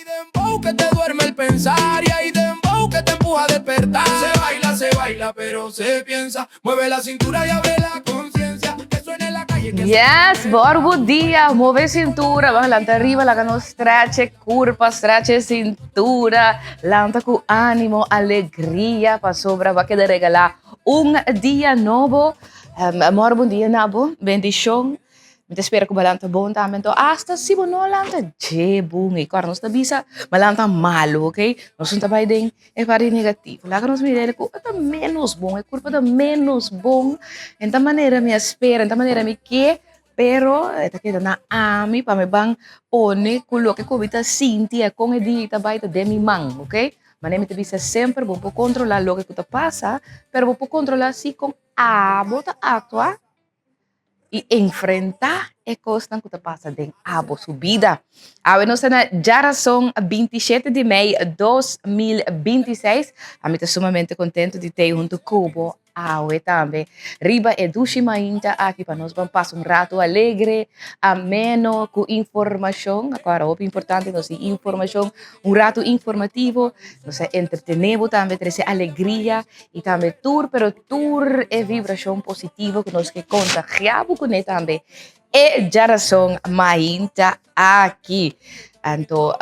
dembow que te duerme el pensar y hay dembow que te empuja a despertar. Se baila, se baila, pero se piensa. Mueve la cintura y abre la conciencia. Que suene en la calle, que Yes, bon dia, move cintura, ban lanta riba, laga nos stretch curpa, stretch cintura, lanta cu animo, alegria, pasobra bo a keda regala un dia nobo. Amor, bon dia na bo, bendicion. Mi ta spera cu bo a lanta bon tambe. Anto hasta si bo no a lanta dje bon, y cor nos ta bisa, bo a lanta malo, ok? Nos no ta bay den e parti negativo. Laga nos mira e cu ta menos bon, e curpa ta menos bon. En ta manera mi a spera, en ta manera mi ke, pero e ta keda na ami pa mi ban pone cu loke cu mi ta sinti e con e dia ta bay ta den mi man, ok? Manera mi ta bisa semper, bo por controla loke cu ta pasa, pero bo por controla si con abo ta actua y enfrenta e cosnan cu ta pasa den abo su bida. Awe nos ta na djarason 27 di mei 2026. Ami ta sumamente contento di tei hunto cu bo awe tambe riba e dushi mainta aki pa nos ban pasa un rato alegre, ameno, cu informacion. Awor hopi importante nos tin informacion, un rato informativo, nos a entretene bo tambe, trece alegria y tambe tur, pero tur e vibracion positivo cu nos ke contagia bo cune tambe e djarason mainta aki. Anto,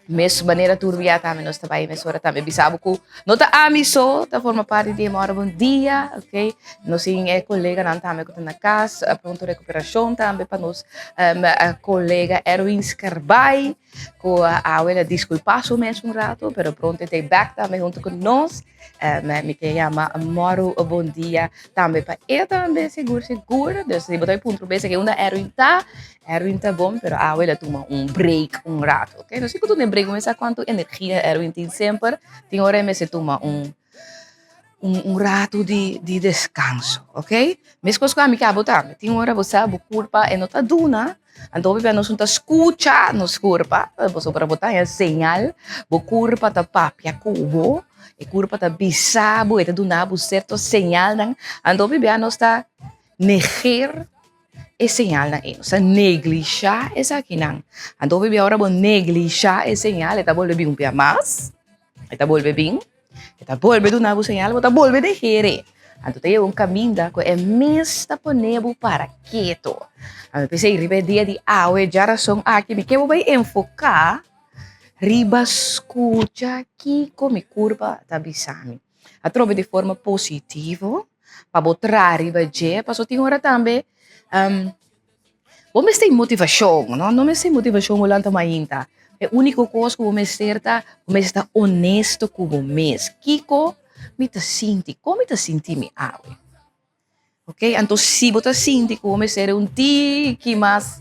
mes manera tur bia tambe nos ta bai mesora tambe bisa bo cu no ta ami so ta forma parti di e Mora Bon Dia, ok? Nos tin e coleganan tambe cu ta na cas, pronto recuperacion tambe pa nos colega Erwin Scarbay, cu awe la disculpa su mes un rato, pero pronto e ta back tambe hunto cu nos. Mi ke yama Moro Bon Dia tambe pa e tambe sigur sigur. Dus si bo ta puntra bes aki unda Erwin ta, Erwin ta bon, pero awe la tuma un break un rato, ok? No si ku tuma un break, mi sa kuantu energia Erwin tin semper, tin ora e mester tuma un un rato di di descanso, ok? Meskos ku ami ku abo tambe, tin ora bo sa bo kurpa e no ta duna. Anto hopi bia nos no ta skucha nos kurpa, pasobra bo ta haña señal, bo kurpa ta papia ku bo, e kurpa ta bisa bo, e ta duna bo sierto señalnan. Anto hopi bia nos ta neger e señalnan ei, nos ta neglisha esakinan. Anto hopi bia ora bo neglisha e señal, e ta bolbe bin un bia mas, e ta bolbe bin. E ta bolbe duna bo señal, bo ta bolbe dejere. Anto ta yega un kaminda ku e mes ta pone bo para keto. Anto p'esei riba e dia di awe djarason aki mi ke bo bai enfoká riba skucha kiko mi kurpa ta bisa mi. Atrobe di forma positivo pa bo traha riba dje, pasobra tin ora tambe Bo mester tin motivashon, no? No mester motivashon bo lanta mainta. E úniko kos ku bo mester ta, bo mester ta honesto ku bo mes. Kiko mi ta sinti? Kon mi ta sinti mi awe? Ok, anto si bo ta sinti ku bo mester un tiki mas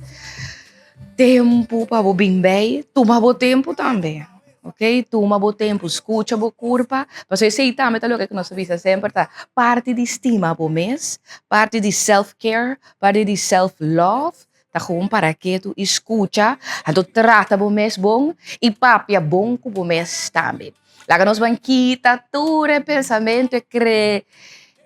tempu pa bo bin bei, tuma bo tempu tambe. Ok, tuma bo tempu, skucha bo kurpa, pasobra esei tambe ta loke ku nos ta bisa semper ta parti di stima bo mes, parti di self care, parti di self love, ta gewoon para ketu i skucha, anto trata bo mes bon i papia bon ku bo mes tambe. Laga nos ban kita tur e pensamentu, e kre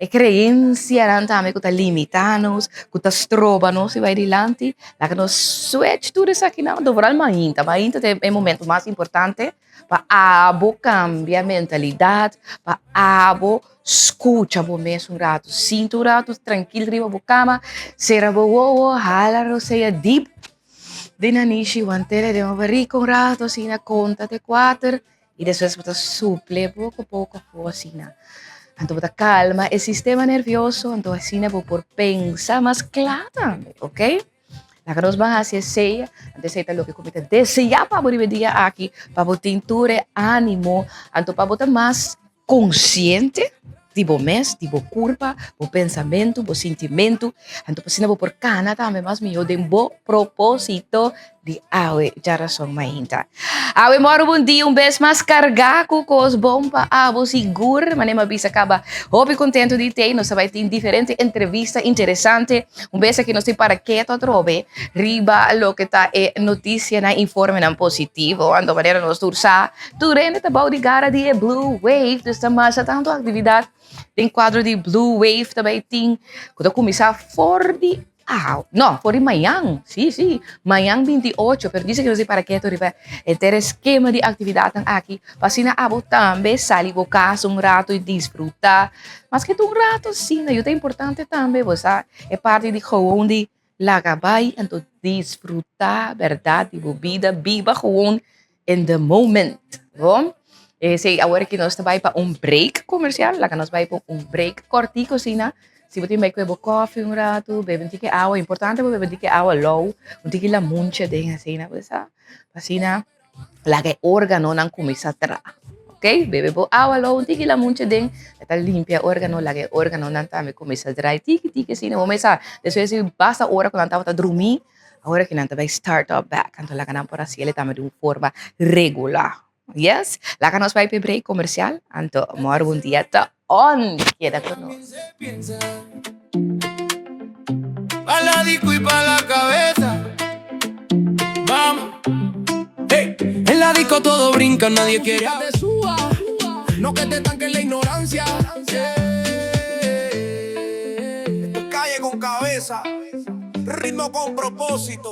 e kreensianan tambe ku ta limitá nos, ku ta stroba nos di bai dilanti. Laga nos switch tur esakinan, anto vooral mainta. Mainta ta e momento mas importante pa abo kambia mentalidat, pa abo skucha bo mes un ratu. Sinta un ratu trankil riba bo kama, sera bo wowo, hala rosea dip den nanishi, want'e den bo barika un ratu asina, konta te kuater. I despues bo ta suple poko poko afó asina. Anto bo ta kalma e sistema nervioso, anto asina bo por pensa mas kla tambe, ok? Laga nos ban hasi esei, anto esei ta loke ku mi ta deseá pa bo riba e dia aki, pa bo tin tur e ánimo, anto pa bo ta mas konsiente di bo mes, di bo kurpa, bo pensamentu, bo sintimentu, anto pa asina bo por kana tambe mas mihó den bo propósito di awe djarason mainta. Awe mòru bon dia un bes mas kargá ku kos bon pa abo sigur, manera mi a bisa kaba hopi kontentu di tei, nos ta bai tin diferente entrevista interesante, un bes aki nos tin para keto atrobe riba loke ta e notisianan, informenan positivo, anto manera nos tur sa Tur hende ta bou di gara di e Blue Wave, dus ta masha tantu aktividat den kuadro di Blue Wave ta bai tin ku ta kuminsá for di. Ah, no, for di mañan. Sí, sí, mañan 28, pero dice que nos para keto riba henter eskema di aktividatnan aki, pa asina abo tambe sali bo kas un rato i disfrutá. Maske ta un rato asina, yu ta importante tambe, bo sa, e parti di gewoon di laga bai anto disfrutá bèrdat di bo bida, biba gewoon in the moment. Bon, esei awor aki nos ta bai pa un break komersial, laga nos bai pa un break kòrtiku asina. Si bo tin bai kue bo kòfi un ratu, bebe un tiki awa, importante pa bebe un tiki awa lou, un tiki lamunchi aden asina, bo sa, asina laga e órganonan kuminsá traha, ok. Bebe bo awa lou, un tiki lamunchi aden, e ta limpia e órgano, laga e órganonan tambe kuminsá drai tiki tiki asina, bo mester sa despues di basta ora ku nan tabata drumí, Awor aki nan ta bai start up back, anto laga nan por hasi el tambe di un forma regular. Yes, laga nos bai p'e break comercial, anto mor bon dia ta on. Keda cu nos. Pa la disco y pa la cabeza Vamos Hey En la disco todo brinca nadie quiere que te suba No que te tanque la ignorancia Yeah Esto es calle con cabeza Ritmo con propósito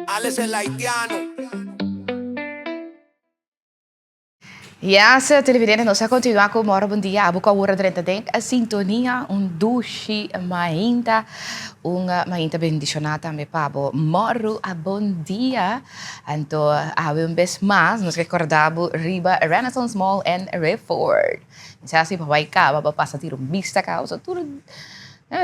Alex el haitiano. Yes, televidente, nos a continua cu Moro Bon Dia. Abo cu awor a drenta den e sintonia, un dushi mainta, un mainta bendiciona tambe pa bo. Moro a Bon Dia. Anto, awe un bes mas, nos recorda bo riba Renaissance Mall en Rifford. Mi sa si bo bai caba, bo pasa tira un bista causa tur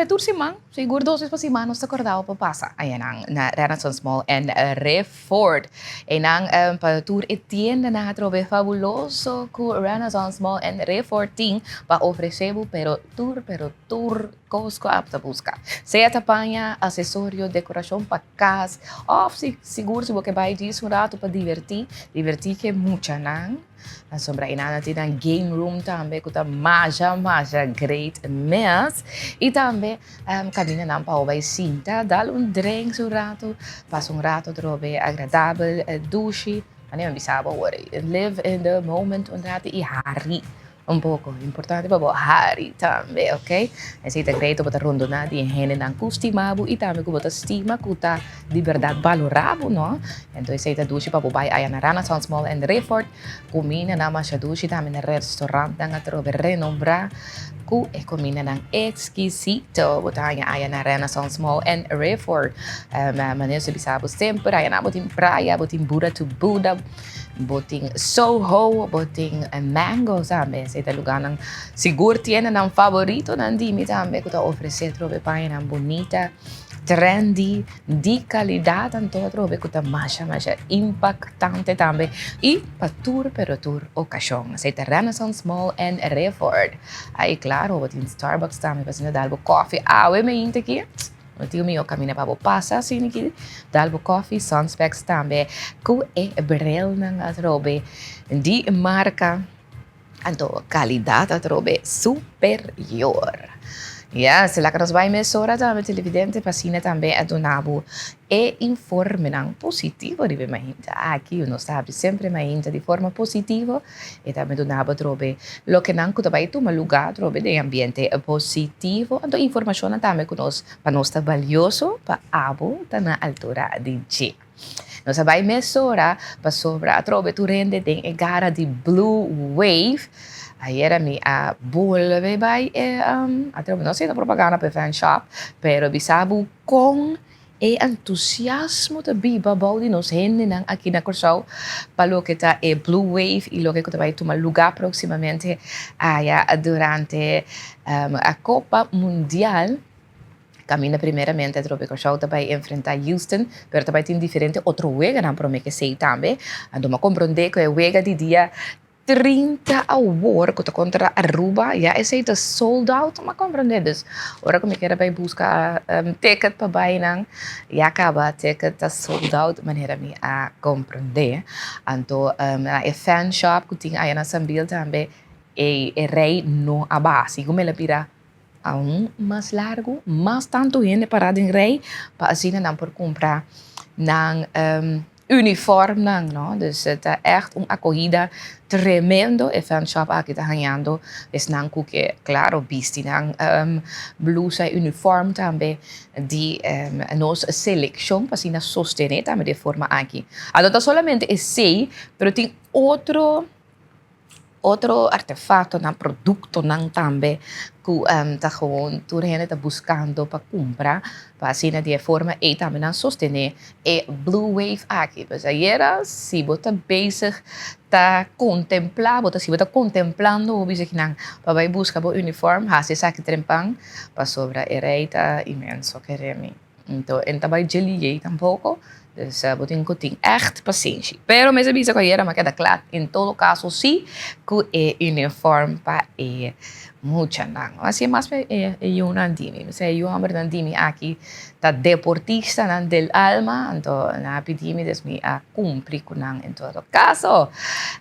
Tur siman, sigur dos bes pa siman nos ta kòrda pa pasa ayanan na Renaissance Mall en Rifford. Einan pa tur e tiendanan atrobe fabuloso ku Renaissance Mall en Rifford tin pa ofresé bo, pero tur, pero tur kos ku abo ta buska. Sea ta paña, asesorio, dekorashon pa kas òf si sigur si bo ke bai djis un ratu pa divertí, divertí ku e muchanan. Pasobra einan nan tin nan game room tambe ku ta masha masha great mes. I tambe kaminda nan pa bai sinta, dal un drinks un ratu, pasa un ratu atrobe agradabel, dushi. Manera mi bisa bo awor, live in the moment un ratu i hari un poko. Importante pa bo hari tambe, ok. Esei ta great bo ta rondona di e hendenan ku stima bo i tambe ku bo ta stima ku ta di bèrdat balorá bo, no? Enton esei ta dushi pa bo bai aya na Renaissance Mall en Riffort. Kumindanan masha dushi tambe na restaurantnan atrobe renombrá ku e kumindanan ekskisito. Bo ta haña aya na Renaissance Mall en Riffort. Manera su bisa bo semper, aya nan bo tin Praia, bo tin Buddha to Buddha, bo tin Soho, bo tin Mango tambe. Esei ta lugánan sigur tiendanan favoritonan di mi tambe ku ta ofresé atrobe pañanan bunita, trendy. Di calidad anto atrobe cu ta masha masha impactante tambe y pa tur pero tur ocasion. Esey ta Renaissance Mall en Rayford. Ay claro bo tin Starbucks tambe pa asina dal bo coffee. Awe meinta aki no tin miho camina pa bo pasa asina aki dal bo coffee. Sunspecs tambe cu e brilnan atrobe di marca. Anto calidad atrobe superior. Yes, laga nos bai mesora tambe televidente pa asina tambe a duna bo e informenan positivo riba e mainta aki. Nos ta habri semper e mainta di forma positivo e tambe duna bo atrobe lokenan ku ta bai tuma luga atrobe den ambiente positivo. Anto informashonnan tambe ku nos pa nos ta balioso pa abo ta na altura di dje. Nos a bai mesora pasobra atrobe tur hende den e gara di Blue Wave. Ayera mi a bolbe bai e atrobe no haciendo propaganda pa e fan shop, pero bisa bo con e entusiasmo ta biba bou di nos hendenan aki na Kòrsou pa loke ta e Blue Wave y loke ku ta bai tuma luga próximamente aya durante a Copa Mundial. Kaminda primeramente atrobe Kòrsou ta bai enfrentá Houston, pero ta bai tin diferente otro weganan promé ku esei tambe. Anto mi a komprondé ku e wega di dia 30 awor ku ta kontra Aruba ya esei ta sold out mi a komprondé. Dus ora ku mi kier a bai buska ticket pa bai nan ya kaba ticket ta sold out manera mi a komprondé. Anto na e fan shop ku tin aya na Sambil tambe e rei no a baha, sigun mi a bira. Aun mas largu, mas tantu hende pará den rei pa asina nan por kumpra nan uniformnan, no? Dus ta echt un akohida tremendo e fanshop aki ta hañando esnan ku ke klaro bisti nan blusa i uniform tambe di nos selekshon pa asina sostené tambe di e forma aki. A no ta solamente esei, pero tin otro otro artefaktonan, produktonan tambe ku ta gewoon tur hende ta buskando pa kumpra pa asina di e forma ei tambe nan sostené e Blue Wave aki. Pues ayera si bo ta bezig ta kontemplá, bo ta si bo ta kontemplando bo bisa kinan pa bai buska bo uniform, hasi esaki trempan pasobra e rei ta inmenso kere mi. Anto e no ta bai djeliei tampoko, dus bo tin ku tin ègt pasenshi. Pero mester bisa ku ayera mi a keda kla en todo kaso si ku e uniform pa e muchanan. Así mas pa e yunan di mi. E yu hòmbernan di mi aki ta deportistanan del alma, anto nan a pidi mi dus mi a kumpli ku nan en todo kaso.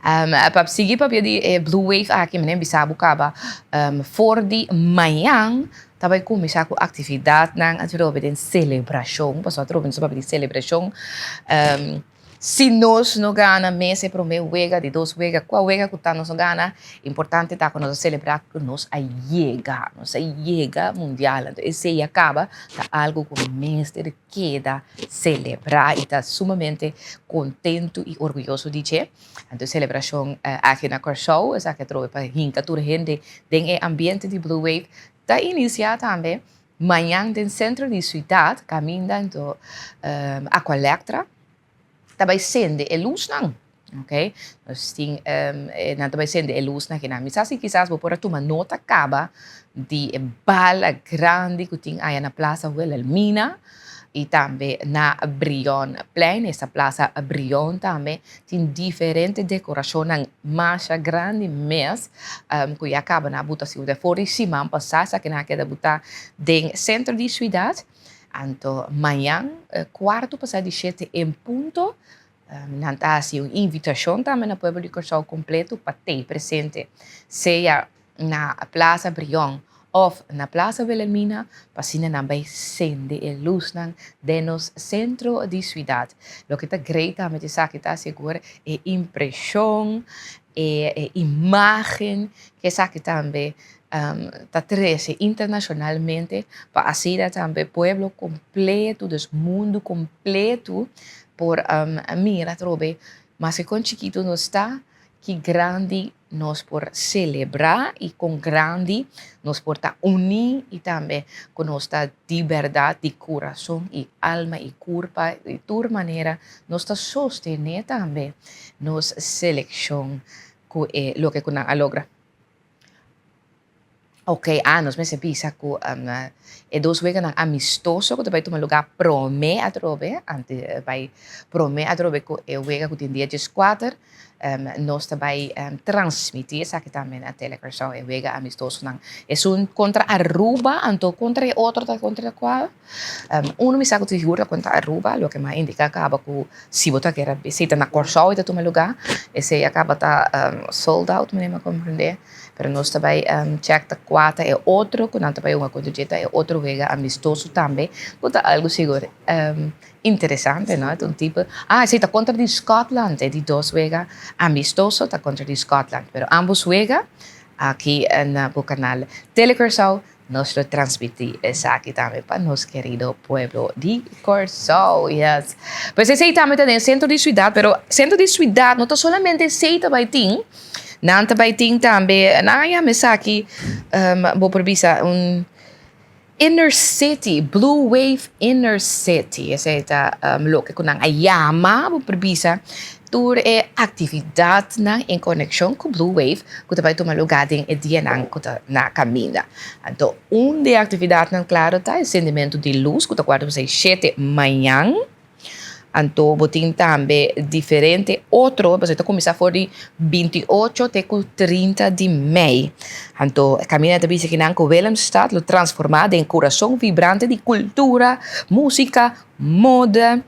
Pa sigui papia di e Blue Wave aki mi a bisa bo kaba for di mañan Ta bai kuminsá ku aktividatnan atrobe den selebrashon, pasobra atrobe nos ta papia di selebrashon. Si nos no gana mes e promé wega, di dos wega, kua wega ku ta nos no gana, importante ta ku nos a selebrá ku nos a yega, nos a yega mundial. Anto esei a kaba ta algu ku mester keda selebrá i ta sumamente kontentu i orguyoso di dje. Anto e selebrashon aki na Kòrsou, esaki atrobe pa hinka tur hende den e ambiente di Blue Wave, ta inisiá tambe mañan den sentro di siudat kaminda anto Aqualectra ta bai sende e lusnan, ok. Nos tin nan ta bai sende e lusnan kinan. Mi sa si kisas bo por a tuma nota kaba di e bala grandi ku tin aya na Plaza Wilhelmina i tambe na Brionplein, esta Plaza Brion tambe tin diferente dekorashonnan masha grandi mes ku ya kaba na buta siudat. For di siman pasá esaki nan a keda buta den sentro di siudat. Anto mañan kuarto pasá di shete en punto nan ta hasi un invitashon tambe na pueblo di Kòrsou kompleto pa tei presente sea na Plaza Brion òf na Plaza Wilhelmina pa asina nan bai sende e lusnan den nos sentro di siudat. Loke ta great tambe di esaki ta sigur e impreshon, e imágen ku esaki tambe ta trese internashonalmente pa asina tambe pueblo kompleto, dus mundu kompleto por mira atrobe maske kon chikitu nos ta, ki grandi nos por selebrá i kon grandi nos por ta uní i tambe ku nos ta di bèrdat di kurason i alma i kurpa di tur manera nos ta sostené tambe nos selekshon ku e loke ku nan a logra. Ok, ah, nos mester bisa ku e dos weganan amistoso ku ta bai tuma lugá promé atrobe, ante bai promé atrobe ku e wega ku tin dia dieskuater, nos ta bai transmití esaki tambe na Tele Kòrsou, e wega amistosonan. Esun kontra Aruba, anto kontra e otro ta kontra kua? Uno mi sa ku ta sigur ta kontra Aruba, loke mi a indiká kaba ku si bo ta kere bisita na Kòrsou e ta tuma lugá, esei a kaba ta sold out, mi a komprendé. Pero nos ta bai check ta cua ta e otro cu nan ta bai hunga contra dje ta e otro wega amistoso tambe cu ta algo sigur interesante no ta un tipo ah esey ta contra di Scotland e di dos wega amistoso ta contra di Scotland pero ambos wega aki na bo canal Tele Curaçao Nos lo transmití esaki tambe pa nos kerido pueblo di Kòrsou. Yes. Pues esei tambe ta den sentro di siudat, pero sentro di siudat no ta solamente esei ta bai tin. Nan ta bai tin tambe, nan a yama esaki, bo por bisa un inner city, Blue Wave Inner City. Esei ta loke ku nan a yama, bo por bisa. Tur e aktividatnan en konekshon ku Blue Wave ku ta bai tuma lugá den e dianan ku ta na kaminda. Anto un di e aktividatnan klaro ta e sendimentu di lus ku ta kuarta pa seis shete mañan. Anto bo tin tambe diferente otro, pasobra ta kuminsá for di 28 te ku 30 di mei. Anto e kaminda ta bisa kinan ku Willemstad lo transformá den kurason vibrante di kultura, músika, moda.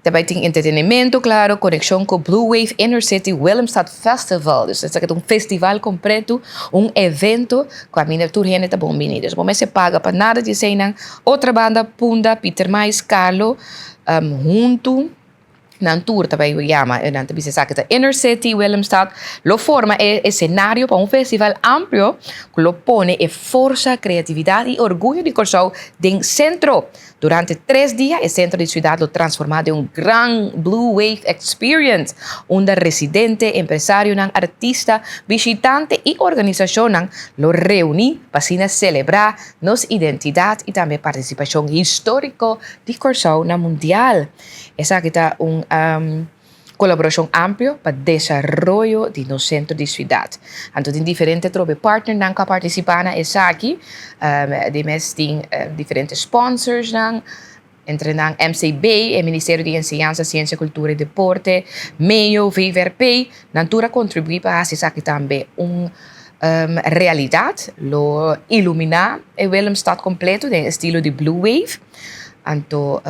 Ta bai tin entretenimento, claro, conexion cu Blue Wave Inner City Willemstad Festival. Dus esaki ta un festival completo, un evento cu aminda tur hende ta bon bini. Dus bo mester paga pa nada di eseinan. Otra banda, Punda, Pieter Mais, Carlo, Huntu nan tur ta bai yama, nan ta bisa esaki ta Inner City Willemstad lo forma e esenario pa un festival amplio ku lo pone e forsa, kreatividat i orguyo di Kòrsou den sentro. Durante tres dia e sentro di siudat lo transformá den un gran Blue Wave Experience, unda residente, empresarionan, artista, bishitante i organisashonnan lo reuní pa asina selebrá nos identidat i tambe partisipashon históriko di Kòrsou na mundial. Esaki ta un kolaborashon amplio pa desaroyo di nos sentro di siudat. Anto tin diferente trobe partnernan ku a partisipá na esaki. Di mes tin diferente sponsorsnan, entre nan MCB, e Ministerio di Enseñansa, Siensia, Kultura i Deporte, MEO, VVRP. Nan tur a kontribuí pa hasi esaki tambe un realidat. Lo iluminá e Willemstad kompleto den estilo di Blue Wave. Anto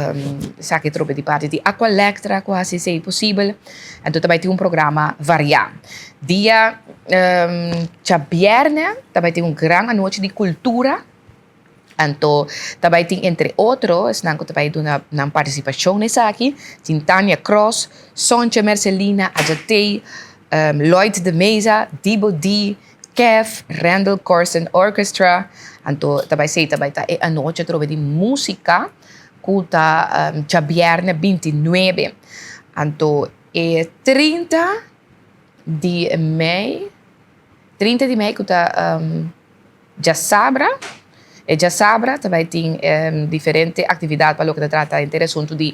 esaki trobe di parti di Aqualectra ku hasi esei posibel. Anto ta bai tin un programa variá. Dia djabièrnè ta bai tin un gran anochi di kultura. Anto ta bai tin entre otro esnan ku ta bai duna nan partisipashon na esaki, tin Tania Kross, Sontje Mercelina, Adjatey, Lloyd de Meza, Dibo D, Kev, Randal Corsen Orchestra, anto ta bai esei ta bai ta e anochi atrobe di músika ku ta djabièrnè bintinuebe. Anto e 30 di mei, 30 di mei ku ta djasabra, e djasabra ta bai tin diferente aktividat pa loke ta trata henter asuntu di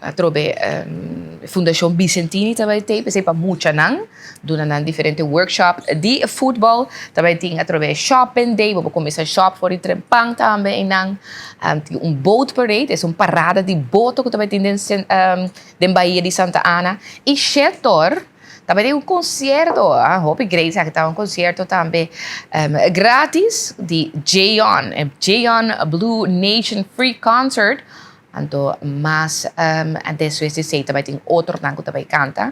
Atrobe Fundashon Bicentini ta bai tei p'esei pa muchanan duna nan diferente workshop di futbòl. Ta bai tin atrobe shopping day, bo por kuminsá shop for di trempan tambe einan. Tin un boat parade, es un parada di boto ku ta bai tin den den Bahia di Santa Ana. I shetor ta bai tin un konsierto, hopi great esaki ta un konsierto tambe gratis di Jayon, e Jayon Blue Nation Free Concert. Anto mas despues di esei ta bai tin otronan ku ta bai kanta.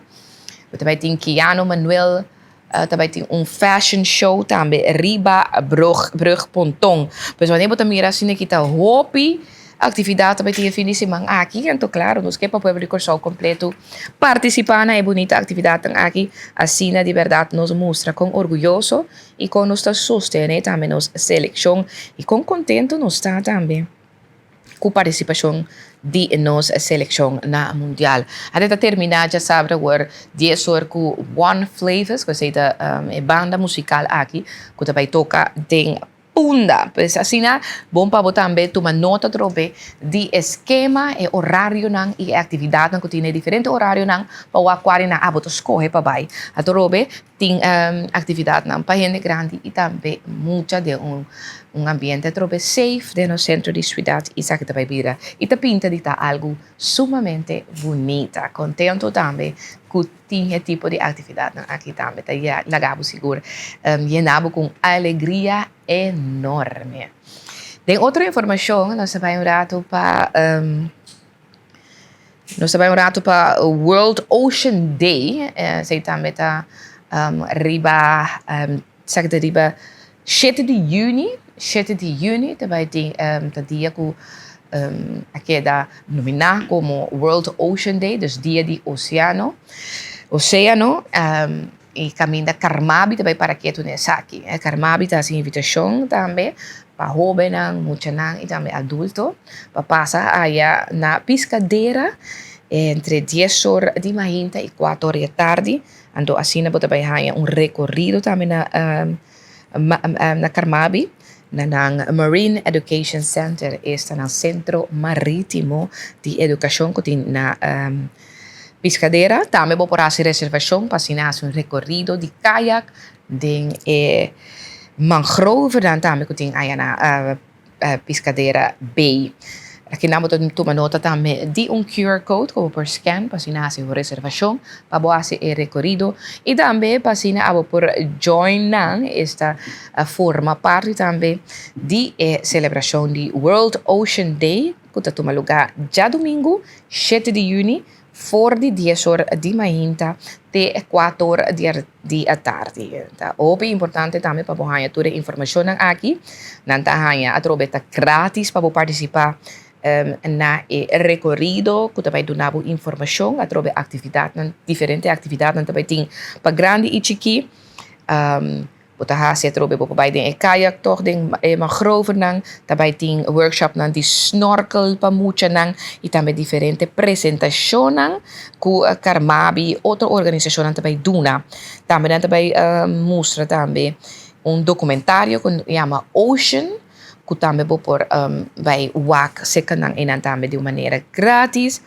Bo ta bai tin Keanu Manuel, ta bai tin un fashion show tambe riba brug brug ponton. Pues wanneer bo ta mira asina ki ta hopi aktividat ta bai tin e fin di siman aki. Anto klaro nos ke pa pueblo di Kòrsou kompleto partisipá na e bunita aktividatnan aki. Asina di bèrdat nos mustra kon orguyoso i kon nos ta sostené tambe nos selekshon i kon kontentu nos ta tambe. Ku partisipashon di nos selekshon na mundial. Ate ta terminá djasabra awor dies or ku One Flavors, ku esei ta e banda musikal aki ku ta bai toka den Punda. Pues asina bon pa bo tambe tuma nota atrobe di e skema, e orarionan i e aktividatnan ku tin e diferente orarionan pa wak kua di nan abo ta skohe pa bai. Atrobe Tin actividadnan pa hende grandi y tambe mucha den un un ambiente atrobe safe den nos centro di ciudad y esaki ta bay bira y ta pinta di ta algo sumamente bunita. Contento tambe cu tin e tipo di actividadnan aki tambe ta laga bo sigur yena bo cu un alegria enorme. Den otro informacion nos ta bay un rato pa. Nos ta bai un ratu pa World Ocean Day. Esei tambe ta riba esaki ta riba shete di yüni. Shete di yüni ta bai tin ta dia ku a keda nominá komo World Ocean Day, dus dia di oseano, oséano. E kaminda Carmabi ta bai para ketu na esaki. Carmabi ta hasi invitashon tambe pa hóbennan, muchanan i tambe adulto pa pasa aya na Piscadera entre dies or di mainta i kuater or di atardi. Anto asina bo ta bai haña un rekorido tambe na na Carmabi na nan Marine Education Center, esta nan sentro marítimo di edukashon ku tin na Piscadera. Tambe bo por hasi reservashon pa asina hasi un rekorido di kayak den e mangrovenan tambe ku tin aya na Piscadera Bay. Akinan bo ta tuma nota tambe di un QR code ku bo por scan pa asina hasi bo reservashon pa bo hasi e rekorido i tambe pa asina abo por join nan, esta forma parti tambe di e selebrashon di World Ocean Day. ku ta tuma lugá djadumingu shete di yüni for di dies or di mainta te kuater or di atardi. Ta hopi importante tambe pa bo haña tur e informashonnan aki. Nan ta haña atrobe ta gratis pa bo partisipá Na e rekorido ku ta bai duna bo informashon atrobe aktividatnan, diferente aktividatnan ta bai tin pa grandi i chikí. Bo ta hasi atrobe bo por bai den e kayak tòg den e mangrovernan, ta bai tin workshopnan di snorkel pa muchanan i tambe diferente presentashonnan ku Carmabi i otro organisashonnan ta bai duna. Tambe nan ta bai mustra tambe un dokumentario ku yama Ocean. ku tambe bo por bai wak serka nan einan tambe di un manera gratis.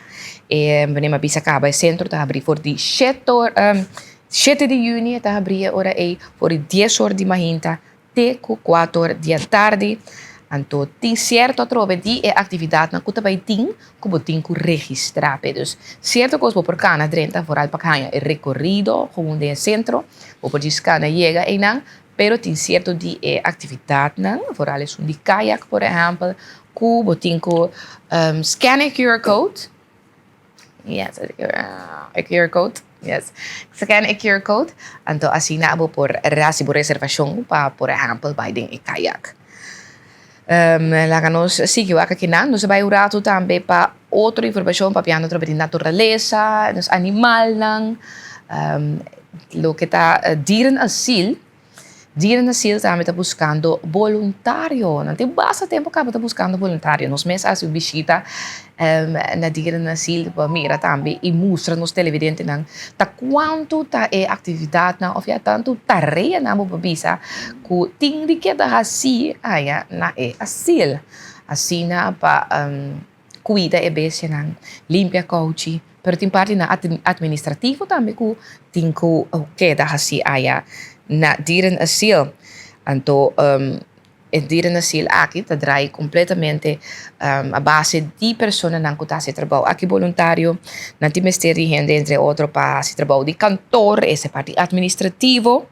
E meneer a bisa kaba e sentro ta habrí for di shete or shete di yüni e ta habrí e ora ei for di dies or di mainta te ku kuater or di atardi. Anto tin sierto atrobe di e aktividatnan ku ta bai tin ku bo tin ku registrá p'e. Dus sierto kos bo por kana drenta foral pa haña e rekorido gewoon den e sentro bo por djis kana yega einan. Pero tin sierto di e aktividatnan, vooral esun di kayak por ehèmpel, ku bo tin ku scan e QR code. Yes, e QR code. Yes. Scan e QR code. Anto asina bo por hasi bo reservashon pa por ehèmpel bai den e kayak. Laga nos sigui wak akinan. Nos a bai un ratu tambe pa otro informashon papiando atrobe di naturalesa, nos animalnan, loke ta dierenasiel. Dierenasiel tambe ta buskando boluntario. Nan tin basta tempu kaba ta buskando boluntario. Nos mes a hasi un bishita na dierenasiel pa mira tambe i mustra nos televidentenan ta kuantu ta e aktividatnan òf ya tantu tareanan bo por bisa ku tin di keda hasi aya na e asil. Asina pa kuida e bestianan, limpia kouchi, pero tin partinan atministrativo tambe ku tin ku keda hasi aya na dierenasiel. Anto E dierenasiel aki ta draai completamente a base di personanan cu ta haci trabou aki boluntario. Nan tin mester di hende entre otro pa haci trabou di kantoor, ese parti administrativo.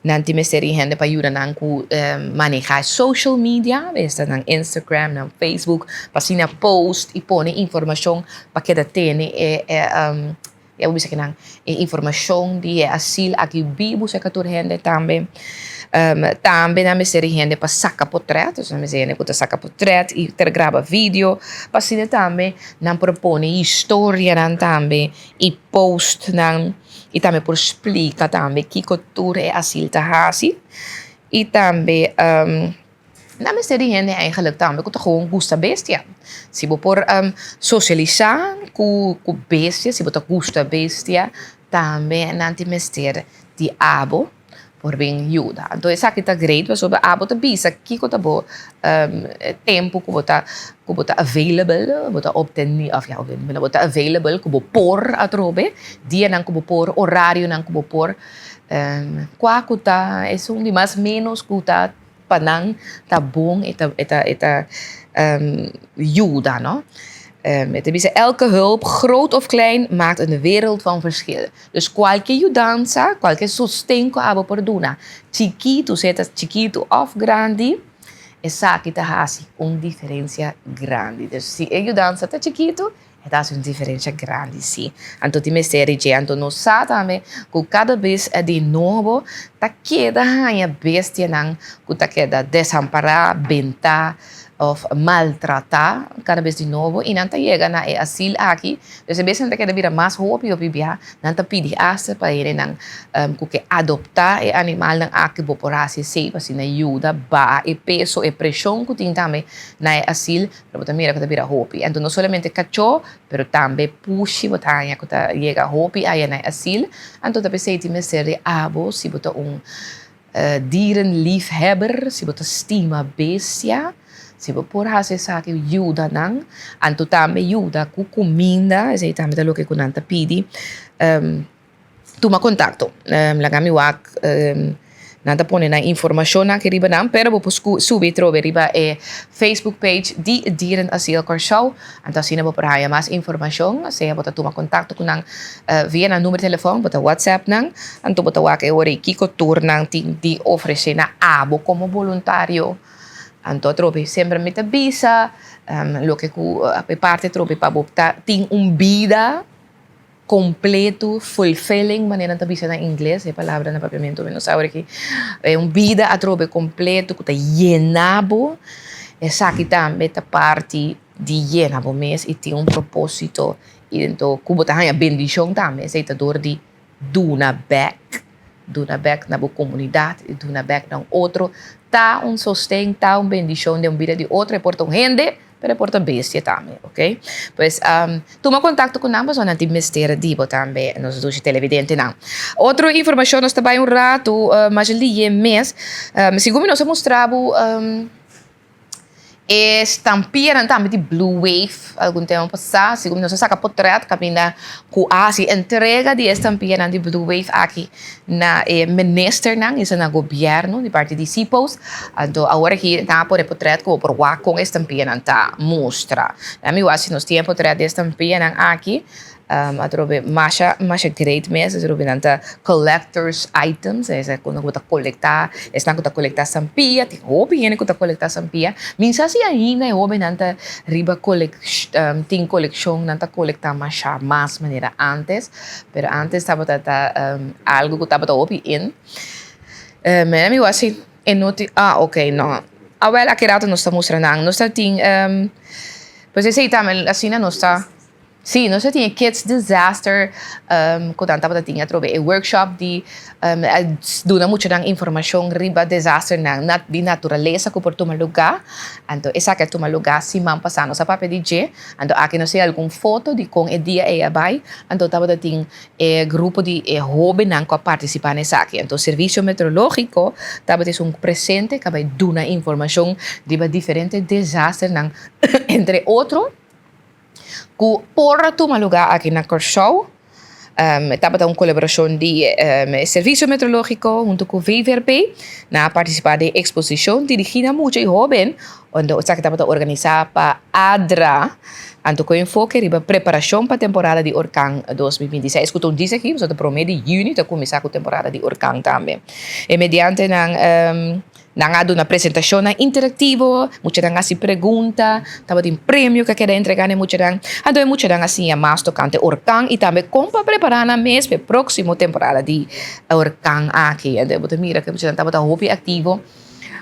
Nan tin mester di hende pa yuda nan cu maneha e social media, esta nan Instagram, nan Facebook, pa asina post y pone informacion pa keda tene e Ya bo bisa ki nan e informashon di e asil aki bibu serka tur hende tambe. Tambe nan mester di hende pa saka potrèt, dus nan mester di hende ku ta saka potrèt i ta graba video, pa asina tambe nan por pone historianan tambe i post nan i tambe por splika tambe kiko tur e asil ta hasi. I tambe. Nan mester di hende eigenlijk tambe ku ta gewoon gusta bestia. Si bo por sosialisá ku bestia, si bo ta gusta bestia, tambe nan tin mester di abo por bin yuda. Anto esaki ta great pasobra abo ta bisa kiko ta bo tempu ku bo ta ku bo ta available, bo ta obteni òf ya bo ta available ku bo por atrobe, dianan ku bo por, orarionan ku bo por. Kua ku ta esun di mas ménos ku ta. Pa nan ta bon e ta e ta e ta yuda no. E ta bisa elke hulp groot of klein maakt een wereld van verschil. Dus kualke yudansa, kualke sosten ku abo por duna, chikitu sea ta chikitu òf grandi, esaki ta hasi un diferensia grandi. Dus si e yudansa ta chikitu, E ta hasi un diferensha grandi si. Anto tin mester di dje. Anto nos sa tambe ku kada bes di nobo ta keda haña bestianan ku ta keda desampará, bentá òf maltratá kada bes di nobo i nan ta yega na e asil aki. Dus e bestianan ta keda bira mas hopi hopi bia. Nan ta pidi asta pa hendenan ku ke adoptá e animalnan aki bo por hasi esei pa asina yuda baha e peso, e preshon ku tin tambe na e asil. Pero bo ta mira ku ta bira hopi. Anto no solamente kachó, pero tambe pushi bo ta haña ku ta yega hopi aya na e asil. Anto ta p'esei tin mester di abo si bo ta un dierenliefhebber, si bo ta stima bestia, si bo por hasi esaki yuda nan. Anto tambe yuda ku kuminda, esei tambe ta loke ku nan ta pidi. Tuma kontakto. Laga mi wak nan ta pone nan informashonnan aki riba nan, pero bo por subi atrobe riba e Facebook page di Dierenasiel Kòrsou. Anto asina bo por haña mas informashon, sea bo ta tuma kontakto ku nan via nan number di telefòn, bo ta whatsapp nan, anto bo ta wak e ora ei kiko tur nan tin di ofresé na abo komo boluntario. Anto atrobe semper mi ta bisa loke ku e parti atrobe pa bo ta tin un bida. Completo, fulfilling, manera nan ta bisa na ingles, e palabra na papiamentu mi no sa awor aki, e un bida atrobe completo cu ta yena bo, esaki tambe ta parti di yena bo mes i tin un propósito i anto ku bo ta haña bendishon tambe esei ta dor di duna bèk, duna bèk na bo komunidat i duna bèk na un otro ta un sosten, ta un bendishon den bida di otro, e por ta un hende pero e por ta bestia tambe, ok. Pues tuma kontakto ku nan pasobra nan tin mester di bo tambe nos dushi televidentenan. Otro informashon nos ta bai un ratu mas liye mes, segun mi nos a mustra bo. E stampianan tambe di Blue Wave algun tempo pasá, segun nos a saka potret kaminda ku a hasi entrega di e stampianan di Blue Wave aki na e ministernan, esta na gobièrnu di parti di CPOS. Anto awor aki nan a pone potret ku bo por wak kon e stampianan ta mustra. Nan mi wak si nos tin e potret di e stampianan aki. Atrobe masha masha great mes atrobe nan ta collectors items esa ku bo ta kolektá esnan ku ta kolektá sampia tin hopi hende ku ta kolektá sampia mi sa si ainda e hobennan ta riba tin kolekshon nan ta kolektá masha mas manera antes pero antes tabata ta algu ku tabata hopi in mi wak si e no tin ah okay no awel aki rato nos ta mustra nan nos ta tin pues esei tambe asina nos ta. Sí, nos a tin e Kids Disaster ku nan tabata tin atrobe e workshop di duna muchanan informashon riba desasternan di naturalesa ku por tuma lugá. Anto esaki a tuma lugá siman pasá. Nos a papia di dje. Anto aki nos tin algun foto di kon e dia ei a bai. Anto tabata tin e grupo di e hóbennan ku a partisipá na esaki. Anto Servisio Meteorológiko tabata esun presente ku a bai duna informashon riba diferente desasternan entre otro. Ku por a tuma lugá aki na Kòrsou. Tabata un kolaborashon di e Servisio Meteorológiko huntu ku VVRP. Nan a partisipá den e eksposishon dirigí na mucha i hóben, unda esaki tabata organisá pa ADRA, anto ku enfoke riba preparashon pa temporada di orkan 2026. Ku ta un dis aki, pasobra ta promé di yüni ta kuminsá ku temporada di orkan tambe. E mediante nan. Nan a duna presentashonnan interaktivo, muchanan a hasi pregunta, tabatin premio ku a keda entregá na e muchanan. Anto e muchanan a siña mas tokante orkan i tambe kon pa prepará nan mes pa e próksimo temporada di orkan aki. Anto bo ta mira ku e muchanan tabata hopi aktivo,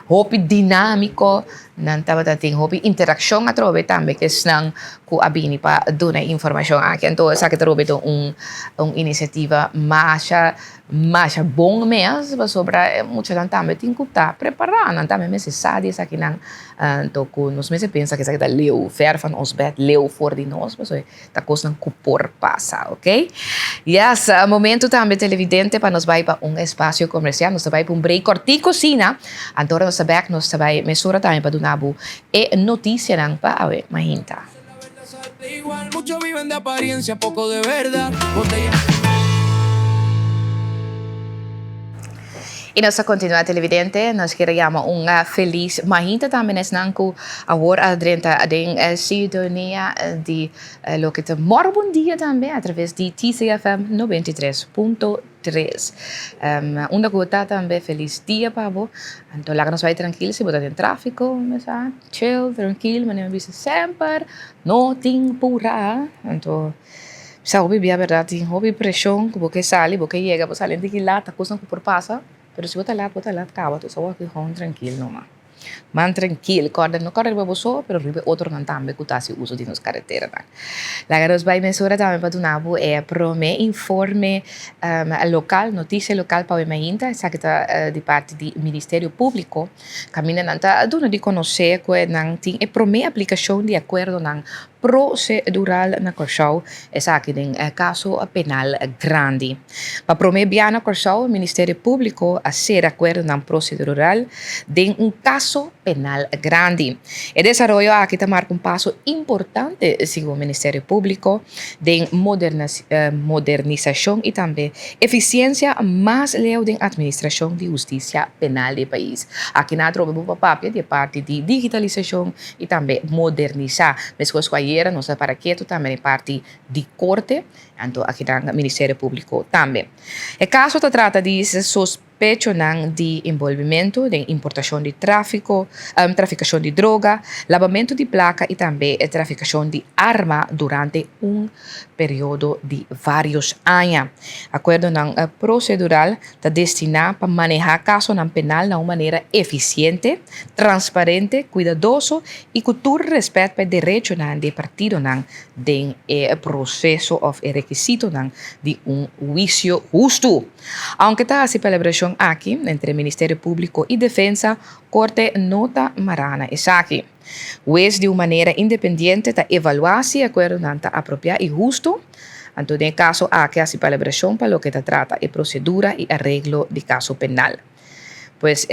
hopi dinámiko, nan tabata tin hopi interakshon atrobe tambe ku esnan ku a bini pa duna e informashon aki. Anto esaki ta robe ta un inisiativa masha. Masha bon mes pasobra e muchanan tambe tin ku ta prepará, nan tambe mester sa di esakinan. Anto ku nos mester pensa ku esaki ta leu, ver van ons bed, leu for di nos, pasobra ta kosnan ku por pasa, oke. Yes, momento tambe televidente pa nos bai pa un espasio komersial, nos ta bai pa un break kòrtiku asina, anto ora nos ta bèk nos ta bai mesora tambe pa duna bo e notisianan pa awe mainta. Y nos ta continua televidente, nos kier a yama un feliz mainta tambe na esnan cu awor a drenta den sintonia di loke ta Moro Bon Dia tambe a traves di TCFM 93.3. Unda cu bo ta tambe feliz dia pa bo. Anto laga nos bai trankil si bo ta den trafico, mesa. Chill, trankil, manera mi bisa semper, no tin pura. Anto, sa hopi bia berdad tin hopi preshon ku bo ke sali, bo ke yega, bo sali antes di lat, ta kosnan ku por pasa, pero si bo ta lat, bo ta lat kaba, entonces awor aki gewoon trankil numa. Man trankil, kòrda, no kòrda riba bo so, pero riba e otronan tambe ku ta hasi uso di nos kareteranan. Laga nos bai mesora tambe pa duna bo e promé informe lokal, notisia lokal pa awe mainta, esaki ta di parti di Ministerio Públiko. Kaminda nan ta duna di konosé ku nan tin e promé aplikashon di akuerdonan prosedural na Kòrsou, esaki den kaso penal grandi. Pa promé bia na Kòrsou, Ministerio Públiko a sera akuerdonan prosedural den un kaso penal grandi. E desaroyo aki ta marka un paso importante, segun Ministerio Públiko, den modernisashon i tambe efisiensia mas leu den atministrashon di hustisia penal di e pais. Aki nan atrobe bo por papia di e parti di digitalisashon i tambe modernisá. Meskos ku ayera nos a para ketu tambe na e parti di korte, anto aki nan Ministerio Públiko tambe. E kaso ta trata di. sospechonan di enbolbimentu den importashon di tráfiko, trafikashon di droga, labamentu di plaka i tambe trafikashon di arma durante un periodo di vários aña. Akuerdonan prosedural ta destiná pa manehá kasonan penal na un manera efisiente, transparente, kuidadoso i ku tur rèspèt pa e derechonan di e partidonan den e proseso òf e rekisitonan di un huisio hustu. Aunke ta hasi palabrashon aki entre Ministerio Públiko i Defensa, Korte no ta mará na esaki. Hues di un manera independiente ta evaluá si e akuerdonan ta apropiá i hustu, anto den e kaso aki hasi palabrashon pa loke ta trata e prosedura i areglo di kaso penal. Pues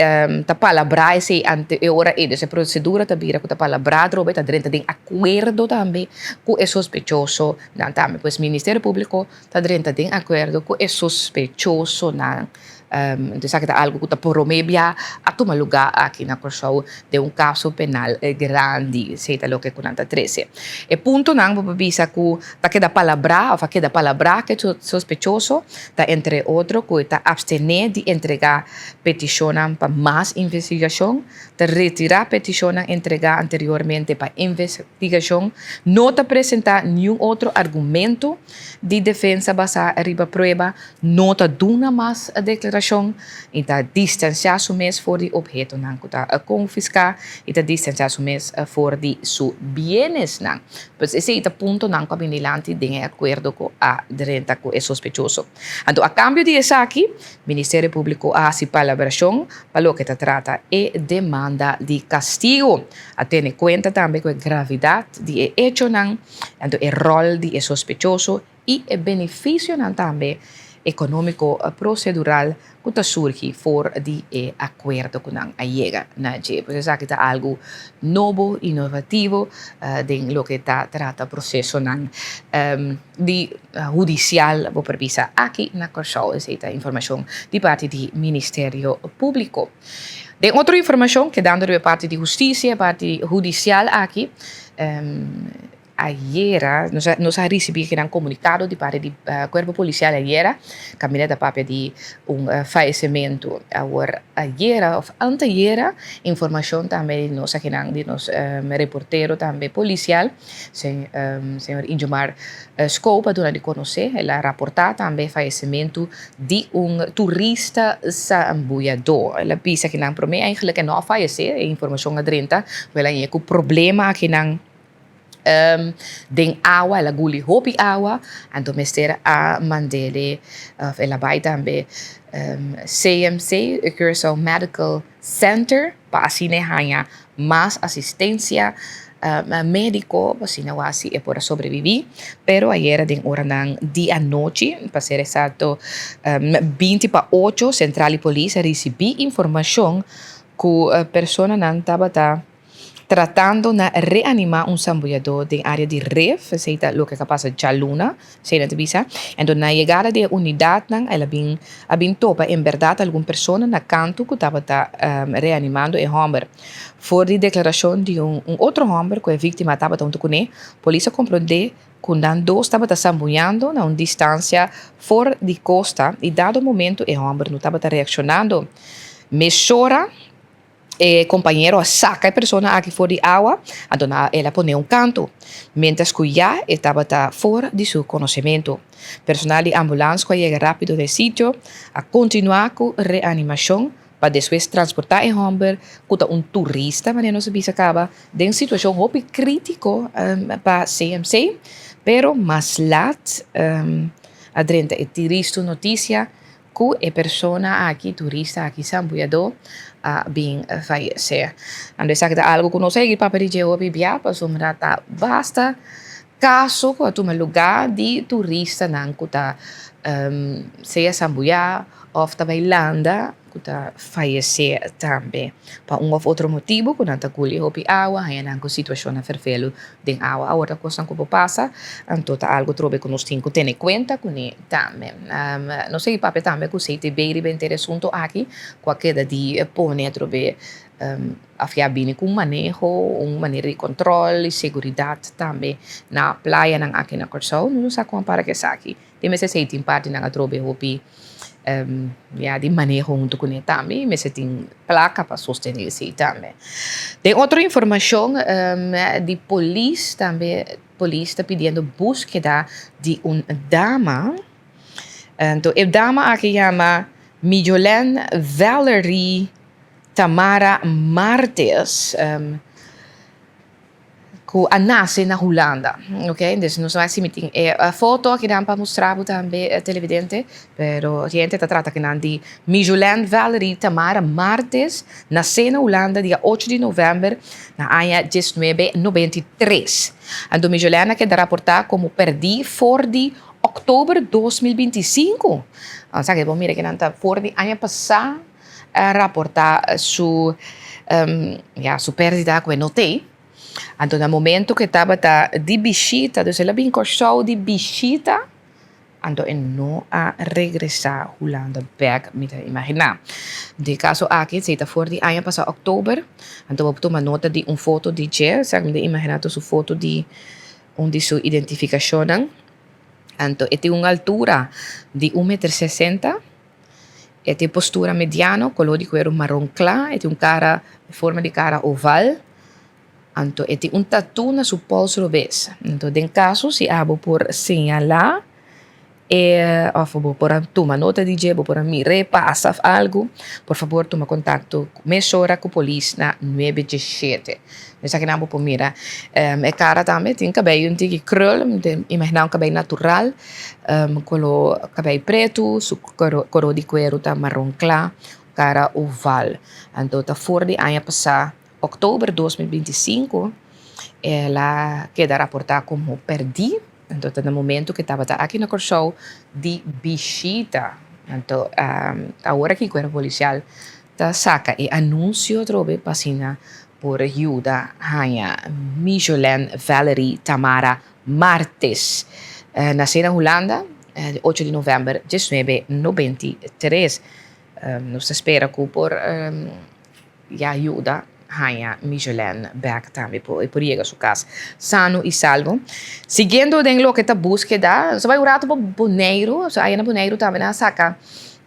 ta palabrá esei ante e ora ei. Dus e prosedura ta bira ku ta palabrá atrobe, ta drenta den akuerdo tambe ku e sospechosonan tambe. Pues Ministerio Públiko ta drenta den akuerdo ku e sospechosonan. Entonces esaki ta algu ku ta promé bia a tuma lugá aki na Kòrsou den un kaso penal grandi. Esei ta loke ku nan ta trese. E puntonan bo por bisa ku ta keda palabrá òf a keda palabrá ku e sospechoso ta entre otro ku e ta apstené di entregá petishonnan pa mas investigashon, ta retirá petishonnan entregá anteriormente pa investigashon, no ta presentá niun otro argumento di defensa basá riba prueba, no ta duna mas deklarashon i ta distansiá su mes for di ophetonan ku ta konfiská i ta distansiá su mes for di su bienesnan. Pues esei ta puntonan ku a bini dilanti den e akuerdo ku a drenta ku e sospechoso. Anto a kambio di esaki, Ministerio Públiko a hasi palabrashon pa loke ta trata e demanda di kastigu. A tene kuenta tambe ku e gravidat di e echonan, anto e ròl di e sospechoso i e benefisionan tambe ekonómiko prosedural ku ta surgi for di e akuerdo ku nan a yega na dje. Pues esaki ta algu nobo, inovativo den loke ta trata prosesonan di hudisial bo por bisa aki na Kòrsou. Esei ta informashon di parti di Ministerio Públiko. Den otro informashon, kedando riba e parti di hustisia, e parti hudisial aki, Ayera nos a nos a ricibi kinan comunicado di parti di cuerpo policial ayera caminda ta papia di un fallecimento. Awor ayera of antayera informacion tambe di nos akinan di nos reportero tambe policial señor Injomar Scope a duna di conoce el a raporta tambe fallecimento di un turista sambuyador. El a bisa kinan prome eigenlijk e no a fallece e informacion a drenta cu el a yega cu problema akinan. Den awa, el a guli hopi awa, anto mester a mand'é of el a bai tambe CMC, Curaçao Medical Center, pa asina e haña mas asistensia médiko, pa asina wak si e por a sobreviví. Pero ayera den oranan di anochi, pa ser eksakto binti pa ocho, sentral di polis a risibí informashon ku personanan tabata Tratando na reanimá un sambuyadó den área di Rif, esei ta loke a pasa djaluna, esei nan ta bisa. Enton na yegada di e unidatnan el a bin a bin topa en bèrdat algun persona na kantu ku tabata reanimando e hòmber. For di deklarashon di un un otro hòmber ku e víktima tabata huntu kuné, polis a komprondé ku nan dos tabata sambuyando na un distansia for di kosta i dado momentu e hòmber no tabata reakshonando. Mesora. E kompañero a saka e persona aki for di awa, anto na el a pon'é un kantu, miéntras ku ya e tabata for di su konosementu. Personal di ambulans ku a yega rápido na e sitio a kontinuá ku reanimashon pa despues transportá e hòmber ku ta un turista, manera nos a bisa kaba, den situashon hopi krítiko pa CMC, pero mas lat a drenta e tristu notisia Ku e persona aki, turista aki, sambuyadó, a bin fayesé. Anto esaki ta algu ku nos a yegi papia di dje hopi bia pasobra ta basta kaso ku a tuma lugá di turistanan ku ta sea sambuyá òf ta bai landa ku ta fayesé tambe pa un òf otro motibu ku nan ta guli hopi awa, haña nan ku situashonnan ferfelu den awa. Awor ta kosnan ku por pasa, anto ta algu trobe ku nos tin ku tene kuenta kuné tambe. Nos a papia tambe ku CTB riba henter e asuntu aki ku a keda di pone atrobe Of ya bini ku un maneho, un manera di kòntròl i seguridat tambe na playanan aki na Kòrsou. Nos no sa kon a para ku esaki. Tin mester esei tin partinan atrobe hopi ya di maneho huntu kuné tambe i mester tin plaka pa sostené esei tambe. Den otro informashon di polis tambe polis ta pidiendo búskeda di un dama. Anto e dama aki yama Mijolèn Valerie Tamara Martes ku a nase na Hulanda. Ok, dus nos a si mi tin e foto akinan pa mustra bo tambe televidente, pero gente ta trata akinan di Mijolèn Valerie Tamara Martes, nase na Hulanda dia ocho di novèmber na aña diesnuebe nobenta i tres. Anto Mijolèn a keda raportá komo pèrdí for di Oktober 2025. Sa ke bo mira ke nan ta for di aña pasá a raportá su ya su pèrdida ku e no t'ei. Anto na momento ku e tabata di bishita, dus el a bin Kòrsou di bishita, anto e no a regresá Hulanda bèk, mi ta imaginá. Den e kaso aki esei ta for di aña pasá òktober, anto bo por tuma nota di un foto di dje, sa mi ta imaginá ta su foto di un di su identifikashonnan. Anto e tin un altura di un meter sesenta, e tin postura mediano, koló di kueru maron kla, e tin un kara, forma di kara oval, anto e tin un tatú na su pols robes. Anto den kaso si abo por señalá e òf bo por a tuma nota di dje, bo por a mir'é pasa òf algu, por fabor tuma kontakto mesora ku polis na nuebe diesshete. Esakinan bo por mira e kara tambe tin kabei un tiki krul, mi ta imaginá un kabei natural, kolo kabei pretu, su kolo di kueru ta maron kla, kara oval. Anto ta for di aña pasá òktober 2025 el a keda raportá komo pèrdí, anto ta na momento ku e tabata aki na Kòrsou di bishita. Anto awor aki kuerpo polisial ta saka e anunsio atrobe pa asina por yuda haña Mijolen Valerie Tamara Martes, nasé na Hulanda di ocho di novèmber 1993. Nos ta spera ku por ya yuda haña Mijolen bèk tambe por e por yega su kas sano i salvo. Siguiendo den loke ta búskeda, nos a bai un rato pa Boneiru, aya na Boneiru tambe nan a saka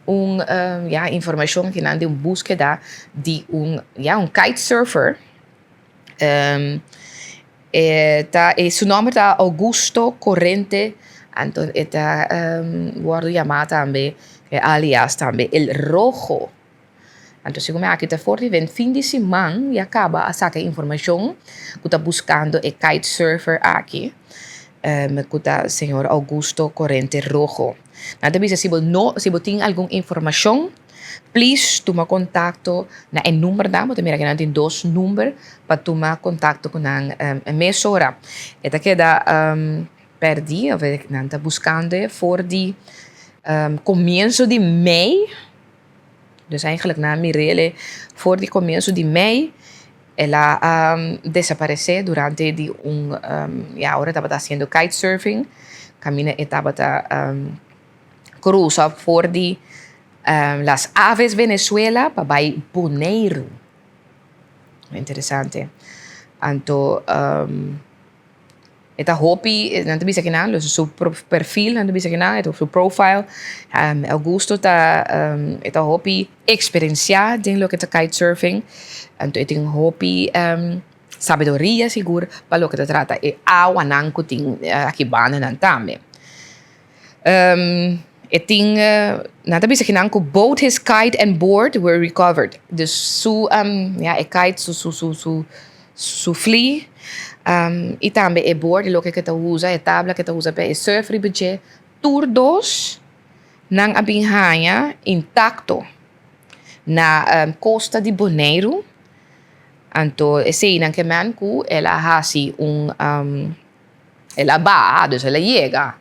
un ya informacion kinan di un buskeda di un ya un kite surfer e ta e su nomber ta Augusto Corrente anto e ta wordo yama tambe e alias tambe el rojo anto segun mi aki ta for di den fin di siman ya caba a saca informacion cu ta buscando e kite surfer aki cu ta señor Augusto Corrente Rojo. Nan ta bisa si bo no, si bo tin algun informashon, please tuma kontakto na e numbernan. Bo ta mira ku nan tin dos number pa tuma kontakto ku nan mesora. E ta keda pèrdí òf nan ta buskando e for di komienso di mei. Dus eigenlijk nan a mir'é for di komienso di mei. El a desaparesé durante di un, ya ora e tabata hasiendo kitesurfing, kaminda e tabata krusa for di Las Aves, Venezuela pa bai Boneiru. Interesante. Anto E ta hopi, nan ta bisa kinan, lo su perfil nan ta bisa kinan, su profile. Augusto ta, e ta hopi experiencia den loke ta kitesurfing. Anto e tin hopi sabiduria sigur pa loke ta trata e awanan ku tin aki bandanan tambe. E tin, nan ta bisa kinan ku both his kite and board were recovered. Dus su, ya e kite su su su su su fli i tambe e board e loke ke ta usa, e tabla ke ta usa pa e surf riba dje, tur dos nan a bin haña intakto na kosta di Boneiru. Anto eseinan ke men ku el a hasi un, el a baha, dus el a yega.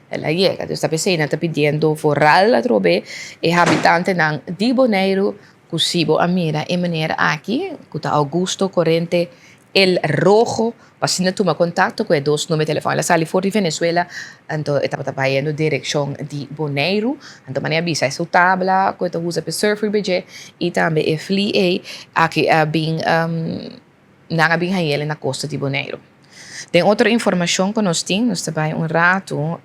El a yega. Dus ta p'esei nan ta pidiendo vooral atrobe e habitantenan di Boneiru ku si bo a mira e meneer aki, ku ta Augusto Corente. El Rojo pa asina tuma kontakto ku e dos number telefòn. El a sali for di Venezuela, anto e tabata bayendo direkshon di Boneiru. Anto manera a bisa e su tabla ku e ta usa pa e surf riba dje i tambe e fli ei aki a bin nan a bin hañ'el na kosta di Boneiru. Den otro informashon ku nos tin, nos ta bai un ratu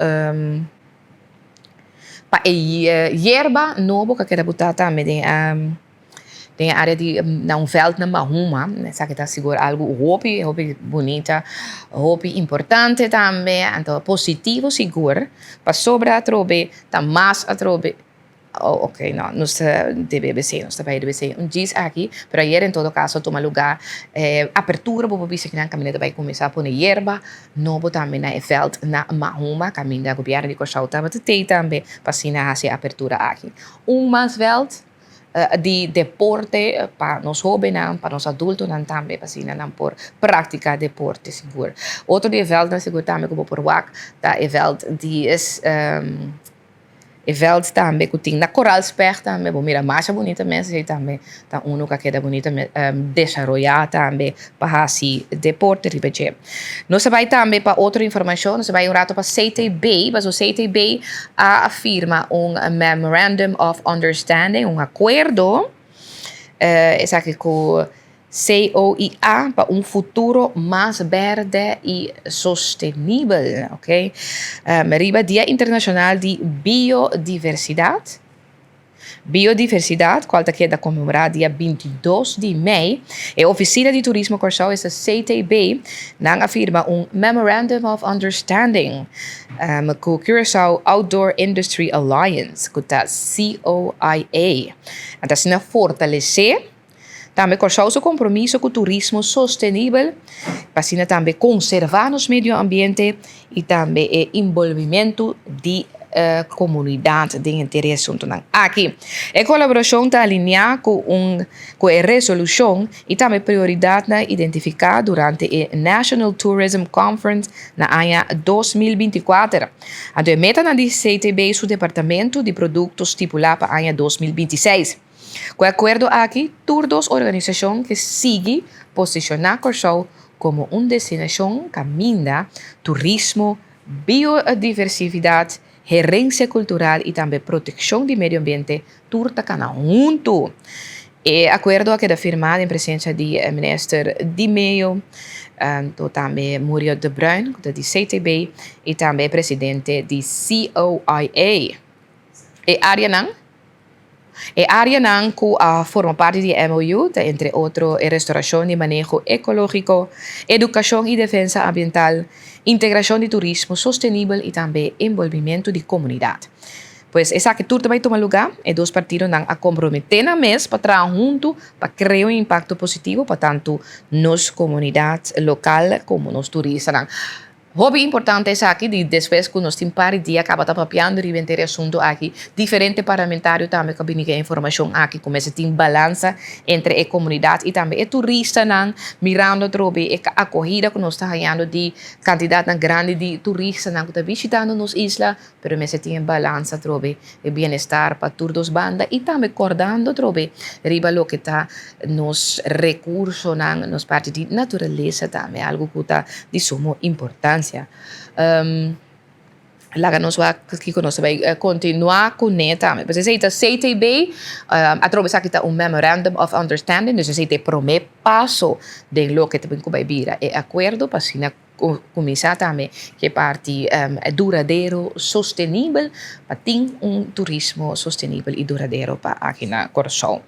pa e yerba nobo ku a keda butá tambe den Den e área di na un vèlt na Mahuma, esaki ta sigur algu hopi, hopi bunita, hopi importante tambe, anto positivo sigur, pasobra atrobe ta mas atrobe, oh ok no, nos ta debe besei, nos ta bai debe un djis aki, pero ayer en todo kaso a tuma lugá e apertura bo por bisa kinan kaminda ta bai kuminsá pone yerba nobo tambe na e vèlt na Mahuma, kaminda gobièrnu di Kòrsou tabata tei tambe pa asina hasi e apertura aki. Un mas vèlt. Di deporte pa nos hobennan, pa nos adultonan tambe, pa asina nan por practica deporte sigur. Otro di e veldnan sigur tambe cu bo por wak ta e veld di e veld tambe cu tin na Koraalspecht tambe, bo mira masha bunita mes, esey tambe ta uno cu a keda bunita desaroya tambe pa haci deporte riba dje. Nos a bai tambe pa otro informacion, nos a bai un rato pa CTB, pasobra CTB a firma un Memorandum of Understanding, un acuerdo, esaki cu COIA pa un futuro mas berde y sostenibel, ok. Riba Dia Internacional di Biodiversidad. Biodiversidat, kual ta keda konmemorá dia 22 di mei, e Ofisina di Turismo Kòrsou, esta CTB, nan a firma un Memorandum of Understanding ku Curaçao Outdoor Industry Alliance, ku ta COIA. Nan ta asina fortalesé tambe Kòrsou su kompromiso ku turismo sostenibel, pa asina tambe konservá nos medio ambiente i tambe e inbolbimentu di komunidat den henter e asuntunan aki. E kolaborashon ta alineá ku un ku e resolushon i tambe prioridatnan identifiká durante e National Tourism Conference na aña 2024. Anto e metanan di CTB su departamentu di produkto stipulá pa aña 2026. Ku e akuerdo aki, tur dos organisashon ke sigui posishoná Kòrsou komo un destinashon kaminda turismo, biodiversidat, herensia kultural i tambe protekshon di medio ambiente tur ta kana huntu. E akuerdo a keda firmá den presensia di minister di Medio, anto tambe Muriel de Bruin ku ta di CTB i tambe e presidente di COIA. E áreanan E áreanan ku a forma parti di e MOU ta entre otro e restorashon di maneho ekológiko, edukashon i defensa ambiental, integrashon di turismo sostenibel i tambe enbolbimentu di komunidat. Pues esaki tur ta bai tuma lugá, e dos partidonan a komprometé nan mes pa traha huntu pa krea un impakto positivo pa tantu nos komunidat lokal komo nos turistanan. Hopi importante esaki di despues ku nos tin par di dia kaba ta papiando riba henter e asuntu aki, diferente parlamentario tambe ku a bini ku e informashon aki ku mester tin balansa entre e komunidat i tambe e turistanan, mirando atrobe e akohida ku nos ta hañando di kantidatnan grandi di turistanan ku ta bishitando nos isla, pero mester tin e balansa atrobe e bienestar pa tur dos banda i tambe kòrdando atrobe riba loke ta nos rekursonan, nos parti di naturalesa tambe, algu ku ta di sumo importansia. Laga nos wak kiko nos ta bai kontinuá kuné tambe. Pues esei ta CTB, atrobe esaki ta un Memorandum of Understanding, dus esei ta e promé paso den loke ta bin ku bai bira e akuerdo pa asina Kuminsá tambe ku e parti duradero sostenibel pa tin un turismo sostenibel i duradero pa aki na Kòrsou.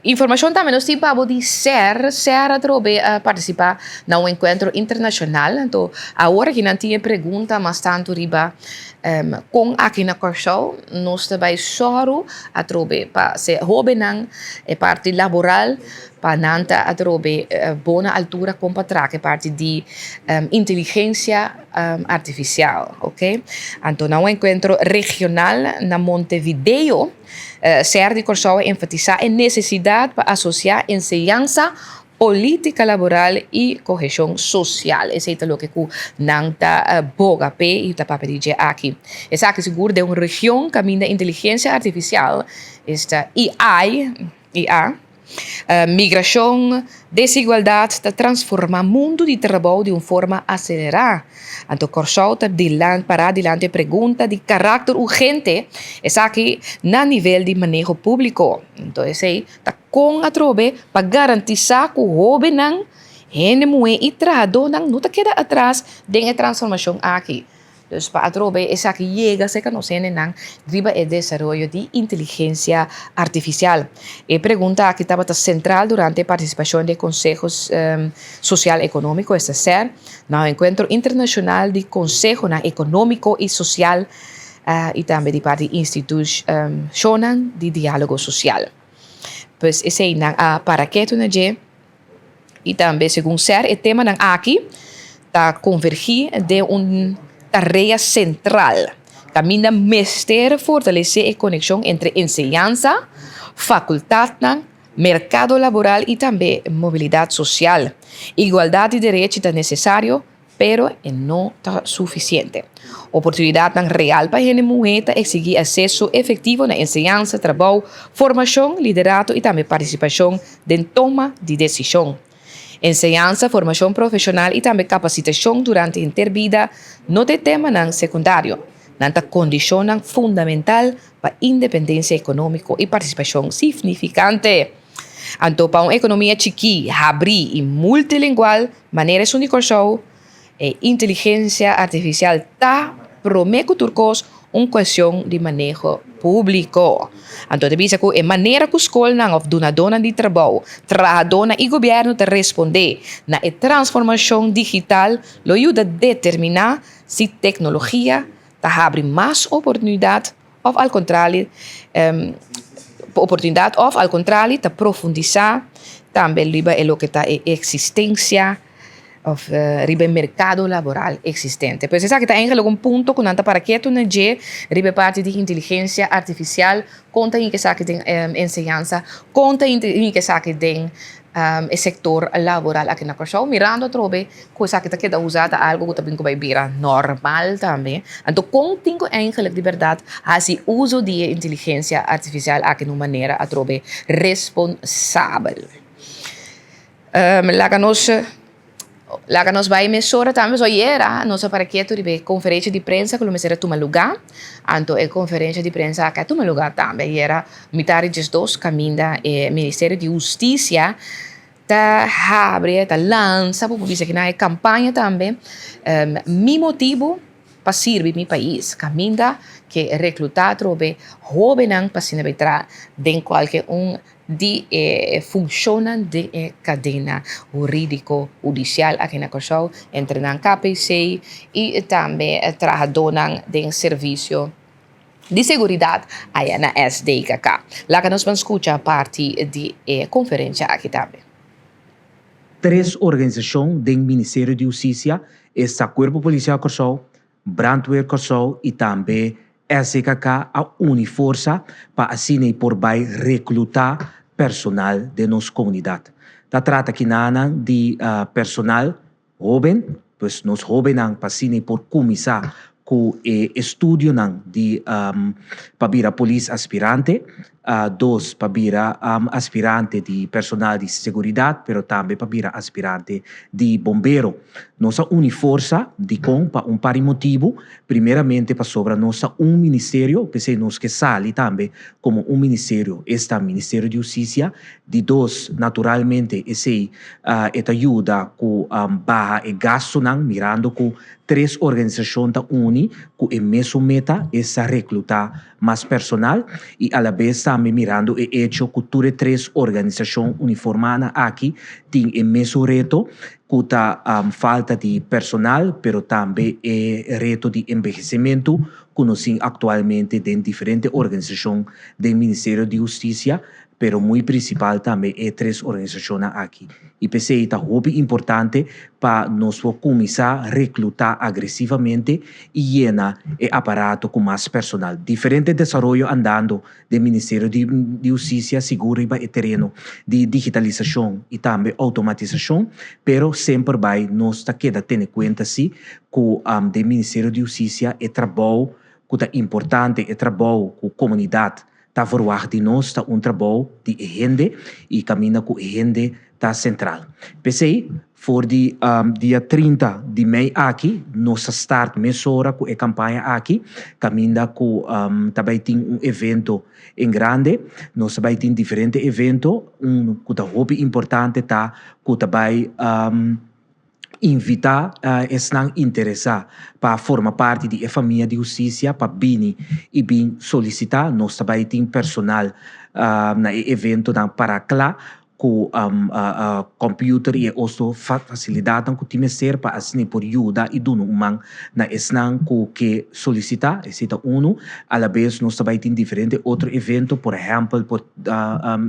Informashon tambe nos tin pa bo di SER. SER atrobe a partisipá na un enkuentro internashonal. Anto awor aki nan tin e pregunta mas tantu riba kon aki na Kòrsou nos ta bai sòru atrobe pa se hóbennan e parti laboral Pa nan ta atrobe bo na altura kon pa traka e parti di inteligensia artifisial, ok. Anto na un enkuentro regional na Montevideo, ser di Kòrsou a enfatisá e nesesidat pa asosiá enseñansa, polítika laboral i koheshon sosial. Esei ta loke ku nan ta boga p'e i ta papia di dje aki. Esaki sigur den un region kaminda inteligensia artifisial, esta AI, IA. Migrashon, desigualdat ta transformá mundu di trabou di un forma aselerá. Anto Kòrsou ta dilant pará dilanti e pregunta di karakter urgente, esaki na nivel di maneho públiko. Anto esei ta kon atrobe pa garantisá ku hóbennan, hende muhé i trahadónan no ta keda atras den e transformashon aki. Dus pa atrobe esaki yega serka nos hendenan riba e desaroyo di inteligensia artifisial. E pregunta aki tabata sentral durante e partisipashon di e Konseho Sosial Ekonómiko, esta ser, na un enkuentro internashonal di konsehonan ekonómiko i sosial i tambe di parti institushonnan di diálogo sosial. Pues eseinan a para ketu na dje. I tambe segun ser e temanan aki ta konvergí den un tarea sentral kaminda mester fortalesé e konekshon entre enseñansa, fakultatnan, merkado laboral i tambe mobilidat sosial. Igualdat di derechi ta nesesario Pero e no ta sufisiente. Oportunidatnan real pa hende muhé ta eksigí aseso efektivo na enseñansa, trabou, formashon, liderato i tambe partisipashon den toma di desishon. Enseñansa, formashon profeshonal i tambe kapasitashon durante henter bida no ta e temanan sekundario. Nan ta kondishonnan fundamental pa independensia ekonómiko i partisipashon signifikante. Anto pa un ekonomia chikí, habrí i multilingual, Manera esun di Kòrsou, e inteligensia artifisial ta, promé ku tur kos, un kuestion di maneho públiko. Anto ta bisa ku e manera ku skolnan òf dunadónan di trabou, trahadónan i gobièrnu ta respondé na e transformashon digital lo yuda determiná si teknologia ta habri mas oportunidat òf al kontrali oportunidat òf al kontrali ta profundisá tambe riba e loke ta e eksistensia òf riba e merkado laboral eksistente. Pues esaki ta eigenlik un punto ku nan ta para ketu na dje riba e parti di inteligensia artifisial, kon ta hinka esaki den enseñansa, kon ta hinka esaki den e sektor laboral aki na Kòrsou, mirando atrobe ku esaki ta keda usa ta algu ku ta bin ku bai bira normal tambe. Anto kon tin ku eigenlik di bèrdat hasi uso di e inteligensia artifisial aki na un manera atrobe responsabel? Laga nos Laga nos bai mesora tambe pasobra ayera nos a para ketu riba e konferensha di prensa ku lo mester a tuma lugá. Anto e konferensha di prensa aki a tuma lugá tambe ayera mitar di diesdos kaminda e Ministerio di Hustisia ta habri, ta lansa bo por bisa kinan e kampaña tambe Mi motibu pa sirbi mi pais kaminda ke reklutá atrobe hóbennan pa asina bai traha den kualke un di e funshonnan den e kadena hurídiko hudisial aki na Kòrsou, entre nan KPC i tambe trahadónan den servisio di seguridat aya na SDKK. Laga nos ban skucha parti di e konferensha aki tambe. Tres organisashon den Ministerio di Hustisia, esta Kuerpo Polisial Kòrsou, Brandweer Kòrsou i tambe SDKK a uni forsa pa asina i por bai reklutá personal den nos komunidat. Ta trata kinanan di personal hóben, pues nos hóbennan pa asina i por kuminsá ku e estudionan di pa bira polis aspirante, dos pa bira aspirante di personal di seguridat pero tambe pa bira aspirante di bombero. Nos a uni forsa dikon pa un par di motibu, primeramente pasobra nos ta un ministerio, p'esei nos ke sali tambe komo un ministerio, esta Ministerio di Hustisia, di dos naturalmente esei e ta yuda ku baha e gastunan mirando ku tres organisashon ta uni ku e mesun meta, esta reklutá mas personal i alabes tambe mirando e echo ku tur e tres organisashon uniformánan aki tin e mesun reto ku ta falta di personal pero tambe e reto di enbehesimentu ku nos tin aktualmente den diferente organisashon den Ministerio di Hustisia pero muy principal tambe e tres organisacionnan aki. Y p'esey ta hopi importante pa nos por cuminsa recluta agresivamente y yena e aparato cu mas personal. Diferente desaroyo andando den Ministerio di di Husticia sigur riba e tereno di digitalisacion y tambe automatisacion, pero semper bay nos ta keda tene cuenta si cu den Ministerio di Husticia e trabou cu ta importante, e trabou cu comunidad. ta verwagt di nos ta un trabou di e hende i kaminda ku e hende ta sentral. P'esei, for di dia 30 di mei aki nos a start mesora ku e kampaña aki, kaminda ku ta bai tin un evento en grande. Nos ta bai tin diferente evento, un ku ta hopi importante ta ku ta bai Invitá esnan interesá pa forma parti di e famia di hustisia pa bini i bin solisitá. Nos ta bai tin personal na e eventonan para kla ku kòmpiuter i e otro fasilidatnan ku tin mester pa asina por yuda i duna un man na esnan ku ke solisitá. Esei ta unu. Alabes nos ta bai tin diferente otro evento, por ehèmpel por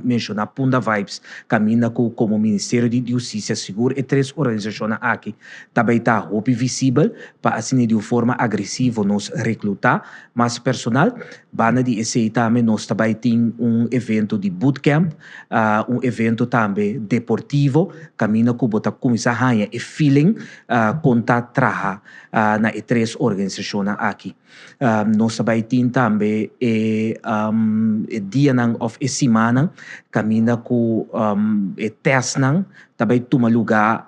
menshoná Punda Vibes Kaminda ku komo Ministerio di Hustisia sigur e tres organisashonnan aki ta bay ta hopi visibel pa asina di un forma agresivo nos reklutá mas personal. Banda di esei tambe nos ta bay tin un evento di bootcamp, un evento tambe deportivo kaminda ku bo ta kuminsá haña e feeling kon ta traha na e tres organisashonnan aki. Nos ta bai tin tambe e dianan òf e simannan kaminda ku e tèstnan ta bai tuma lugá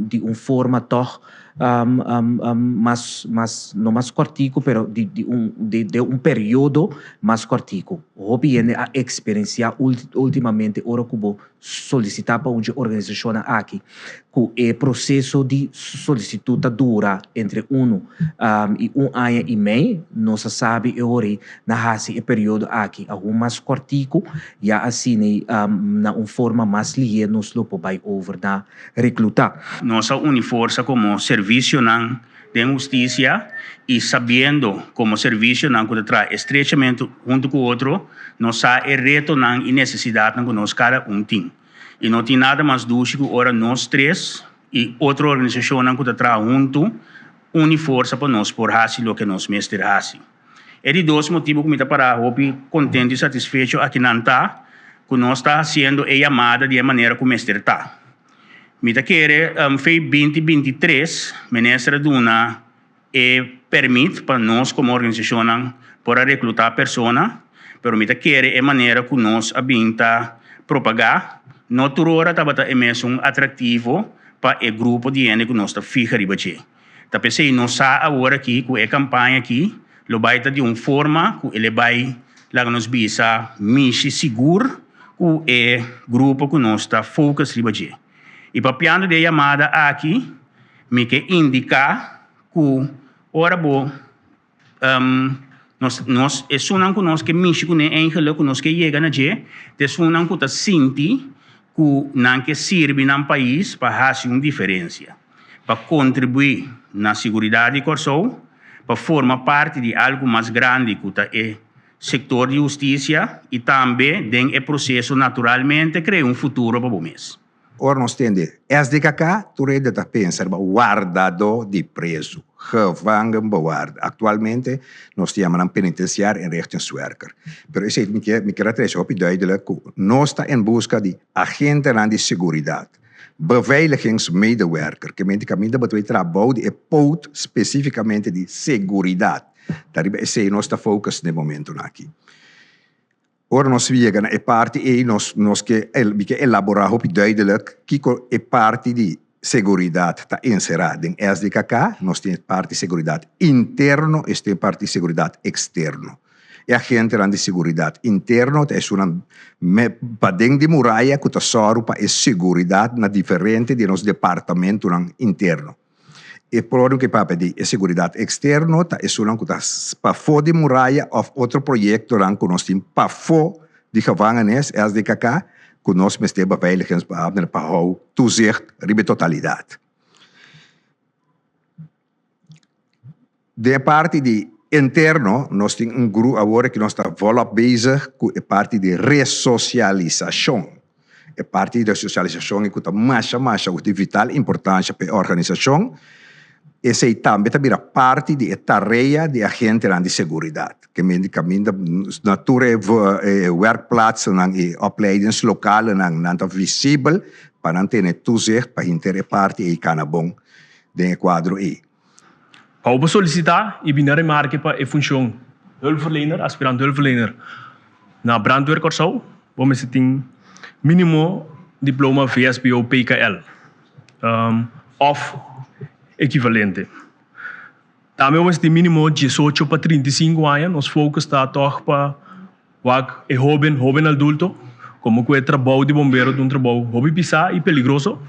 di un forma tòg mas mas no mas kòrtiku pero di di un den un periodo mas kòrtiku. Hopi hende a eksperensiá ultimamente ora ku bo solisitá pa un dje organisashonnan aki ku e proseso di solisitut ta dura entre unu i un aña i mei. Nos a sabi e ora ei na hasi e periodo aki aun mas kòrtiku, ya asina ei na un forma mas lihé nos lo por bai over na reklutá. Nos a uni forsa komo servisionan den hustisia i sabiendo komo servisionan ku ta traha estrechamente huntu ku otro, nos sa e retonan i nesesidatnan ku nos kada un tin. I no tin nada mas dushi ku ora nos tres i otro organisashonnan ku ta traha huntu uni forsa pa nos por hasi loke nos mester hasi. E di dos motibu ku mi ta pará hopi kontentu i satisfecho akinan ta ku nos ta hasiendo e yamada di e manera ku mester ta. Mi ta kere fei 2023 minister a duna e permit pa nos komo organisashonnan por a reklutá persona, pero mi ta kere e manera ku nos a bin ta propagá no tur ora tabata e mesun atraktivo pa e grupo di hende ku nos ta fiha riba dje. Ta p'esei nos sa awor aki ku e kampaña aki lo bai ta di un forma ku el e bai laga nos bisa mishi sigur ku e grupo ku nos ta focus riba dje. I papiando di e yamada aki mi ke indiká ku ora bo nos nos esunnan ku nos ke mishi kuné eigenlik ku nos ke yega na dje ta esunnan ku ta sinti ku nan ke sirbi nan pais pa hasi un diferensia, pa kontribuí na siguridat di Kòrsou, pa forma parti di algu mas grandi ku ta e sektor di hustisia i tambe den e proseso naturalmente krea un futuro pa bo mes. Ora nos tende SDKK, tur hende ta pensa riba wardadó di prezu, gevangenbewaarder. Aktualmente nos ta yama nan penitenciair inrichtingswerker. Pero esei mi ke mi kier a trese hopi duidelijk ku nos ta en buska di agentenan di seguridat, beveiligingsmedewerker, ke menti kaminda bo ta bay traha bou di e poot spesifikamente di seguridat. Ta riba esei nos ta focus den momentonan aki. Ora nos yega na e parti ei nos nos ke mi ke elaborá hopi duidelijk kiko e parti di seguridat ta enserá den SDKK. Nos tin e parti seguridat interno i nos tin e parti seguridat eksterno. E agentenan di seguridat interno ta esunnan me paden di muraya ku ta sòru pa e seguridat na diferente di nos departamentunan interno. E problema ku e papia di e seguridat eksterno ta esunnan ku ta pafó di muraya òf otro proyektonan ku nos tin pafó di gevangenis, SDKK, ku nos mester beveiligingsbeambtenan pa hou toezicht riba e totalidat. Den e parti di interno nos tin un gru awor ku nos ta volop bezig ku e parti di resosialisashon. E parti di resosialisashon ku ta masha masha di vital importansha pa e organisashon. Esei tambe ta bira parti di e tarea di agentenan di seguridat. Ke men di kaminda na tur e werkplaatsennan i opleidingslokalenan nan ta visibel pa nan tene toezicht pa hinter e parti ei kana bon den e kuadro ei. Pa bo por solisitá i bini na remarke pa e funshon hulpverlener, aspirant hulpverlener. Na Brandweer Kòrsou bo mester tin mínimo diploma VSBO PKL òf ekivalente. Tambe bo mester tin mínimo 18 pa 35 aña. Nos focus ta tòg pa wak e hóben, hóben adulto, komo ku e trabou di bombero ta un trabou hopi pisá i peligroso.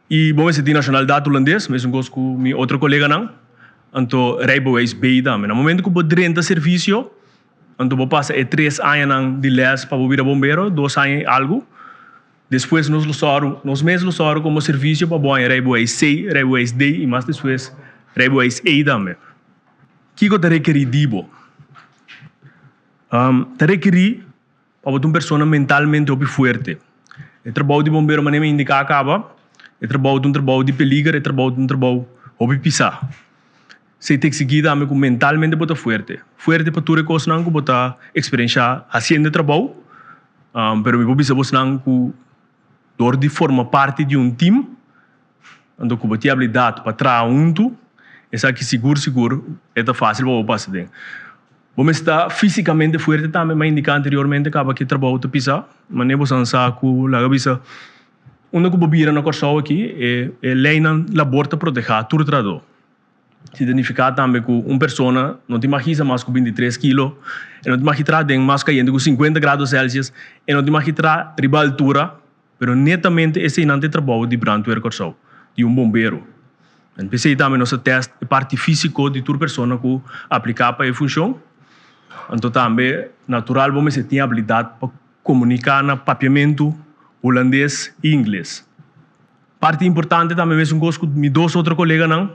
I bo mester tin nashonalidat hulandes, mesun kos ku mi otro koleganan. Anto rijbewijs B tambe. Na momento ku bo drenta servisio, anto bo pasa e tres añanan di lès pa bo bira bombero, dos aña i algu. Despues nos lo sòru, nos mes lo sòru komo servisio pa bo haña rijbewijs C, rijbewijs D i mas despues rijbewijs E tambe. Kiko ta rekerí di bo? Ta rekerí Pa bo ta un persona mentalmente hopi fuerte. E trabou di bombero manera mi a indica caba, e trabou ta un trabou di peliger, e trabou ta un trabou hopi pisa. Esey ta exigi tambe cu mentalmente bo ta fuerte. Fuerte pa tur e cosnan cu bo ta experiencia haciendo e trabou, pero mi por bisa bosnan cu dor di forma parti di un team, Anto ku bo tin abilidat pa traha huntu, esaki sigur sigur e ta fásil pa bo pasa den. Bo mester ta físikamente fuerte tambe, m'a indiká anteriormente kaba ki trabou ta pisá. Manera bo san sa ku laga bisa unda ku bo bira na Kòrsou aki e leinan labor ta protehá tur trahadó. Si ta nifiká tambe ku un persona no tin mag hisa mas ku 23 kilo, e no tin mag traha den mas kayente ku 50 grado Celsius, e no tin mag traha riba altura. Pero netamente eseinan ta e trabou di Brandweer Kòrsou, di un bombero. En p'esei tambe nos a tèst e parti físiko di tur persona ku apliká pa e funshon. Anto tambe natural bo mester tin abilidat pa komuniká na papiamentu, hulandes i ingles. Parti importante tambe mesun kos ku mi dos otro koleganan,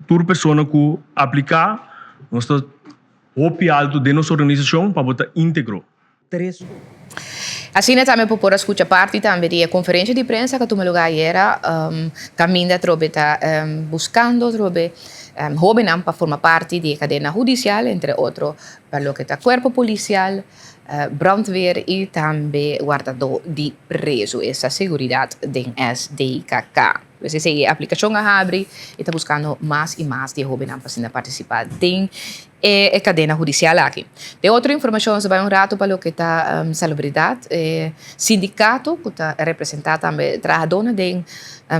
tur persona ku apliká nos ta hopi altu den nos organisashon pa bo ta íntegro. Tres. Asina tambe bo por a scucha parti tambe di e conferencia di prensa cu a tuma lugar ayera, caminda atrobe ta buscando atrobe hobennan pa forma parti di e cadena hudicial, entre otro pa loke ta cuerpo policial, brandweer y tambe wardador di preso, esta seguridad den SDKK. Pues esey e aplicacion a habri y ta buscando mas y mas di e hobennan pa asina participa den e cadena hudicial aki. Den otro informacion nos ta bay un rato pa loke ta salubridad. E sindicato cu ta representa tambe trahadornan den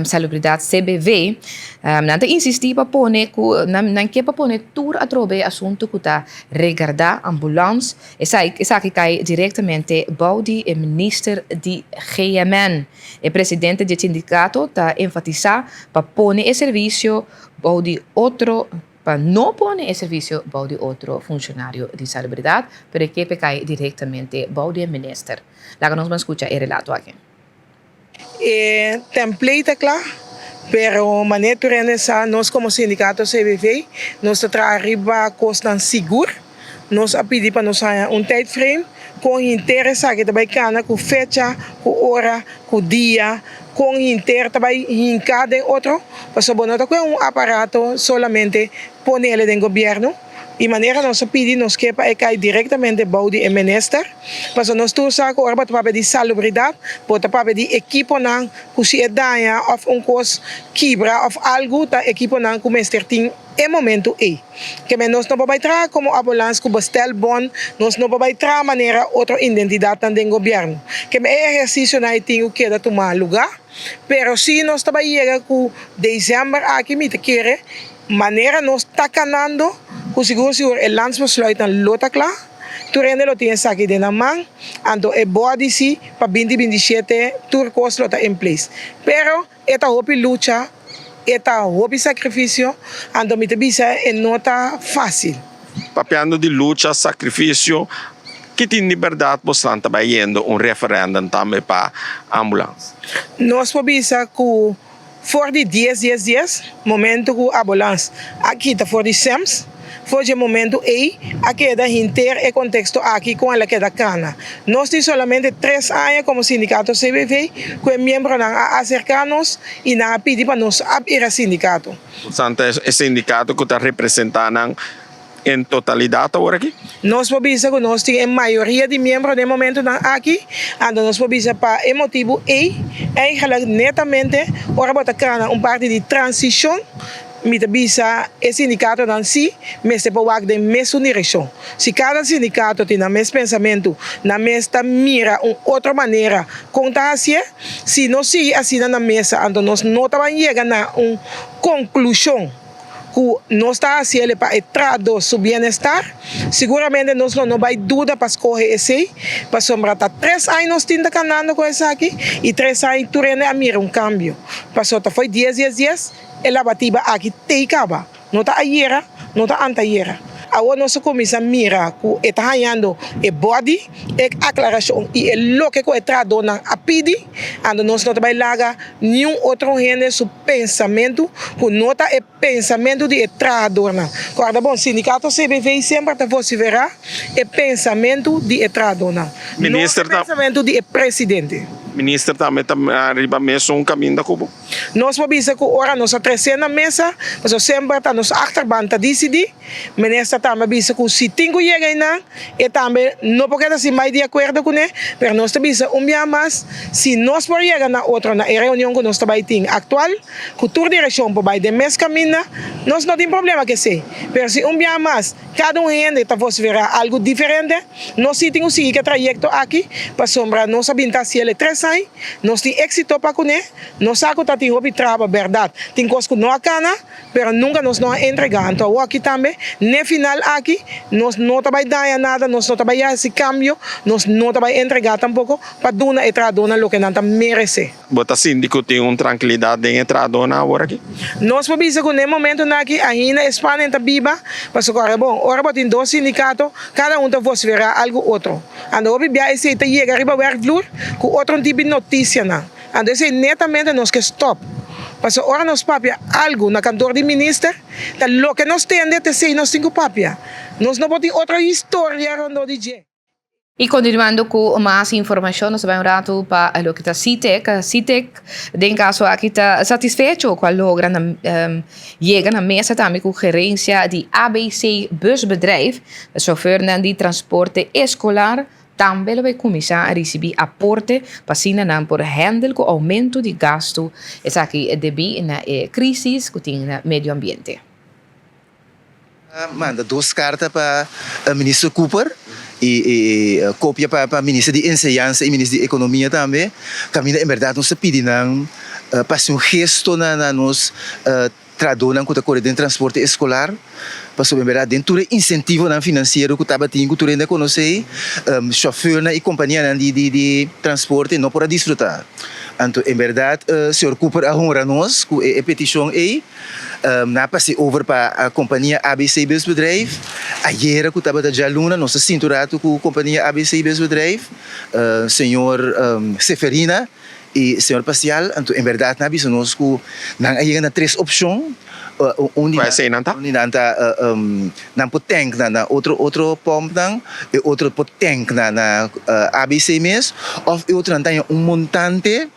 salubridad CBV nan ta insisti pa pone cu nan ke pa pone tur atrobe e asunto cu ta regarda ambulance. Esaki cay directamente bou di e minister di GMN. E presidente di e sindicato ta enfatisa pa pone e servicio bou di otro. Pa no pone e servisio bou di otro funshonario di salubridat, pero e kepe kai direktamente bou di e minister. Laga nos ban skucha e relato aki. E template ta kla, pero manera tur hende sa nos komo sindikato CBV nos ta traha riba kosnan sigur. Nos a pidi pa nos haña un tijdframe kon hinter esaki ta bai kana ku fecha, ku ora, ku dia, kon hinter ta bai hinka den otro, pasobra bo no ta kue un aparato solamente ponele den gobierno y manera nos a pidi nos ke pa e kai directamente bou di e minister, pasobra nos tur sa ku ora bo ta papia di salubridad bo ta papia di ekiponan ku si e daña of un kos kibra of algu ta ekiponan ku mester tin. E momento ei. Keme nos no por bai traha komo abolans ku bestelbon, nos no por bai traha manera otro identidatnan den gobièrnu. Keme e ehersisionan ei tin ku keda tuma lugá, pero si nos ta bai yega ku desèmber aki mi ta kere manera nos ta kanando ku sigur sigur e landsbesluitnan lo ta kla, tur hende lo tin esaki den nan man, anto e bòdi si pa binti 27 tur kos lo ta in place. Pero E ta hopi lucha, e ta hopi sacrificio, anto mi ta bisa e no ta facil. Papiando di lucha, sacrificio, ki tin di berdad bosnan ta bay yendo un referendum tambe pa ambulans? Nos por bisa cu for di dies dies dies, momento cu ambulans a kita for di SEMS, For dje momentu ei a keda hinter e konteksto aki kon el a keda kana. Nos tin solamente tres aña komo sindikato CBV ku e miembronan a aserká nos i nan a pidi pa nos a bira sindikato. Santa e sindikato ku ta representá nan en totalidat awor aki? Nos por bisa ku nos tin e mayoria di miembro den momentunan aki, anto nos por bisa pa e motibu ei, eigenlijk netamente ora bo ta kana un parti di transishon. Mi ta bisa e sindikatonan si mester por wak den mesun direkshon. Si kada sindikato tin nan mes pensamentu, nan mes ta mira un otro manera kon ta hasié. Si nos sigui asina na mesa anto nos no ta ban yega na un konklushon ku nos ta hasiel pa e trahadó su bienestar, siguramente nos lo no bai duda pa skohe esei, pasobra ta tres aña nos tin ta kanando ku esaki i tres aña tur hende a mira un kambio. Pasobra ta fo'i dies dies dies. E labatiba aki tei kaba. No ta ayera, no ta antayera. Awor nos a kuminsá mira ku e ta hañando e bòdi, e aklarashon i e loke ku e trahadónan a pidi. Anto nos no ta bai laga niun otro hende su pensamentu ku no ta e pensamentu di e trahadornan. Kòrda bon, sindikato CBV semper ta vosiferá e pensamentu di e trahadónan, no e pensamentu di e presidente. Minister tambe ta riba mesun kaminda ku bo? Nos por bisa ku ora nos a tresé na mesa, pasobra semper ta nos achterban ta disidí. Minister tambe a bisa ku si tin ku yega einan, e tambe no por keda sin bai di akuerdo kuné, pero nos ta bisa un bia mas, si nos por yega na otro na e reunion ku nos ta bai tin aktual, ku tur direkshon por bai den mes kaminda, nos no tin problema ku esei. Pero si un bia mas kada un hende ta vosiferá algu diferente, nos si tin ku sigui ku e trayekto aki, pasobra nos a bin ta hasiel e tres aña, nos tin éksito pa kuné. Nos sa ku ta tin hopi traba, bèrdat. Tin kos ku no a kana, pero nunka nos no a entregá. Anto awoki tambe, n'e final aki, nos no ta bai daña nada, nos no ta bai hasi kambio, nos no ta bai entregá tampoko pa duna e trahadónan loke nan ta meresé. Bo ta sinti ku tin un trankilidat den e trahadónan aworakí? Nos por bisa ku n'e momentunan aki ainda e spanen ta biba, pasobra ora bon, ora bo tin dos sindikato, kada un ta vosferá algu otro. Anto hopi bia esei ta yega riba wèrkvloer ku otro un tipo di notisianan. Anto esei netamente nos ke stop. Pasobra ora nos papia algu na kantor di minister, ta loke nos tende ta esei nos tin ku papia. Nos no por tin otro historia rondó di dje. Y continuando cu mas informacion, nos ta bay un rato pa loke ta Sitek. Sitek den caso aki ta satisfecho cu a logra na yega na mesa tambe cu gerencia di ABC Busbedrijf. E chauffeurnan di transporte escolar Tambe lo bay cuminsa a ricibi aporte pa asina nan por handle cu aumento di gasto, esaki debi na e crisis cu tin na medio ambiente. A manda dos carta pa Minister Cooper y copia pa Minister di Enseñansa y Minister di Economia tambe, caminda en berdad nos ta pidi nan pa haci un gesto na nos Trahadónan ku ta kore den transporte eskolar, pasobra en bèrdat den tur e insentivonan finansiero ku tabatin ku tur hende a konosé, shòfèrnan i kompanianan di di transporte no por a disfrutá. Anto en bèrdat señor Cooper a honra nos ku e petishon ei. Nan a pas'é over pa kompania ABC Busbedrijf. Ayera ku tabata djaluna nos a sinti un ratu ku kompania ABC Busbedrijf, señor Seferina. I señor Pacial, anto en berdad nan a bisa nos cu nan a yega na tres opcion, un di Cual eseinan ta? Un di nan ta nan por tank na na otro otro pompnan, e otro por tank na na ABC mes, of e otro nan ta haña un montante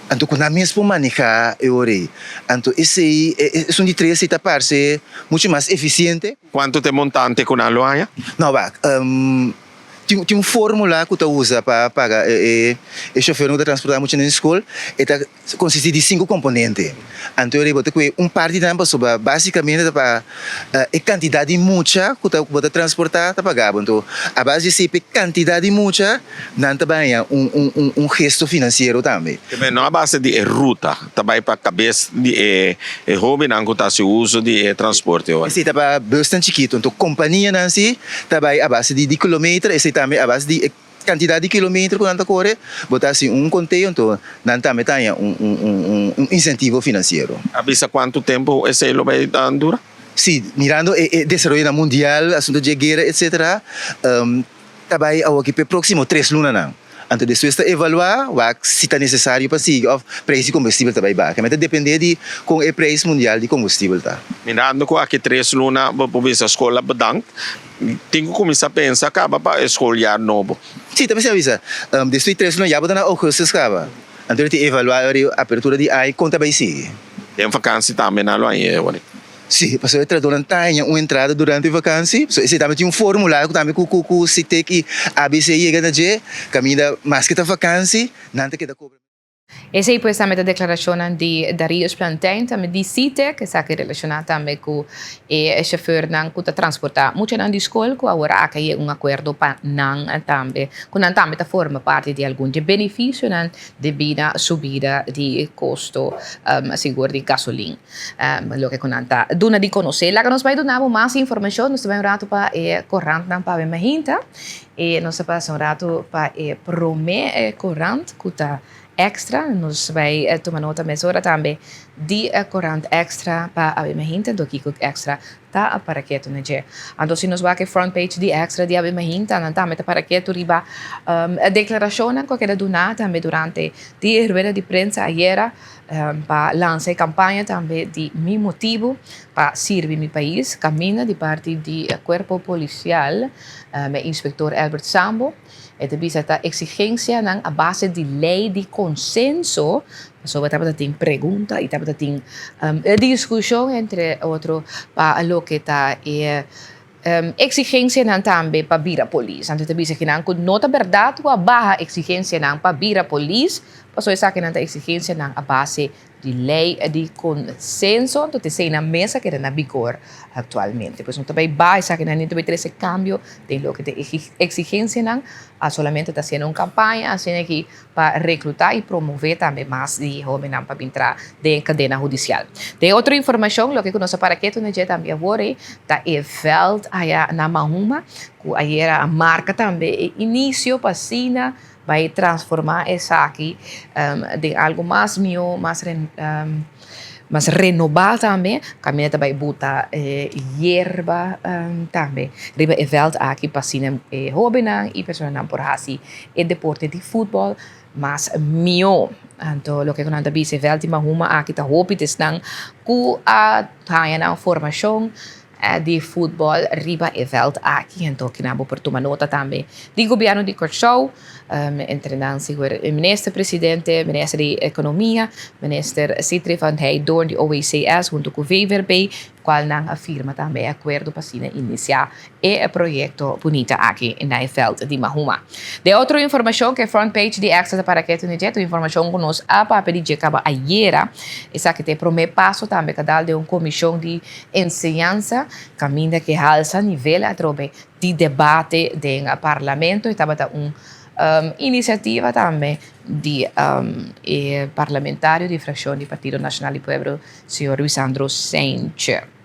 anto cu nan mes por maneha e ora ei. Anto esei, esun di tres ei ta parce mucho mas eficiente. Cuanto ta e montante cu nan lo haña? No, wak. Tin tin un formula ku ta usa pa paga e e shofernan ku ta transportá mucha den skol. E ta konsistí di sinku komponente. Anto riba bo ta kohe un parti di nan pasobra básikamente ta pa e kantidat di mucha ku ta ku bo ta transportá ta paga bo. Anto a base di esei pa e kantidat di mucha nan ta baña un un un gesto finansiero tambe. Te no a base di e ruta ta bai pa kabes di e e hóbennan ku ta hasi uso di e transporte ora. Esei ta pa busnan chikitu. Anto kompanianan si ta bai a base di kilometer, esei tambe a base di e kantidat di kilometer ku nan ta kore, bo ta hasi un konteo, anto nan tambe ta haña un insentivo finansiero. A bisa kuantu tempu esei lo bai dura? Si, mirando e desaroyonan mundial, asuntu dje guera etcetera, Ta bai awoki p'e próksimo tres lunanan. Anto despues ta evaluá wak si ta nesesario pa sigui òf preis di kombustibel ta bai baha. Keme ta dependé di kon e preis mundial di kombustibel ta. Mirando ku aki tres luna bo por bisa skol a bedankt, tin ku kuminsá pensa kaba pa e skoljaar nobo. Sí, ta mester a bisa. Despues di tres luna ya bo ta na ougùstus kaba. Anto lo tin evaluá e apertura di aña kon ta bai sigui. Den vakansi tambe nan lo haña e ora. Sí, pasobra e trahadornan ta haña un entrada durante vakansi. So esei tambe tin un formula ku tambe ku ku Sitek i ABC yega na dje, kaminda maske ta vakansi, nan ta keda kobra. Esei pues tambe ta deklarashonnan di Darius Plantijn tambe di CITEC, esaki relashoná tambe ku e shofèrnan ku ta transportá muchanan di skol ku awor a kai un akuerdo pa nan tambe, ku nan tambe ta forma parti di algun dje benefisionan debí na subida di kosto sigur di gasolin, loke ku nan ta duna di konosé. Laga nos bai duna bo mas informashon, nos ta bai un ratu pa e korantnan pa awe mainta. E nos a pasa un ratu pa e promé korant ku ta Extra. Nos bai tuma nota mesora tambe di e korant Extra pa awe mahinta, anto kiko Extra ta para ketu na dje. Anto si nos wak e front page di Extra di awe mahinta, nan tambe ta para ketu riba e deklarashonnan ku a keda duná tambe durante di e rueda di prensa ayera pa lansa e kampaña tambe di Mi Motibu pa Sirbi Mi Pais, kaminda di parti di e kuerpo polisial. E inspektor Albert Sambo e ta bisa ta eksigensianan a base di lei di konsenso, pasobra tabata tin pregunta i tabata tin diskushon entre otro pa loke ta e eksigensianan tambe pa bira polis. Anto e ta bisa kinan ku no ta bèrdat ku a baha eksigensianan pa bira polis, pasobra esakinan ta eksigensianan a base Di ley di consenso, anto t'esey nan mes a keda na vigor actualmente. Pues no ta bay baha esakinan ni ta bay trece cambio den loke ta e exigencianan, a solamente ta haciendo un campaña asina aki pa recluta y promove tambe mas di hobennan pa bin tra den e cadena hudicial. Den otro informacion, loke cu nos a para ketu na dje tambe awor ey ta e veld aya na Mahuma cu ayera a marca tambe e inicio pa asina Bai transformá esaki den algu mas mihó, mas mas renobá tambe. Kaminda ta bai buta yerba tambe riba e vèlt aki pa asina e hóbennan i personanan por hasi e deporte di futbòl mas mihó. Anto loke ku nan ta bisa e vèlt di Mahuma aki ta hopi di esnan ku a haña nan formashon di futbòl riba e vèlt aki. Anto kinan bo por tuma nota tambe di gobièrnu di Kòrsou, entre nan sigur e minister presidente, minister di ekonomia, minister Sithree van Heydoorn di OECS huntu ku VVRP, kual nan a firma tambe e akuerdo pa asina inisiá e proyekto bunita aki na e vèlt di Mahuma. Den otro informashon ku e front page di Extra ta para ketu na dje, ta un informashon ku nos a papia di dje kaba ayera. Esaki ta e promé paso tambe ku a dal den un komishon di Enseñansa kaminda ke halsa nivel atrobe di debate den parlamento. E tabata un inisiativa tambe di e parlamentario di frakshon di Partido Nashonal di Pueblo, señor Ruisandro Cijntje.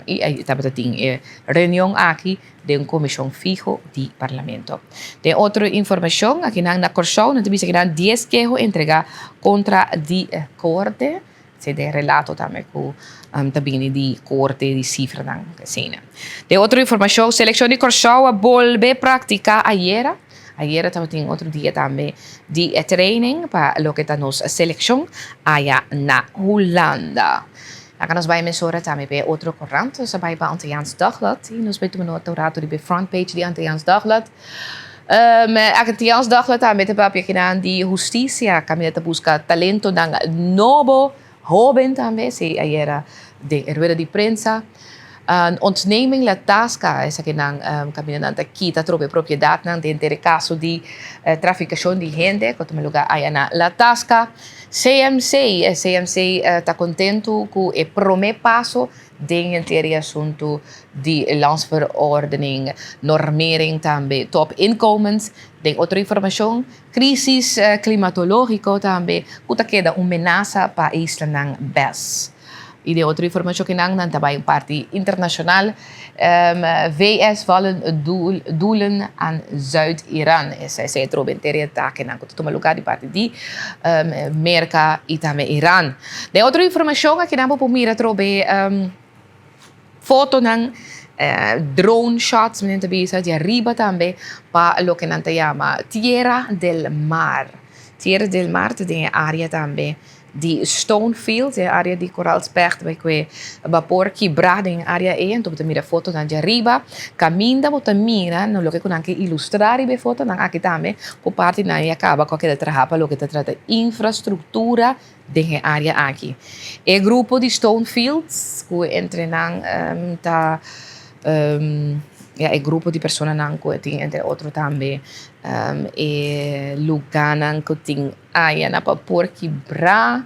I tabata tin e reunion aki den un komishon fiho di parlamento. Den otro informashon, akinan na Kòrsou nan ta bisa kinan dies keho entregá kontra di korte. Si den relato tambe ku ta bini di korte di sifranan asina. Den otro informashon, selekshon di Kòrsou a bolbe praktiká ayera. Ayera tabatin otro dia tambe di e training pa loke ta nos selekshon aya na Hulanda. Laga nos bai mesora tambe pa e otro korant. Nos a bai pa Antilliaans Dagblad i nos bai tuma nota un rato riba e front page di Antilliaans Dagblad. Antilliaans Dagblad tambe ta papia kinan di hustisia, kaminda ta buska talentonan nobo, hoben tambe, si ayera den e rueda di prensa. Ontneming La Tasca, esakinan kaminda nan ta kita trobe propiedatnan den e kaso di trafikashon di hende ku a tuma luga aya na La Tasca. CMC, CMC ta kontentu ku e promé paso Den henter e asuntu di landsverordening, normering tambe topinkomens. Den otro informashon, krisis klimatológiko tambe ku ta keda un menasa pa e islanan bes. I den otro informashon kinan nan ta bai un parti internashonal, VS vallen doelen aan Zuid-Iran. Esei e trobe henter e atakenan ku ta tuma lugá di parti di Merka i tambe Iran. Den otro informashon akinan bo por mira atrobe fotonan, drone shots men ta bisa di ariba tambe pa loke nan ta yama Tierra del Mar. Tierra del Mar ta den e área tambe di Stonefield, e área di Koraalspecht bai ku e bapor kibrá den e área ei. Anto bo ta mira fotonan di ariba. Kaminda bo ta mira no loke ku nan ke ilustrá riba e fotonan aki tambe ku partinan ya kaba ku a keda traha pa loke ta trata infrastruktura den e área aki. E grupo di Stonefields ku entre nan ta. Ya e grupo di personanan ku tin entre otro tambe e lugánan ku tin aya na pa por kibrá,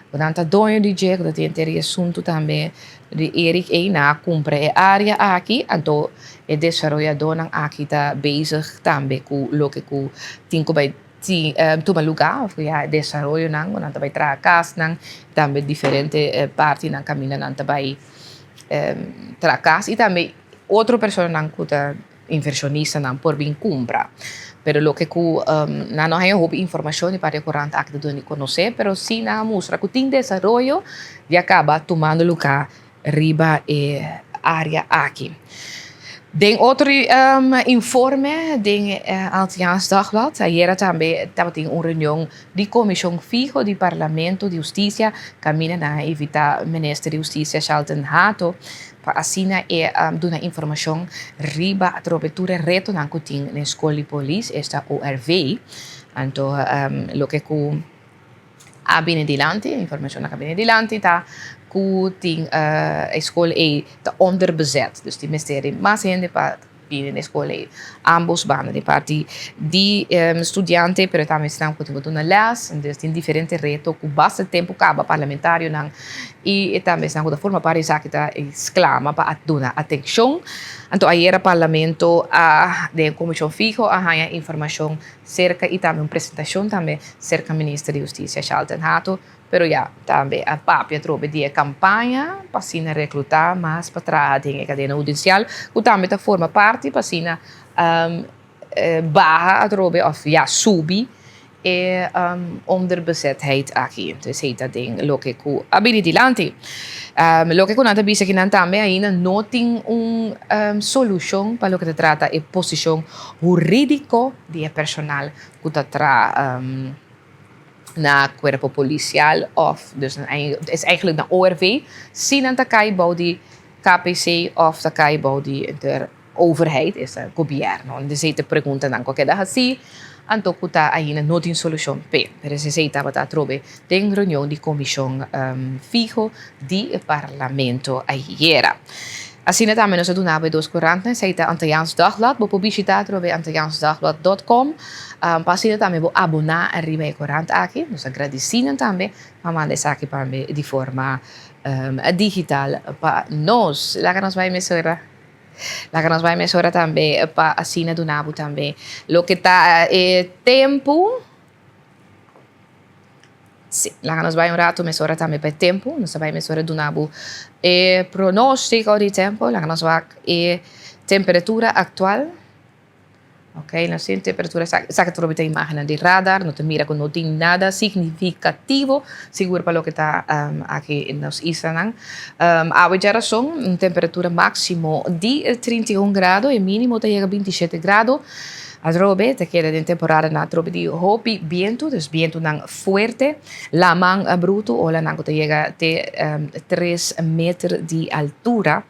ku nan ta doño di dje, ku ta tin henter e asuntu tambe di Eric ei nan a kumpra e área aki, anto e desaroyadónan aki ta bezig tambe ku loke ku tin ku bai tin tuma lugá òf ya desaroyonan ku nan ta bai traha kasnan, tambe diferente partinan kaminda nan ta bai traha kas i tambe. Otro personanan ku ta invershonistanan por bin kumpra. Pero loke ku nan no haña hopi informashon di parti di korant aki ta duna di konosé, pero si nan a mustra ku tin desaroyo di a kaba tumando lugá riba e área aki. Den otro informe den Antilliaans Dagblad ayera tambe tabatin un reunion di Komishon Fiho di Parlamento di Hustisia kaminda nan a invitá Minister di Hustisia Shalton Hato Pa asina e duna informashon riba atrobe tur e retonan ku tin den skol di polis, esta ORV. Anto loke ku a bini dilanti, informashonnan ku a bini dilanti ta ku tin e skol ei ta onderbezet. Dus tin mester di mas hende pa bini na e skol ei. Ambos banda, di parti di studiante pero tambe esnan ku tin ku duna lès. Entonces tin diferente reto ku basta tempu kaba parlamentarionan i tambe esnan ku ta forma parti di esaki ta sklama pa a duna atenshon. Anto ayera parlamento a den e komishon fiho a haña informashon serka i tambe un presentashon tambe serka minister di hustisia Shalton Hato. Pero ya, tambe a papia atrobe di e kampaña pa asina reklutá mas pa traha den e kadena hudisial, ku tambe ta forma parti pa asina baha atrobe òf ya subi e onderbezetheid aki. Entonces esei ta den loke ku a bini dilanti. Loke ku nan ta bisa kinan tambe ainda no tin un solushon pa loke ta trata e posishon hurídiko di e personal ku ta traha. Na cuerpo policial of dus es eigenlijk na ORV si nan ta cay bou di KPC of ta cay bou di inter overheid esta gobierno dus esey ta preguntanan cu a keda haci anto cu ta ainda no tin solucion p'e pero esey tabata atrobe den reunion di comision fiho di parlamento ayera. Asina tambe nos a duna bo e dos kurantnan, esei ta Antilliaans Dagblad. Bo por bishita atrobe antilliaansdagblad dot com pa asina tambe bo aboná riba e kurant aki. Nos a gradisí nan tambe pa manda esaki pa mi di forma digital pa nos. Laga nos bai mesora, laga nos bai mesora tambe pa asina duna bo tambe loke ta e tempu. Sí, laga nos bai un ratu mesora tambe pa e tempu. Nos ta bai mesora duna bo e pronóstiko di tempu. Laga nos wak e temperatura aktual. Ok, nos tin temperatura, esaki ta ta imágennan di radar. No ta mira ku no tin nada signifikativo sigur pa loke ta aki nos islanan. Awe djarason un temperatura máksimo di 31 grado, e mínimo ta yega 27 grado. Atrobe ta keda den temporadanan atrobe di hopi bientu, dus bientunan fuerte, laman brutu, olanan ku ta yega te tres meter di altura.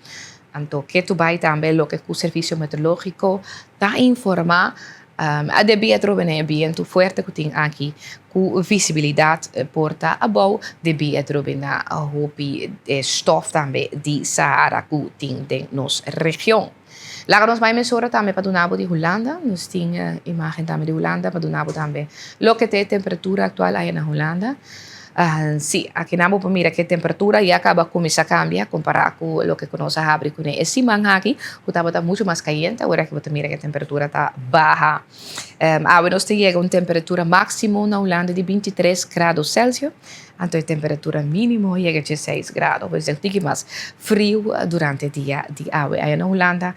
Anto ketu bai tambe loke ku Servisio Meteorológiko ta informá a debí atrobe na e bientu fuerte ku tin aki ku visibilidat por ta abou debí atrobe na hopi stòf tambe di Sahara ku tin den nos region. Laga nos bai mesora tambe pa duna bo di Hulanda. Nos tin imagen tambe di Hulanda pa duna bo tambe loke ta e temperatura aktual aya na Hulanda. Si, akinan bo por mira ku e temperatura ya kaba kuminsá kambia kompará ku loke ku nos a habri kuné e siman aki ku tabata muchu mas kayente. Awor aki bo ta mira ku e temperatura ta baha. Awe nos ta yega un temperatura máksimo na Hulanda di 23 grado Celsius. Anto e temperatura mínimo yega dieseis grado, pues un tiki mas friu durante dia di awe. Aya na Hulanda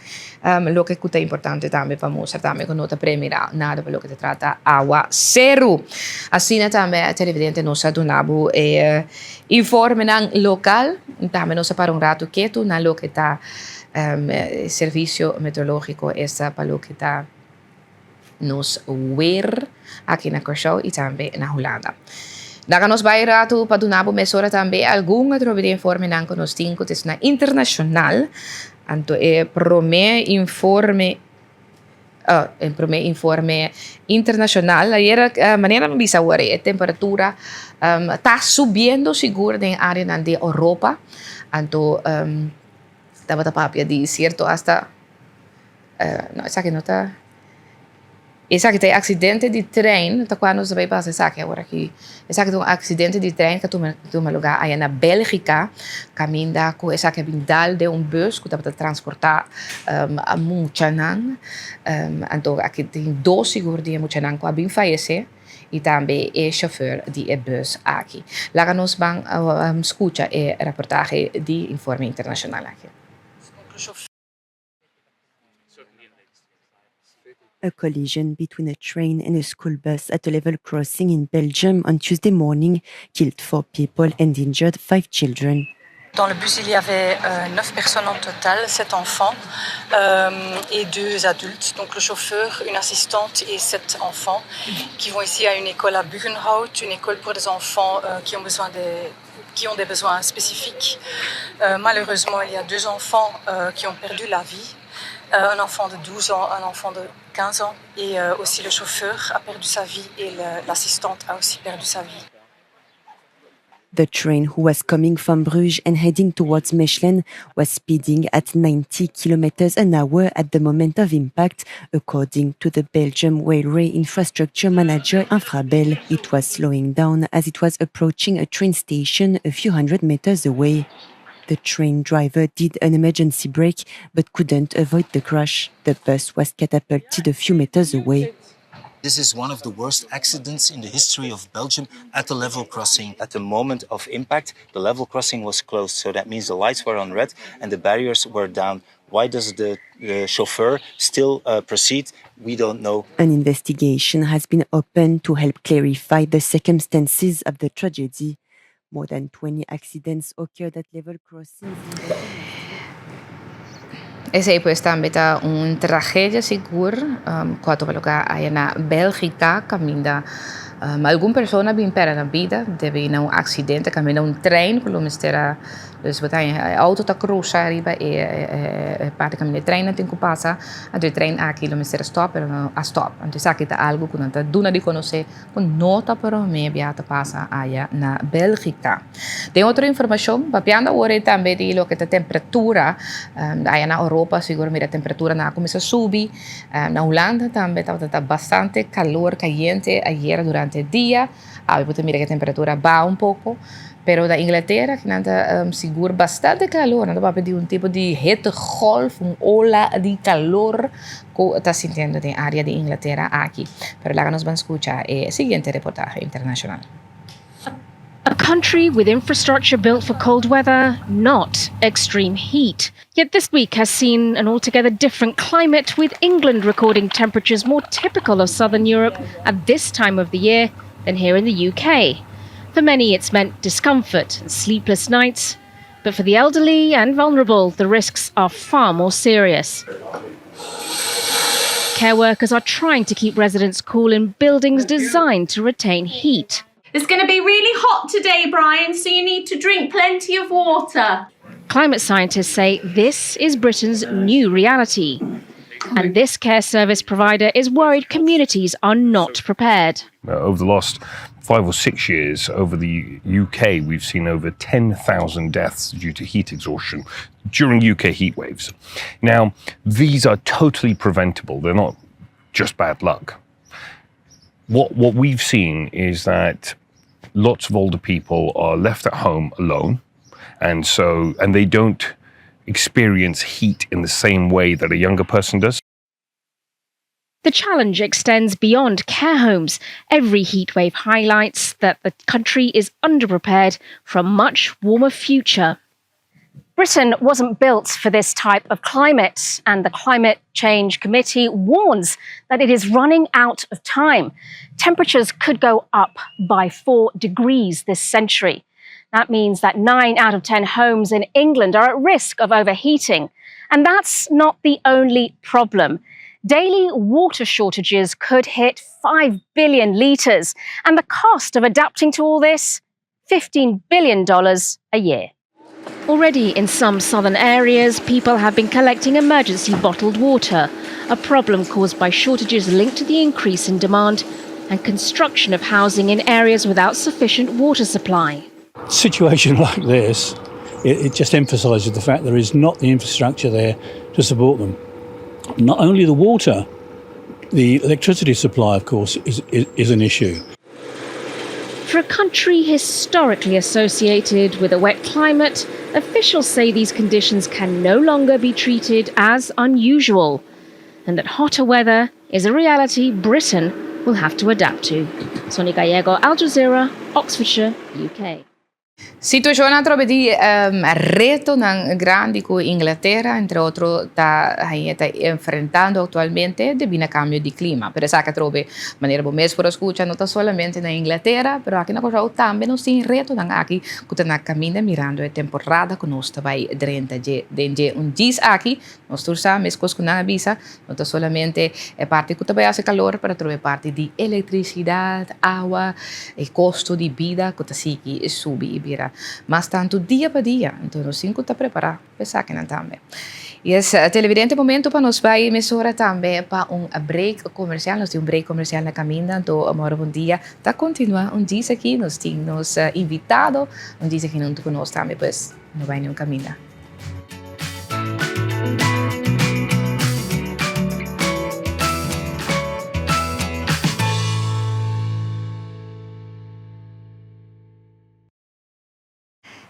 loke ku ta importante tambe pa mustra tambe ku no ta premira nada pa loke ta trata awa seru. Asina tambe televidente nos a duna bo e informenan lokal, tambe nos a para un ratu ketu na loke ta servisio meteorológiko esta pa loke ta. nos wer aki na Kòrsou i tambe na Hulanda. Laga nos bai ratu pa duna bo mesora tambe algun atrobe di informenan ku nos tin ku ta esnan internashonal. Anto e promé informe e promé informe internashonal ayera manera mi bisa awor e temperatura ta subiendo sigur den áreanan di Oropa. Anto tabata papia di sierto asta. No, esaki no ta. Esaki ta e aksidente di trein, ta kua nos ta bai pasa esaki awor aki. Esaki ta un aksidente di trein ku a tuma tuma lugá aya na Bélgika, kaminda ku esaki a bin dal den un bùs ku tabata transportá muchanan. Anto aki tin dos sigur di e muchanan ku a bin fayesé i tambe e shofèr di e bùs aki. Laga nos ban skucha e raportahe di Informe Internashonal aki. A collision between a train and a school bus at a level crossing in Belgium on Tuesday morning killed four people and injured five children. Dans le bus, il y avait euh, neuf personnes en total, sept enfants euh, et deux adultes, donc le chauffeur, une assistante et sept enfants qui vont ici à une école à Buchenhout, une école pour des enfants euh, qui ont besoin des qui ont des besoins spécifiques. Euh, malheureusement, il y a deux enfants euh, qui ont perdu la vie. Euh, un enfant de 12 ans, un enfant de 15 ans et euh, aussi le chauffeur a perdu sa vie et l'assistante a aussi perdu sa vie. The train, who was coming from Bruges and heading towards Mechelen, was speeding at 90 kilometers an hour at the moment of impact, according to the Belgium Railway Infrastructure Manager Infrabel. It was slowing down as it was approaching a train station a few hundred meters away. The train driver did an emergency brake but couldn't avoid the crash. The bus was catapulted a few meters away. This is one of the worst accidents in the history of Belgium at the level crossing. At the moment of impact, the level crossing was closed, so that means the lights were on red and the barriers were down. Why does the, the chauffeur still uh, proceed? We don't know. An investigation has been opened to help clarify the circumstances of the tragedy. More than 20 accidents occurred at level crossings. Esei pues tambe ta un tragedia sigur um, ku a tuma lugá aya na Bélgika kaminda um, algun persona bin pèrdè nan bida debí na un aksidente kaminda un trein ku lo mester a dus bo ta haña e outo ta krusa riba e e parti kaminda e treinnan tin ku pasa anto e trein aki lo mester a stòp pero no a stòp anto esaki ta algu ku nan ta duna di konosé Ku no ta promé bia ta pasa aya na Bélgika. Den otro informashon, papiando awor ei tambe di loke ta temperatura, aya na Europa sigur mira temperaturanan a kuminsá subi. Na Hulanda tambe tabata ta bastante kalor kayente ayera durante e dia. Awe bo ta mira ku e temperatura a baha un poko. Pero na Inglatera kinan ta sigur bastante kalor, nan ta papia di un tipo di hittegolf, un ola di kalor ku ta sintiendo den área di Inglatera aki. Pero laga nos ban skucha e siguiente reportahe internashonal. A country with infrastructure built for cold weather, not extreme heat. Yet this week has seen an altogether different climate, with England recording temperatures more typical of southern Europe at this time of the year than here in the UK. For many, it's meant discomfort and sleepless nights. But for the elderly and vulnerable, the risks are far more serious. Care workers are trying to keep residents cool in buildings designed to retain heat. It's going to be really hot today, Brian, so you need to drink plenty of water. Climate scientists say this is Britain's new reality. And this care service provider is worried communities are not prepared. Uh, over the last five or six years, over the UK, we've seen over 10,000 deaths due to heat exhaustion during UK heat waves. Now, these are totally preventable. They're not just bad luck. What, what we've seen is that lots of older people are left at home alone, and so and they don't experience heat in the same way that a younger person does. The challenge extends beyond care homes. Every heatwave highlights that the country is underprepared for a much warmer future. Britain wasn't built for this type of climate, and the Climate Change Committee warns that it is running out of time. Temperatures could go up by four degrees this century. That means that nine out of 10 homes in England are at risk of overheating. And that's not the only problem. Daily water shortages could hit 5 billion litres. And the cost of adapting to all this? $15 billion a year. Already in some southern areas, people have been collecting emergency bottled water, a problem caused by shortages linked to the increase in demand and construction of housing in areas without sufficient water supply. Situation like this, it, it just emphasises the fact there is not the infrastructure there to support them. Not only the water, the electricity supply, of course, is, is, is an issue. For a country historically associated with a wet climate, officials say these conditions can no longer be treated as unusual and that hotter weather is a reality Britain will have to adapt to. Sonia Gallego, Al Jazeera, Oxfordshire, UK. Situashon atrobe di retonan grandi ku Inglatera, entre otro, ta haña ta enfrentando aktualmente debí na kambio di klima. Pero esaki atrobe, manera bo mes por a skucha, no ta solamente na Inglatera, pero aki na Kòrsou tambe nos tin retonan aki ku ta na kaminda mirando e temporada ku nos ta bai drenta dje den dje un djis aki. Nos tur sa, meskos ku nan a bisa, no ta solamente e parti ku ta bai hasi kalor, pero atrobe e parti di elektrisidat, awa, e kosto di bida ku ta sigui subi i bira mas tantu dia pa dia. Anto nos tin ku ta prepará pa esakinan tambe. Yes, televidente, momento pa nos bai mesora tambe pa un break komersial. Nos tin un break komersial na kaminda, anto Moro Bon Dia ta kontinuá un djis aki. Nos tin nos invitado un djis aki huntu ku nos tambe, pues no bai niun kaminda.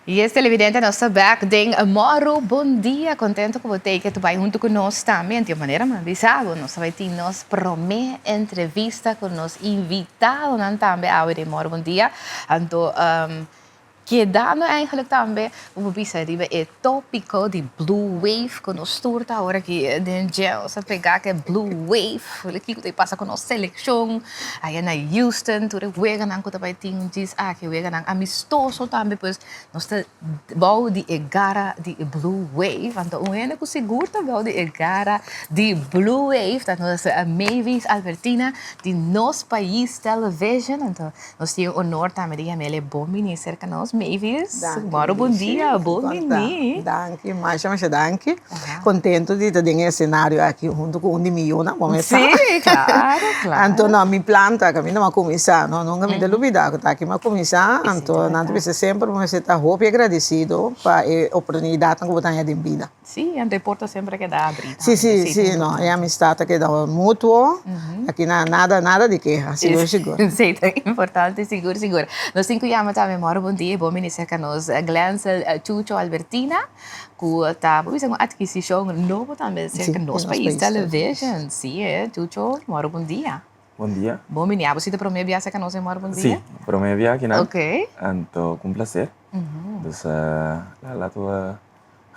Yes televidente nos ta back den Moro Bon Dia contento cu bo tey ke bai hunto cu nos tambe en manera mi a bisa bo nos ta bai tin nos prome entrevista cu nos invitadonan tambe awe den Moro Bon Dia anto Kedando eigenlijk tambe bo por bisa riba e tópiko di blue wave ku nos tur ta ora aki den dje nos a pegá ku e blue wave kiko ta pasa ku nos selekshon aya na Houston tur e weganan ku ta bai tin djis aki weganan amistoso tambe pues nos ta bou di e gara di e blue wave anto un hende ku sigur ta bou di e gara di blue wave ta nos Mavis Albertina di Nos Pais Television anto Nos tin e honor tambe di yam'el e bon bini serka nos, Mavis. Moro bon dia, bon bini. Danki, masha masha danki. Contento di ta den e escenario aki hunto cu un di mi yunan, bo mester sa. Sí, claro, claro. Anto no, mi plan ta caminda mi a cuminsa, no, nunca mi ta lubida cu ta aki mi a cuminsa, anto nan ta bisa semper bo mester ta hopi agradecido pa e oportunidadnan cu bo ta haña den bida. Sí, anto e porta semper a keda abrí tambe. Sí, sí, sí, no, e amistad a keda mutuo, aki na nada, nada di keha, sigur, sigur. Sí, ta importante, sigur, sigur. Nos tin ku yama tambe mòrgo bon dia, bon bini serka nos Glensel Chucho Albertina, ku ta, bo bisa un atkisishon nobo tambe serka Nos Pais Television. Sí, eh, Chucho, mòrgo bon dia. Bon dia. Bon bini, abo si ta promé bia serka nos e mòrgo bon dia? Sí, promé bia akinan. Ok. Anto, ku un plaser. Dus, laat we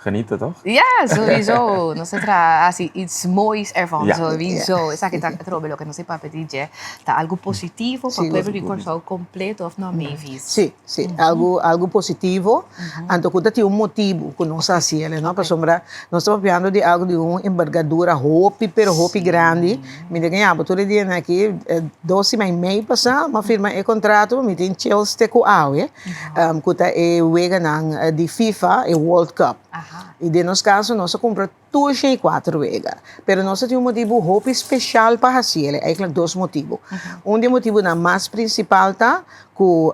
Genieten toch? Ja, sowieso. Nos ta traha hasi iets moois ervan, sowieso. Esaki ta atrobe loke nos e papia di dje. Ta algu positivo pa pueblo di Kòrsou kompleto òf no, Mavis? Sí, sí. Algu, algu positivo. Anto ku ta tin un motibu ku nos a hasi el, no? Pasobra nos ta papiando di algu di un embergadura hopi, pero hopi grandi. Mi ta gaña bo tur e dianan aki, dos siman i mei pasá mi a firma e kontrato, mi tin chels te ku awe. Ku ta e weganan di FIFA, e World Cup. I den nos kaso nos a kumpra tur shen i kuater wega. Pero nos a tin un motibu hopi speshal pa hasi el, eigentlik dos motibu. Un di e motibunan mas prinsipal ta ku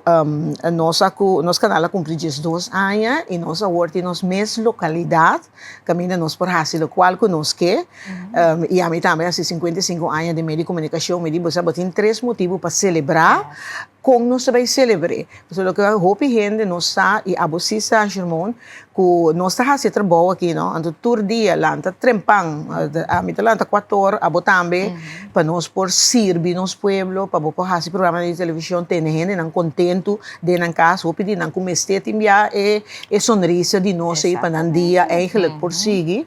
nos a ku nos kanal a kumpli diesdos aña i nos awor tin nos mes lokalidat kaminda nos por hasi lokual ku nos ke. I ami tambe a hasi 55 aña den medio di komunikashon. Mi di bo sa bo tin tres motibu pa selebrá. Kon nos ta bai selebr'é? Pasobra loke hopi hende no sa, i abo sí sa, Shermon, ku nos ta hasi e trabou aki, no? Anto tur dia lanta trempan, ami ta lanta kuator, abo tambe, pa nos por sirbi nos pueblo, pa bo por hasi programa di televishon, tene hendenan kontentu den nan kas, hopi di nan ku mester tin bia e e sonrisa di nos ei pa nan dia eigenlijk por sigui.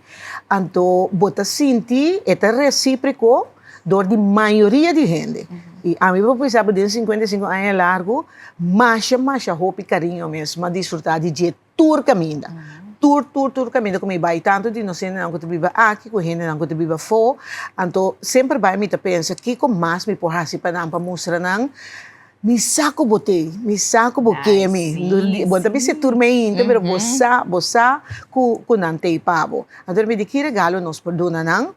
Anto bo ta sinti e ta resípriko. Dor di mayoria di hende. I ami por bisa bo den 55 aña largu, masha masha hopi kariño mes m'a disfrutá di dje tur kaminda. Tur tur tur kaminda ku mi bai, tantu di nos hendenan ku ta biba aki ku hendenan ku ta biba afó. Anto semper bai mi ta pensa kiko mas mi por hasi pa nan pa mustra nan. Mi sa ku bo t'ei, mi sa ku bo ke mi. Bo no ta bisa tur meinta, pero bo sa, bo sa ku ku nan t'ei pa bo. Anto mi di ki regalo nos por duna nan?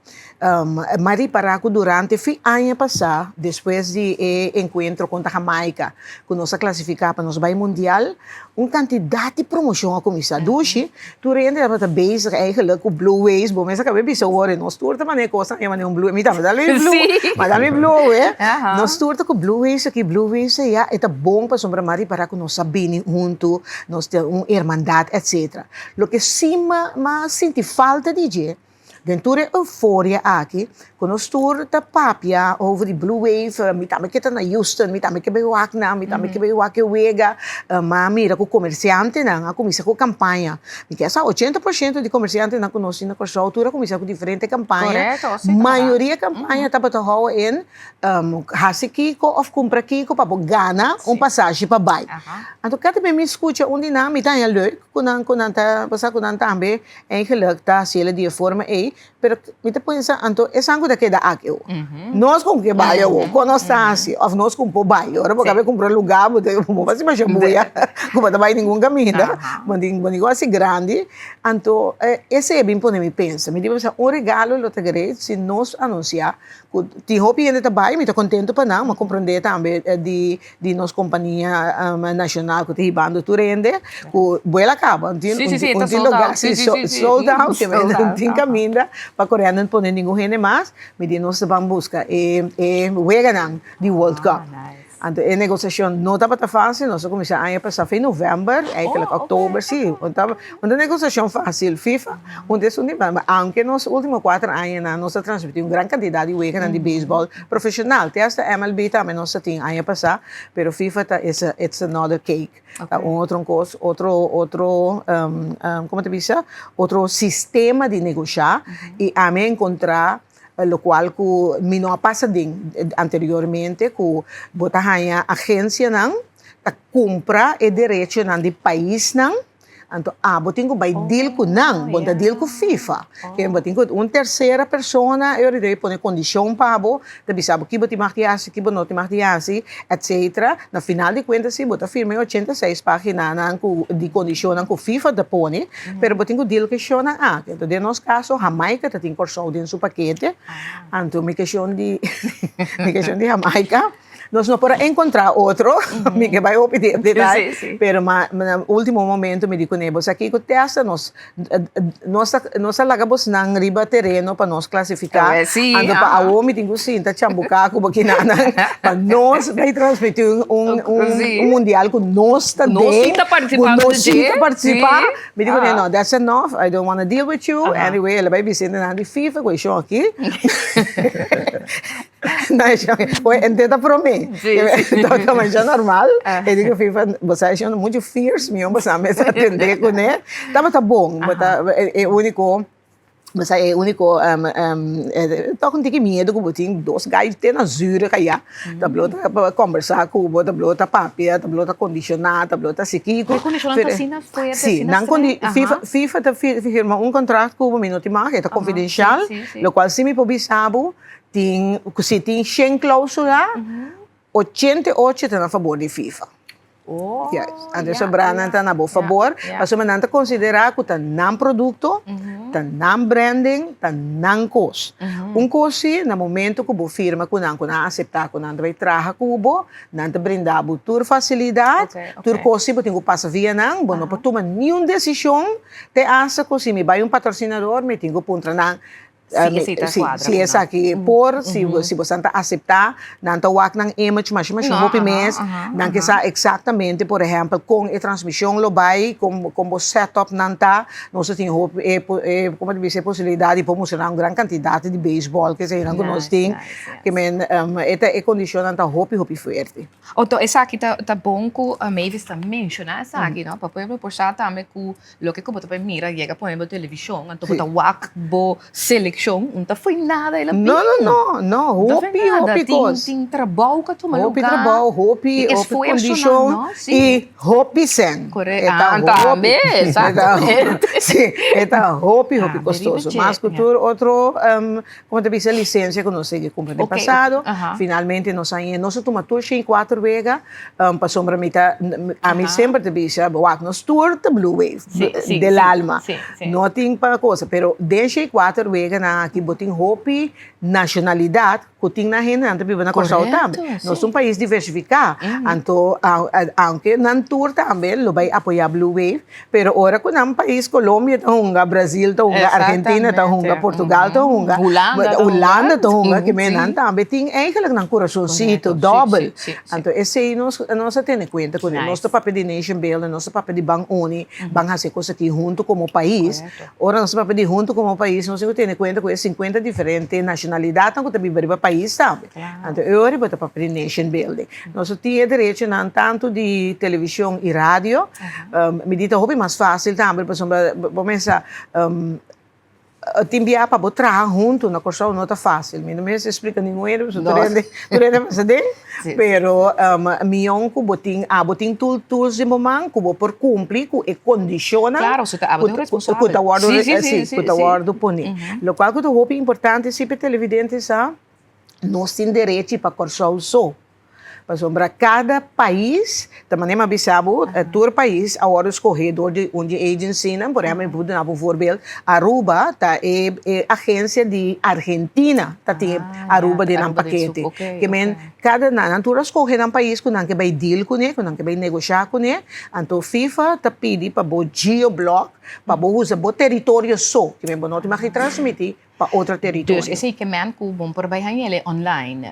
M'a ripará ku durante fin aña pasá, despues di e enkuentro kontra Jamaica, ku nos a klasifiká pa nos bai mundial, Un kantidat di promoshon a kuminsá. Dushi, tur hende tabata bezig eigenlijk ku Blue Waves. Bo mes a kaba e bisa awor e nos tur ta manera e kosnan e manera un blue. Mi tambe ta mi blue, ma ta mi blue awe. Nos tur ta ku Blue Waves aki, Blue Waves aya. E ta bon pasobra mi a ripará ku nos a bini huntu, nos tin un hermandat etcetera. Loke sí m'a sinti falta di dje Den tur e euforia aki ku nos tur ta papia over di Blue Wave, mi tambe ke ta na Houston, mi tambe ke bai wak nan, mi tambe ke bai wak e wega, m'a mira ku komersiantenan a kuminsá ku kampaña. Mi ke sa ochenta por shento di komersiantenan ku nos tin na Kòrsou tur a kuminsá ku diferente kampaña. Mayoria kampaña tabata hou en hasi kiko òf kumpra kiko pa bo gana un pasashi pa bai. Anto kada bes mi skucha un di nan mi ta haña leuk ku nan ku nan ta pasá ku nan tambe Eigenlijk ta hasiel di e forma ei, pero mi ta pensa anto esan ku ta keda aki awo. Nos kon ke bai awo, kon nos ta hasi? Òf nos kon por bai? Ora bo kabe kumpra lugá bo ta bo hasi masha buya ku bo ta bai ningun kaminda, bo tin bo tin hasi grandi. Anto esei a bin pone mi pensa, mi di bo un regalo lo ta great si nos anunsiá Ku tin hopi hende ta bai, mi ta kontentu pa nan, mi a komprondé tambe di di nos kompania nashonal ku ta hibando tur hende ku buela kaba, un tin un tin lugá, si sold out, un tin kaminda pa Corendon pone ningun hende mas, mi di nos ta ban buska e e weganan di World Cup. Anto e negosiashon no tabata fásil, nos a kuminsá aña pasá fin novèmber, eigentlik òktober, sí, un tabata un negosiashon fásil. FIFA un di esun di aunke nos último kuater añanan nos a transmití un gran kantidat di weganan di beisbòl profeshonal, te asta MLB tambe nos a tin aña pasá, pero FIFA ta it's a it's another cake, ta un otro kos, otro otro komo ta bisa, otro sistema di negoshá i ami a enkontrá Lokual ku mi no a pasa den anteriormente ku bo ta haña agensianan ta kumpra e derechonan di paisnan, anto abo tin ku bai deal ku nan, bo no ta deal ku FIFA. Ke bo tin ku un tersera persona e ora debe pone kondishon pa bo, ta bisa bo ki bo tin mag di hasi, ki bo no tin mag di hasi, etcetera. Na final di kuenta si bo ta firma e 86 paginanan ku di kondishonnan ku FIFA ta pone, pero bo tin ku deal ku e shownan aki. Anto den nos kaso Jamaica ta tin Kòrsou den su pakete, anto mi keshon di mi keshon di Jamaica nos no por a enkontrá otro, mi ke bai hopi den detaye, pero ma na ultimo momento mi di kuné bo sa kiko te asta nos Nos ta nos ta laga bosnan riba tereno pa nos klasifiká. Anto pa awo mi tin ku sinta chambuká ku bo kinanan pa nos bai transmití un un un mundial ku nos ta den, ku nos sí ta partisipá. Mi di kuné no, that's enough, I don't wanna deal with you. Anyway, el a bai bisa hendenan di FIFA ku e shon aki. Ente ta promé. Ta masha normal. E di ku FIFA, bo sa e muchu fierce, mihó bo sa mester atendé kuné. Tabata bon, bo ta e úniko, bo sa e úniko tòg un tiki miedu ku bo tin dos gai te na Zurich ayá, ta blo ta kòmbersá ku bo, ta blo ta papia, ta blo ta kondishoná, ta blo ta hasi kiko. E kondishonnan ta asina fuerte, Sí, nan kondi, FIFA, FIFA ta firma un kontrakt ku bo, mi no tin mag, e ta konfidenshal, lokual si mi por bisa bo, Tin, ku si tin shen klausula, 88 ta na fabor di FIFA. Oh, Yes. Anto e sobranan ta na bo fabor, pasobra nan ta konsiderá ku ta nan produkto, ta nan branding, ta nan kos. Un kos si, na momento ku bo firma ku nan, ku nan a aseptá ku nan ta bai traha ku bo, nan ta brinda bo tur fasilidat, tur kos si bo tin ku pasa via nan, bo no por tuma niun desishon te asta ku si mi bai un patrosinador, mi tin ku puntra nan, Si esei ta Si, kuadra si ku nan. esaki por, si si bosan ta aseptá, nan ta wak nan image masha masha No, hopi aha, mes, aha, nan ke aha. sa eksaktamente, por ehèmpel, kon e transmishon lo bai, kon kon bo setup nan ta. Nos ta tin hopi e e komo ta bisa e posibilidat di por mustra nan un gran kantidat di beisbòl ke eseinan ku nos Nice, tin. nice, yes. Ke men e ta e kondishonnan ta hopi hopi fuerte. Oto esaki ta ta bon ku Mavis ta menshoná esaki, no, pa pueblo por sa tambe ku Loke ku bo ta por mira yega pone bo televishon, anto bo ta wak bo selekshon. predikshon, un ta fo'i nada el a bin. No, no, no, no, hopi, hopi kos. Tin trabou ku a tuma Hopi lugá. trabou, hopi, Tin hopi esfuersonan, kondishon no? Sí. i hopi sèn. Korekto. E ta Ah, hopi. tambe, E ta, exactamente. sí, e ta hopi, hopi Tambe riba kostoso. dje, Mas ku ja. tur otro, komo ta bisa, lisensia ku nos sigui kumpra den Oké, pasado. aha. Finalmente nos a haña, nos a tuma tur shen kuater wega, pasobra mi ta, ami semper ta bisa, wak, nos tur ta blue wave, Sí, sí, del sí, alma. sí, sí. No tin pa cosa, pero den shen kuater weganan aki bo tin hopi nashonalidat ku tin nan hendenan ta biba na Kòrsou tambe. Nos ta un pais diversifiká, anto aunke nan tur tambe lo bai apoyá Blue Wave, pero ora ku nan pais Colombia ta hunga, Brazil ta hunga, Argentina ta hunga, Portugal ta hunga, Hulanda ta hunga, ke men nan tambe tin eigenlijk nan kurasonsito dòbel. Anto esei nos nos a tene kuenta kuné. Nos ta papia di nation building, nos ta papia di ban uni, ban hasi e kos aki huntu komo pais. Ora nos ta papia di huntu komo pais, nos tin ku tene kuenta ku e sinkuenta diferente nashonalidatnan ku ta biba riba pais tambe. Anto e ora bo ta papia di nation building. Nos a tin e derechonan tantu di televishon i radio. Mi di ta hopi mas fásil tambe pasobra bo mester tin bia pa bo traha huntu na Kòrsou no ta fásil. Mi no mester splika ningun hende pasobra tur hende tur hende pasa den. Pero mion ku bo tin abo tin tur tools den bo man ku bo por kumpli ku e kondishonnan ku ta wòrdu ku ta wòrdu pone. Lokual ku ta hopi importante si pa e televidente sa nos tin derechi pa Kòrsou so. Pasobra kada pais, ta manera mi a bisa bo, tur pais a wòrdu skohé dor di un di e agencynan. Por ehèmpel, mi por duna bo un voorbeeld, Aruba ta e e agensia di Argentina ta tin Aruba den nan pakete. Ke men kada nan, nan tur a skohe nan pais ku nan ke bai deal kuné, ku nan ke bai negoshá kuné. Anto FIFA ta pidi pa bo geoblock, pa bo usa bo teritorio so. Ke men bo no tin mag di transmití pa otro teritorio. Dus esei ke men ku bon por bai hañ'el online?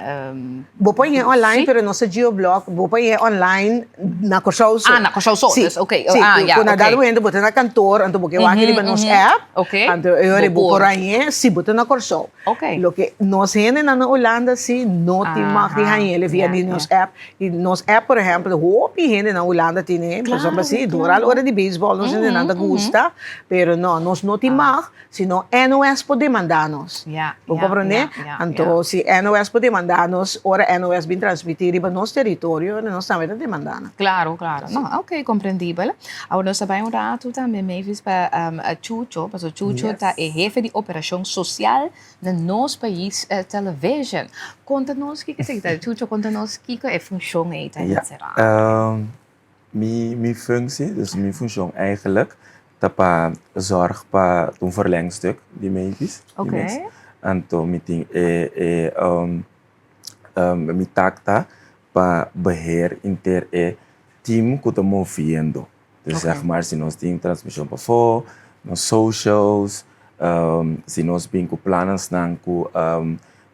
Bo por hañ'é online, pero nos ta geoblok, bo por hañ'é online na Kòrsou so. Ah, na Kòrsou so, Sí, dus oké. sí, Ah, ya, ku na oké. dado momento bo ta na kantor, anto bo ke wak riba nos app, Oké. anto e ora Bo bo por por. hañ'é si bo ta na Kòrsou. Oké. Loke nos hendenan na Hulanda sí no tin mag di Aha, hañ'el via ya, di nos ya. app. I nos app, por ehèmpel, hopi hende na Hulanda tene, pasobra Klaro, sí, dural klaro. ora di beisbòl nos hendenan ta gusta, pero no, nos no tin mag. Si no, NOS por demandá nos. Bo komprondé? Anto, si NOS por demandá nos, ora NOS bin transmití riba nos teritorio, nos tambe ta demandá nan. Klaro, klaro. No, oké, komprendibel. Awor nos ta bai un ratu tambe, Mavis, pa Chucho, pasobra Chucho ta e hefe di operashon sosial na Nos Pais Television. Konta nos kiko esei ta, Chucho, konta nos kiko e funshon ei ta enserá. Mi mi functie, dus mi funcion eigenlijk, ta pa zorg pa un verlengstuk di Mavis. Oké. Mes. Anto mi tin e e mi taak ta pa beheer inter e team ku ta moviendo. Dus Oké. zeg maar si nos tin transmision pafó, nos socials, si nos bin ku planensnan ku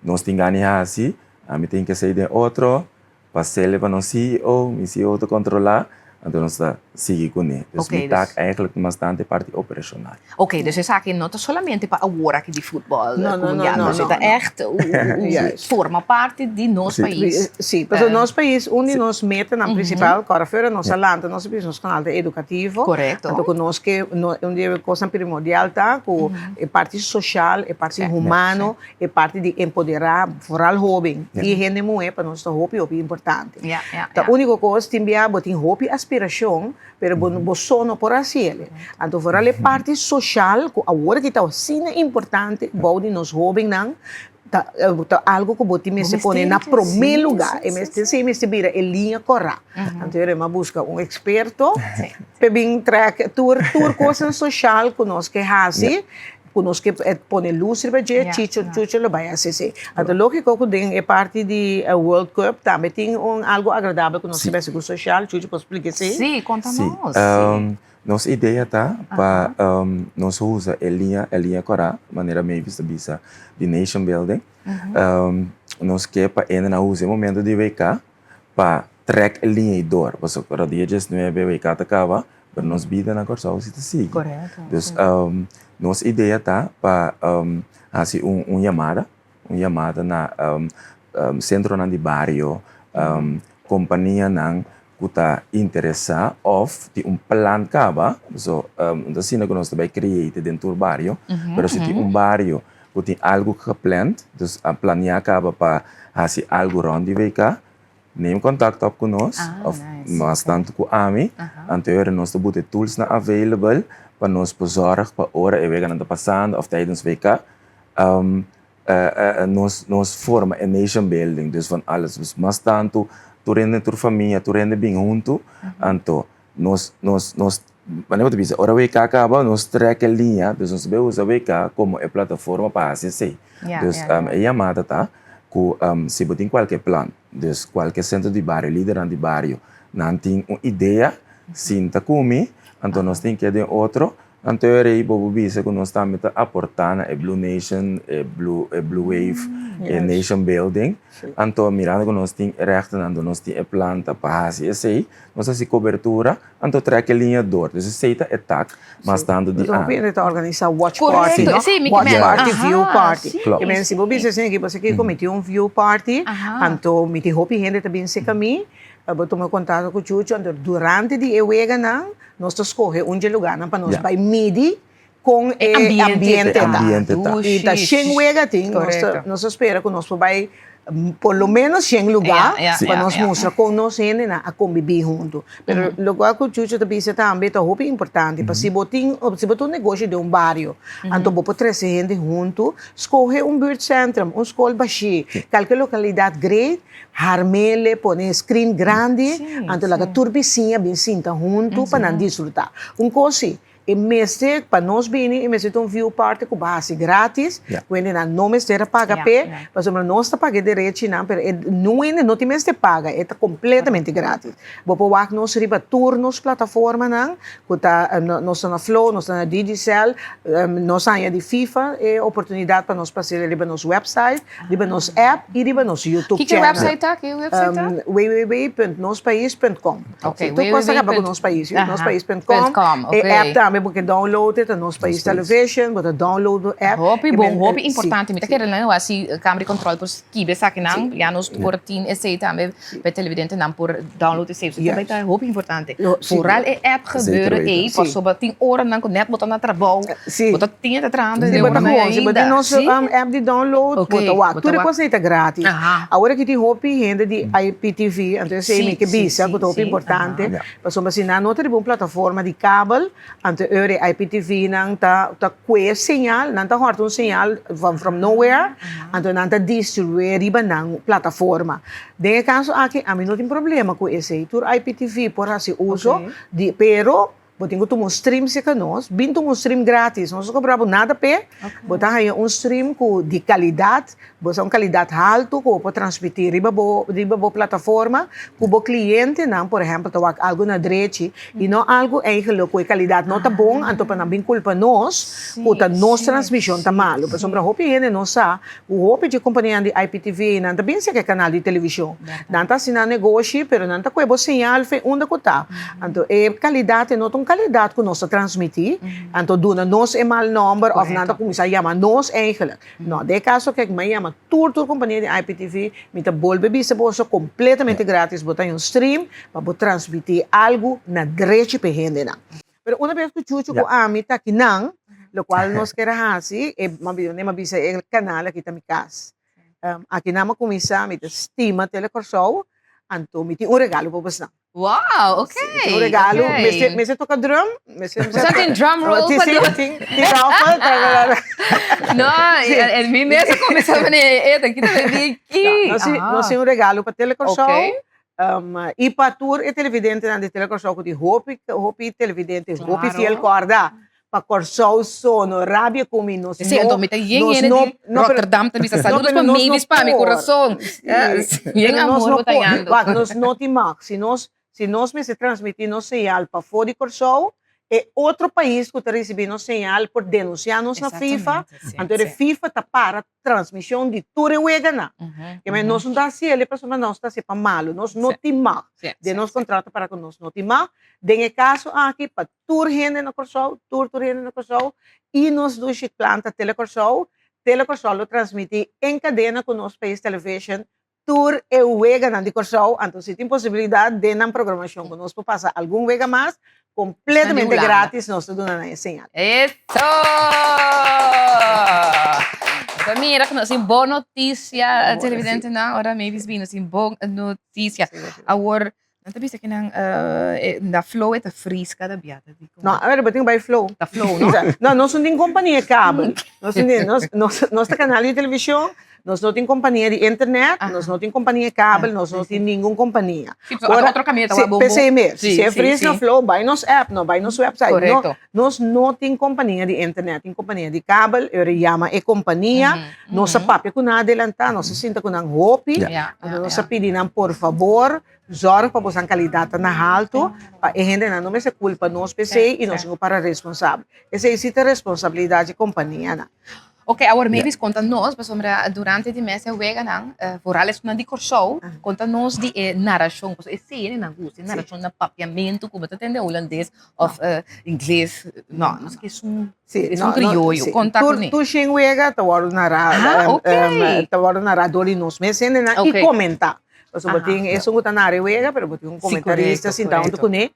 nos tin gana di hasi, ami tin ke esei den otro. Pas'el pa nos CEO, mi CEO ta kontrolá, anto nos ta sigui kuné. Dus Oké, mi tak dus. eigenlijk bastante parti operashonal. Oké, dus esaki no ta solamente pa awor aki di futbòl No, no, no, mundial, no, dus e no, ta no. ègt u u u Juist. forma parti di nos Sí. pais. Sí, pasobra nos pais, un di nos metanan principal, kòrda fuera nos a lanta nos pais, nos kanal ta edukativo. Korekto. Anto ku nos ke, no, un di e kosnan primordial ta ku e parti sosial, e parti humano, E parti di empoderá foral hóben i hende muhé pa nos ta hopi hopi importante. Ta úniko kos tin bia bo tin hopi aspirashon pero bo bo so no por hasi el. Anto foral e parti soshal ku awor aki ta asina importante bou di nos hóbennan ta ta algu ku bo tin mester pone na promé lugá. E mester si mester bira e liña kòrá. Anto yo a buska un eksperto pa bin trèk tur tur kosnan soshal ku nos ke hasi. Ku nos ke pone lus riba dje, Chicho Chucho lo bai hasi esei. Anto lógiko ku den e parti di World Cup tambe tin un algu agradabel ku nos ta besi ku soshal. Chucho por splika esei? Sí, konta Sí, nos. Sí. nos idea ta pa nos usa e liña, e liña kòrá, manera Mavis ta bisa, di nation building. Nos ke pa hende nan usa e momento di WK pa trèk e liña ei dor, pasobra dia diesnuebe WK ta kaba, pero nos bida na Kòrsou si ta sigui. Dus nos idea ta pa hasi un un yamada, un yamada na sentronan di bario, kompanianan ku ta interesá òf tin un plan kaba, so no ta asina ku nos ta bai create den tur bario, pero si tin un bario. ku tin algu gepland, dus a plania kaba pa hasi algu rònt di WK, neem kontakt op ku nos òf mas tantu ku ami, anto e ora nos ta buta e toolsnan available pa nos por zòrg pa ora e weganan ta pasando òf tijdens WK nos nos forma e nation building, dus van alles. Dus mas tantu tur hende, tur famia, tur hende bin huntu, anto Nos, nos, nos, manera bo ta bisa, ora WK kaba, nos trek e liña, dus nos ta bay usa WK komo e plataforma pa hasi esei. Ja, Dus ja, ja. e yamada ta ku si bo tin kualke plan, dus kualke sentro di bario, lidernan di bario, nan tin un idea, sinta ku mi, anto nos tin ke den otro, anto e rei bo por bisa ku nos tambe ta aportá na e Blue Nation, e Blue, e Blue Wave, e Nation Building. Anto mirando ku nos tin e rèchternan, anto nos tin e planta pa hasi esei, Nos hasi kobertura, anto trek e liña dor. Dus esei ta e tak mas tantu di Nos ami. hopi ta organisá watch party, Korekto, no? esei mi ke Watch men. party, view Aha, party. sí. Klopt. Ke men si bo bisa esei aki, pasobra ku mi tin un view party, anto mi tin hopi hende ta bin serka mi, bo tuma kontakto ku Chucho, anto durante di e weganan nos ta skohe un dje lugarnan pa nos bai midi kon e ambiente E ta. ambiente ta. I ta shen wega tin, nos ta nos ta spera ku nos por bai por lo menos shen lugá pa nos mustra kon nos hendenan a kombibí huntu. Pero lokual ku Chucho ta bisa tambe ta hopi importante, pa si bo tin si bo ta un negoshi den un bario, anto bo por trese hende huntu, skohe un buurtcentrum, un skol bashí, kalke lokalidat great, harm'ele, pone screen grandi, anto laga tur bisiña bin sinta huntu pa nan disfrutá. Un kos si, E mester, pa nos bini, e mester ta un view party ku bo hasi gratis, ku hendenan no mester a paga p'e, pasobra nos ta paga e derechinan, pero e niun hende no tin mester paga, e ta kompletamente gratis. Bo por wak nos riba tur nos plataformanan, ku ta, nos ta na Flow, nos ta na Digicel, nos haña di FIFA e oportunidat pa nos pas'e riba nos website, riba nos app i riba nos YouTube Kiko channel. website ta? Kiko website ta? Www.nospais.com. Ok, Tur kos ta kaba ku Nos Pais, yu. Nospais.com. Ok. E app tambe bo ke download e ta Nos Pais Television, bo ta download e app. Hopi bon, hopi importante. Mi ta kere nan hasi Kamer di Control por skibi esakinan, ya nos por tin esei tambe pa e televidentenan por download esei. So ta ta hopi importante. Vooral e app gebeuren ei, pasobra tin oranan ku net bo ta na trabou, bo ta tin e ta trahando den ora nan ainda. Si bo tin nos app di download, bo ta wak. Tur e kos ei ta gratis. Awor aki tin hopi hende di IPTV, anto esei mi ke bisa ku ta hopi importante, pasobra si nan no ta riba un plataforma di kabel, anto e ora e IPTV nan ta ta kue señal, nan ta hòrta un señal from nowhere, anto nan ta distribuí riba nan plataforma. Den e kaso aki ami no tin problema ku esei, tur IPTV por hasi uso di, pero Bo tin ku tuma un stream serka nos. Bin tuma un stream gratis. Nos no kobra bo nada p'e. Bo ta haña un stream ku di kalidat, bo sa un kalidat haltu ku bo por transmití riba bo riba bo plataforma ku bo klientenan, por ehèmpel, ta wak algu na drechi i no algu eigenlik ku e kalidat no ta bon, anto pa nan bin kulpa nos ku ta nos transmishon ta malu. Pasobra hopi hende no sa ku hopi dje kompanianan di IPTV nan ta bin serka e kanal di televishon. Nan ta hasi nan negoshi, pero nan ta kohe bo señal fe unda ku ta. Anto e kalidat e no ta un kalidat ku nos ta transmití, anto duna nos e mal nòmber òf nan ta kuminsá yama nos eigenlik. No, den e kaso kek mi a yama tur tur kompania di IPTV, mi ta bolbe bisa boso kompletamente gratis bo ta haña un stream pa bo transmití algu na drechi pa e hendenan. Pero una bes ku Chucho ku ami ta akinan, lokual nos ker a hasi, e mi a bisa e kanal aki ta mi kas. Akinan mi a kuminsá, mi ta stima Tele Kòrsou, anto mi tin un regalo pa bosnan. Wow, ok. Mi tin un regalo, mester mester toka drum? Mester Boso tin drum roll pa Sí, drum? tin tin raffle. No, en mi mes a kuminsá manera e ta kita mi di ki. Nos tin nos tin un regalo pa Tele Kòrsou i pa tur e televidentenan di Tele Kòrsou ku tin hopi hopi televidente hopi fiel kòrda Pa Kòrsou so, no rabia ku mi, nos Sí, anto no, mi ta yen nos hende no, di no, pero, Rotterdam ta bisa no, saludos pero pa nos no Mavis pa mi por. kurason. Sí, Yen pero nos amor no bo ta por. yando. Wak, nos no tin mag. Si nos, si nos mester transmití nos señal pafó di Kòrsou, e otro pais ku ta risibí nos señal por denunsiá nos na FIFA, Exactamente, sí, anto e sí. FIFA ta para transmishon di tur e weganan. Ke men nos no ta hasi el pasobra nos ta hasi pa malu. Nos no tin mag. Den nos kontrato para ku nos no tin mag. Den e kaso aki pa tur hende na Kòrsou, tur tur hende na Kòrsou i nos dushi planta Tele Kòrsou, Tele Kòrsou lo transmití en kadena ku Nos Pais Television tur e weganan di Kòrsou. Anto si tin posibilidat den nan programashon ku nos por pasa algun wega mas, Completamente gratis nos ta duna nan e señal. Eso! Bo ta mira ku nos tin bon notisia, televidentenan. Ora Mavis bini nos tin bon notisia. Awor, nan ta bisa ku nan na Flow e ta fris kada bia. No, a ber, bo tin ku bai Flow. Ta Flow, no? No, nos no tin kompania kabel. Nos no tin, nos, nos, nos ta kanal di televishon, nos no tin kompania di internet, nos no tin kompania kabel, nos no tin ningun kompania. Sí, pasobra otro kaminda ta wak bon bon. P'esei mes, si e fris na Flow, bai nos app, no bai nos website. Korekto. Nos no tin kompania di internet, tin kompania di kabel, e ora yama e kompania, nos a papia ku nan adelantá, nos a sinta ku nan hopi, anto nos a pidi nan por fabor, zòrg pa bosan kalidat ta na haltu, pa e hendenan no mester kulpa nos p'esei i nos no para responsabel. Esei si ta responsabilidat di kompanianan. Ok, awor Mavis konta nos, pasobra durante di mes e weganan, vooral esunnan di Kòrsou, konta nos di e narashon, pasobra esei e nan gusta, e narashon na papiamentu ku bo ta tende hulandes òf ingles, no, nos ke esun, esun krioyo, konta kuné. Tur shen wega ta wòrdu nará, ta wòrdu nará dor di nos mes hendenan i komentá. Pasobra bo tin esun ku ta nara e wega, pero bo tin un komentarista sintá huntu kuné.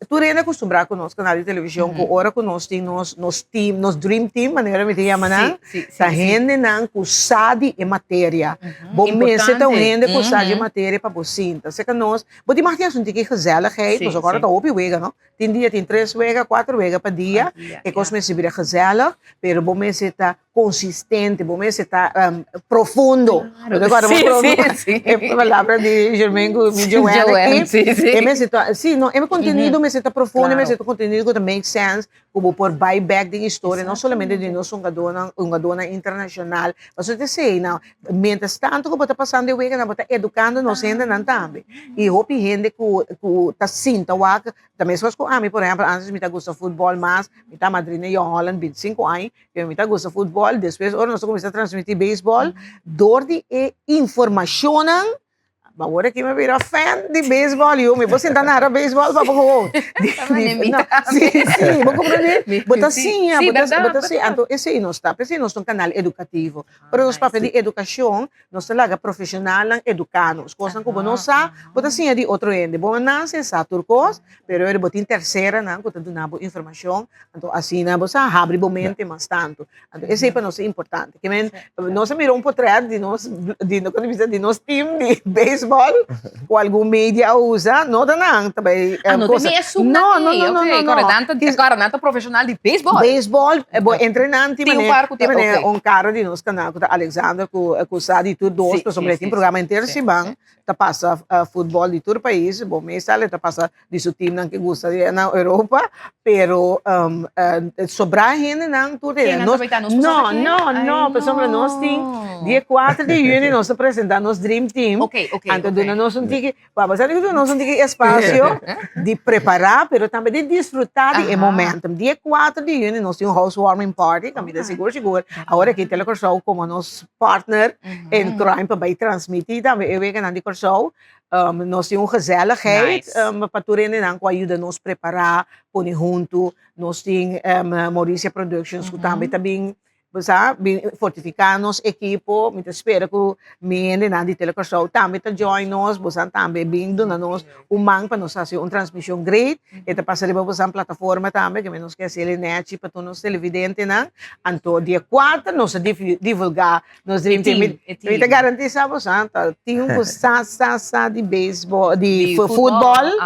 Tur hende a kustumbrá ku nos kanal di televishon ku ora ku nos tin nos nos team, nos dream team manera mi ta yama nan, ta hendenan ku sa di e materia. Bo mester ta un hende ku sa di e materia pa bo sinta. Seka nos, bo tin mag tin asuntu di gezelligheid, pasobra ora ta hopi wega no. Tin dia tin tres wega, kuater wega pa dia, e kos mester bira gezellig, pero bo mester ta consistente, bo mester ta profundo. Claro. Sí, sí, sí. E palabra di Germaine cu mi Joanne aki. Sí, sí. E mester ta, sí, no, e contenido mester ta profundo, e mester ta contenido cu ta make sense, cu bo por bay back den historia, no solamente di nos hungadornan, hungadornan internacional. Pasobra ta esey, now, mientras tanto cu bo ta pasando e weganan, bo ta educando nos hendenan tambe. Y hopi hende cu, cu ta sinta wak, ta mescos cu ami, por ehempel, antes mi ta gusta futbol mas, mi ta madrina Jong Holland binticinco aña, Pero mi ta gusta futbol, despues ora nos a cuminsa transmiti beisbol, door di e informacionnan, awor aki mi a bira fan di beisbol, yo mi por sinta nara beisbol pa bo Si, si, bo comprende? Bo ta siña, bo ta, bo ta siña, anto esey nos ta, p'esey nos ta un canal educativo. Ora nos papia di educacion, nos ta laga profesionalnan educa nos, cosnan cu bo no sa, bo ta siña di otro hende. Bo a nace sa tur cos, pero bo tin terceranan cu ta duna bo informacion Anto asina bo sa habri bo mente mas tantu. Anto esei pa nos ta importante. Ke men nos a mira un potret di nos di no kono bisa di nos team di beisbòl ku algun media a usa, no ta nan ta bai Ah, no ta cosa. mi esun No, nan no, ei. no, no, Ok, no, no. kòrda nan ta kòrda nan ta profeshonal di beisbòl. Beisbòl, bo entrenan tin Tin un manera par ku ta tin manera ok. un karo di nos kanal ku ta Alexander ku ku sa di tur dos Sí, pasobra sí, e tin sí, programa sí, henter sí, siman sí. ta pasa futbòl di tur pais, bo mes sa ta pasa di su teamnan ke gusta di na Europa, pero sobrá hendenan tur Ken nan nos ta nos no, no, no, pasobra nos tin dia kuater di yüni nos ta presentá nos dream team, Ok, ok, anto ok. duna nos un tiki, bo a sa duna nos un tiki espasio di prepará pero tambe di disfrutá di e momentum. Dia kuater di yüni nos tin un housewarming party, kaminda sigur sigur awor aki Tele Kòrsou komo nos partner in crime pa bai transmití tambe e weganan di Kòrsou. Nos tin un gezelligheid pa tur hendenan ku a yuda nos prepará, pone huntu. Nos tin Mauricia Productions ku tambe ta bin, bo sa, bin fortifiká nos ekipo. Mi ta spera ku mi hendenan di Tele Kòrsou tambe ta join nos. Bosan tambe bin duna nos un man pa nos hasi un transmishon great. E ta pasa riba bosan plataforma tambe, ke nos ke hasi el nèchi pa tur nos televidentenan. Anto dia kuater nos ta divulgá Nos dream team. Mi ta garantisa boso, ta tin ku sa sa sa di baseball, di futbol,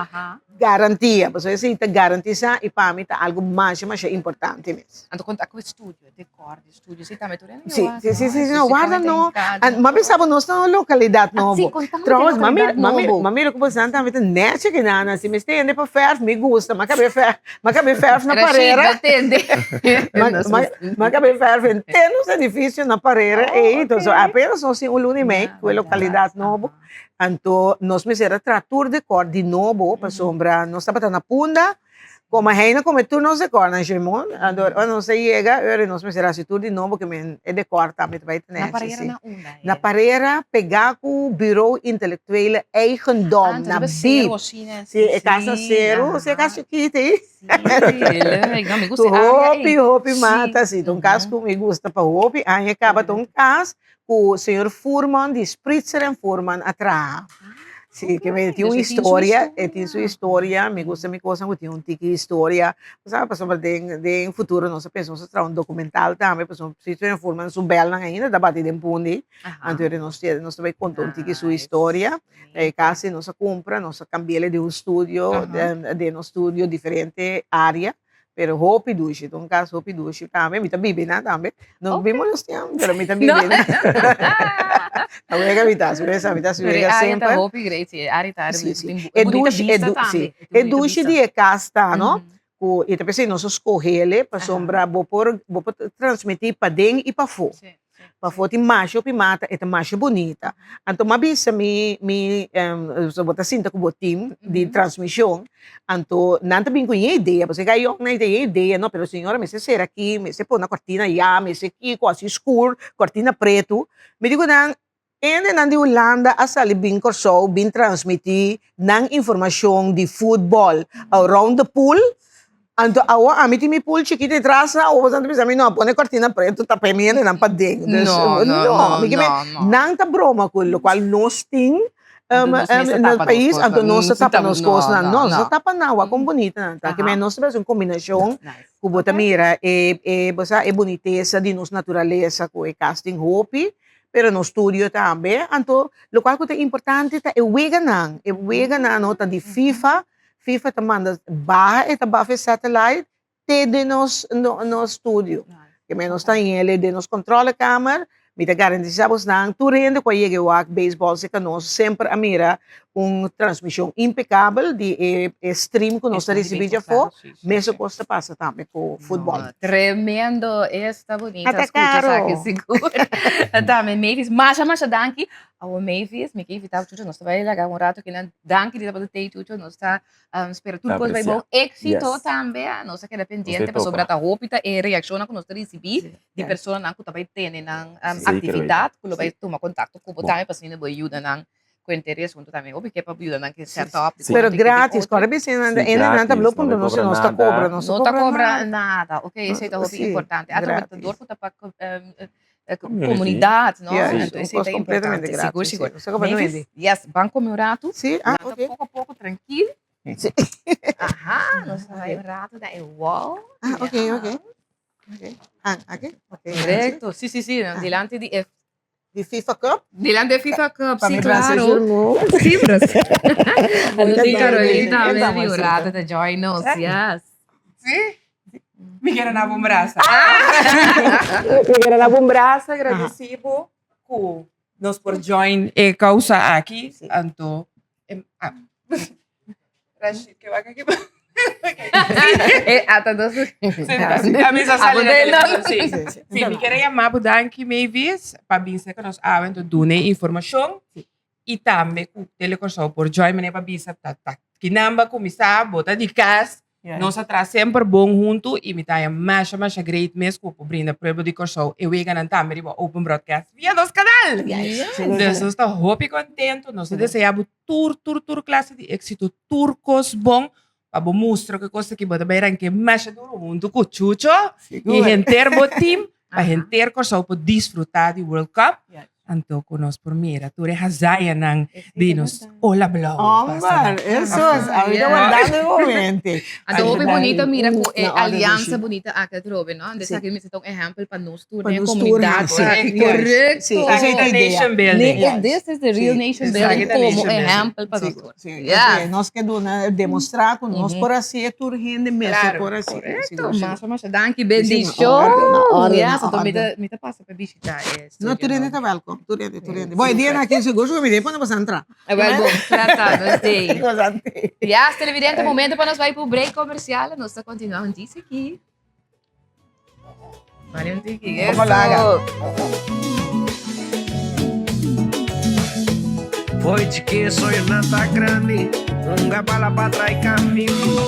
garantia. Pasobra esei ta garantisa i pa mi ta algu masha masha importante mes. Anto konta ku estudio, dekor di estudio, si tambe tur hende Si, si, si, si, no, warda no. M'a bisa bo nos ta na un lokalidat nobo. Trouwens, m'a mira, m'a mira ku boso tambe ta nèchi kinan. Si mi stende pa fèrf, mi gusta. M'a kabe fèrf. M'a kabe fèrf na parera. M'a kabe fèrf henter nos edifisio na parera ei. Entonces apenas nos tin un luna i mei ku e lokalidat nobo. Anto nos mester a traha tur dekor di nobo pasobra nos tabata na Punda. Komo hei na kome tur nos dekornan Shemon. Anto ora nos a yega ora nos mester a hasi tur di nobo ke men e dekor tambe ta bai tene. Na parera na unda? Na parera pegá ku Bureau Intellectuele Eigendom na Bib. Si e kas na seru, si e kas chikito ei. Leuk, no mi gusta Ku e área hopi, ei. hopi mata, si ta un kas ku mi gusta pa hopi aña kaba, ta un kas ku señor Fuhrman di Spritzer en Fuhrman a traha. Sí, ke men tin un historia, e tin su historia, mi gusta mi kosnan ku tin un tiki historia, bo sa pasobra den den futuro nos a pensa nos a traha un dokumental tambe pasobra si Tony Furman su bèlnan ainda ta bati den pundi, anto nos nos ta bai konta un tiki su historia, e kasi nos a kumpra, nos a kambi'el di un studio den nos studio diferente área. Pero hopi dushi, ta un cas hopi dushi tambe, mi ta bibi na tambe. No okay. bimos tiempo, pero mi ta bibi na. Ta wega mi ta, suesa, mi ta suega semper. Pero hopi great, sí, ari ta, sí, sí. E dushi, e du, sí. E dushi di e cas ta, no? Ku, i ta pensei nos a scohele pasobra bo por, bo por transmiti paden i pafó. Sí. Pafó tin masha hopi mata, e ta masha bunita. Anto m'a bisa mi, mi, so bo ta sinta ku bo team di transmishon, anto nan ta bin ku yen idea, pasobra e gayònnan ta yen idea, no, pero señora mester sera aki, mester pone kortina ayá, mester kiko, hasi skur, kortina pretu. Mi di ku nan, hendenan di Hulanda a sali bin Kòrsou bin transmití nan informashon di futbòl around the pool, Anto awo ami tin mi pool chikito detrás na awo boso ta bisa mi no pone cortina preto tapa e mi hendenan paden. Dus No, no, no, mi ke no, no. Nan ta broma cu locual nos tin Anto nos mes ta na tapa nos pais, cosnan. anto nos ta Si tapa ta nos no, cosnan. no, No, nos no. ta tapa nan, wak con bunita nan ta. Ke men nos ta haci un combinacion Nice. cu bo ta mira e e bo sa e bunitesa di nos naturalesa cu e cas tin hopi, pero nos studio tambe. Anto locual cu ta importante ta e weganan, e weganan no ta di FIFA. FIFA ta manda baha e ta baha e satellite te den nos nos studio. Ke men nos ta hele den nos controlekamer, mi ta garantisa bosnan tur hende ku a yega e wak beisbòl serka nos semper a mira un transmishon impecabel di e e stream ku nos ta risibí djafó, mesun kos ta pasa tambe ku futbòl. Tremendo, esta bunita Ata skucha karo. esaki sigur. Tambe Mavis, masha masha danki. Awo Mavis, mi ke invitá Chucho, nos ta bai laga un rato kinan. Danki di tabata tei Chucho, nos ta spera tur kos bai bon. Éxito tambe, nos a keda pendiente pasobra ta hopi ta e reakshonnan ku nos ta risibí di personanan ku ta bai tene nan aktividat ku lo bai tuma kontakto ku bo tambe pa asina bo yuda nan ku interes huntu tambe. Hopi ke pa yuda nan ke set up. Pero gratis, kòrda bisa nan ta blo puntra nos si nos ta kobra, nos no ta kobra nada. Ok, esei ta hopi importante. Atrobe ta dor ku ta pa comunidad, no? Yeah, Entonces, un esey cos ta completamente importante. gratis. Sigur, sigur. Sí, Osaka pa Mavis, nueve. yes, ban come un rato. Sí, ah, Lanta ok. poco a poco, tranquil. Sí. Aha, nos ta bai un rato na e wall. Ah, ok, ok. Ok. Ah, aki? Ok. Correcto. Sí, sí, sí. Ah. Dilanti di e Di FIFA Cup? Dilanti di FIFA Cup, Pa sí, mi brasa claro. Jurmo. Sí, brasa. Mucha Sí, danki. Carolina tambe Esta di un amorcito. rato ta join nos, yes. Sí? Mi quiere na bon brasa. Mi quiere na bon brasa, agradeci bo cu nos por join e causa aki. Anto, ah, Rashid, ke wak aki? Eh, ata dos. A mi sa sali na televisión, sí. Sí, mi quiere yama bo danki, Mavis, pa bin cerca nos awe, anto duna e informacion. I tambe ku Tele Kòrsou por join manera pa bisa ta ta kinan ba kuminsá bo ta di kas nos a traha semper bon huntu i mi ta haña masha masha great mes ku bo por brinda pueblo di Kòrsou e weganan tambe riba open broadcast via nos kanal. Dus nos ta hopi kontentu nos ta deseá bo tur tur tur klase di éksito tur kos bon pa bo mustra ku e kos aki bo ta bai ranke masha duru huntu ku Chucho i henter bo team pa henter Kòrsou por disfrutá di World Cup. Anto ku nos por mira tur e hazañanan di nos Ola Blou. Homber, eso es, ahorita wardando e momente. Anto hopi bunita mira ku e aliansa bunita aki atrobe, no? Anto esaki mester ta un ehèmpel pa nos tur den e komunidat. Korekto. Esei ta idea. Nation building. This is the real nation building komo ehèmpel pa nos tur. Sí, nos ke duna demostrá ku nos por hasié, tur hende mester por hasié. Korekto. Masha masha danki, bendishon. Yes, anto mi ta pasa pa bishita e studio. No, tur hende ta welkom, tur hende, tur hende. Bo, e dia na kin sigur su mi den pone boso entra. Wel bon, trata, nos dei. Yes, televidente, momento pa nos bai pa break comercial. Nos ta continua un disi aki. Vale un tiki, eso. Foi chiquito, soy una ta grande. Unga bala pa trai camino.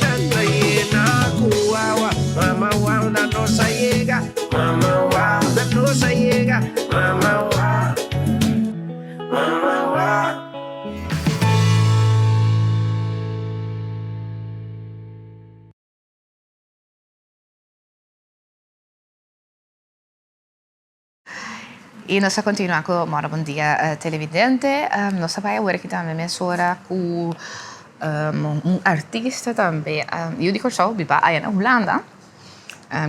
Tanta llena cu agua. Mama, wow, na no sa llega. Mama, wow, na no sa llega. Mama, wow. Mama, wow. I nos a kontinuá ku Mòrò Bon Dia televidente. Nos a bai awor aki tambe mesora ku un artista tambe yu di Kòrsou biba aya na Hulanda.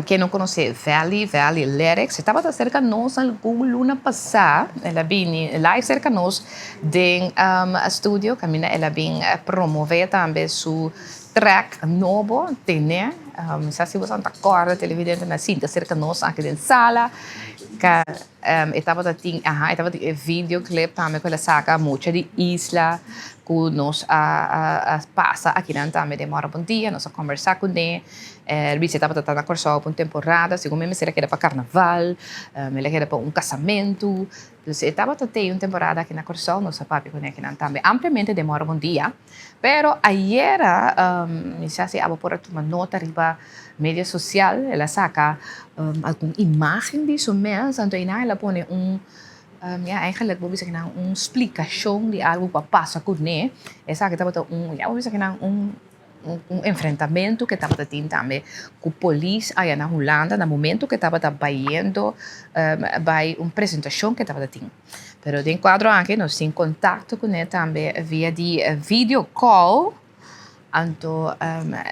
Ken no konosé Valley, Valley Lyrics. E tabata serka nos algun luna pasá. El a bini live serka nos den studio kaminda el a bin promové tambe su track nobo Tene. Mi sa si boso ta kòrda televidente mi a sinta serka nos aki den sala. Ka e tabata tin aha e tabatin e video clip tambe ku el a saka mucha di isla ku nos a a pasa akinan tambe den Mòrò Bon Dia. Nos a kòmbersá kuné. El bisa e tabata ta na Kòrsou pa un temporada, segun mi mester a keda pa karnaval, el a keda pa un kasamentu. Dus e tabata tei un temporada aki na Kòrsou, nos a papia kuné akinan tambe ampliamente den Mòrò Bon Dia. Pero ayera, mi sa si abo por a tuma nota riba media sosial, el a saka algun imágen di su mes, anto einan el a pone un, ya eigenlijk bo bisa kinan un splikashon di algu ku a pasa kuné. Esaki tabata un, ya bo bisa kinan un Un enfrentamentu ke tabata tin tambe ku polis aya na Hulanda na momentu ke tabata bayendo bai un presentashon ke tabata tin. Pero den kuadro aki nos tin kontakto kuné tambe via di video call. Anto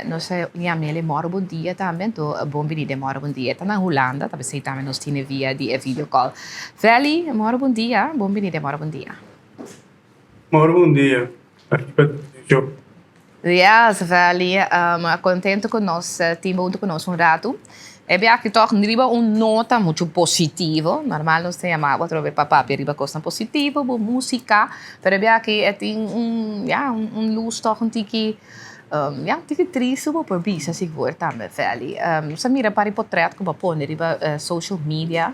nos a yam'el e mòrò bon dia tambe anto bon bini den mòrò bon dia. E ta na Hulanda ta p'esei tambe nos tine via di e video call. Veli, mòrò bon dia, bon bini den mòrò bon dia. Mòrò bon dia, aki pa Joe. Yes, Valley, contento cu nos tin bo hunto cu nos un rato. E biaha toch riba un nota mucho positivo. Normal nos ta yama bo atrobe pa papia riba cosnan positivo, bo musica, pero e biaha aki e tin un, ya, un luz toch un tiki, ya, un tiki tristo bo por bisa sigur tambe, Valley. Nos a mira un par di potret cu bo a pone riba social media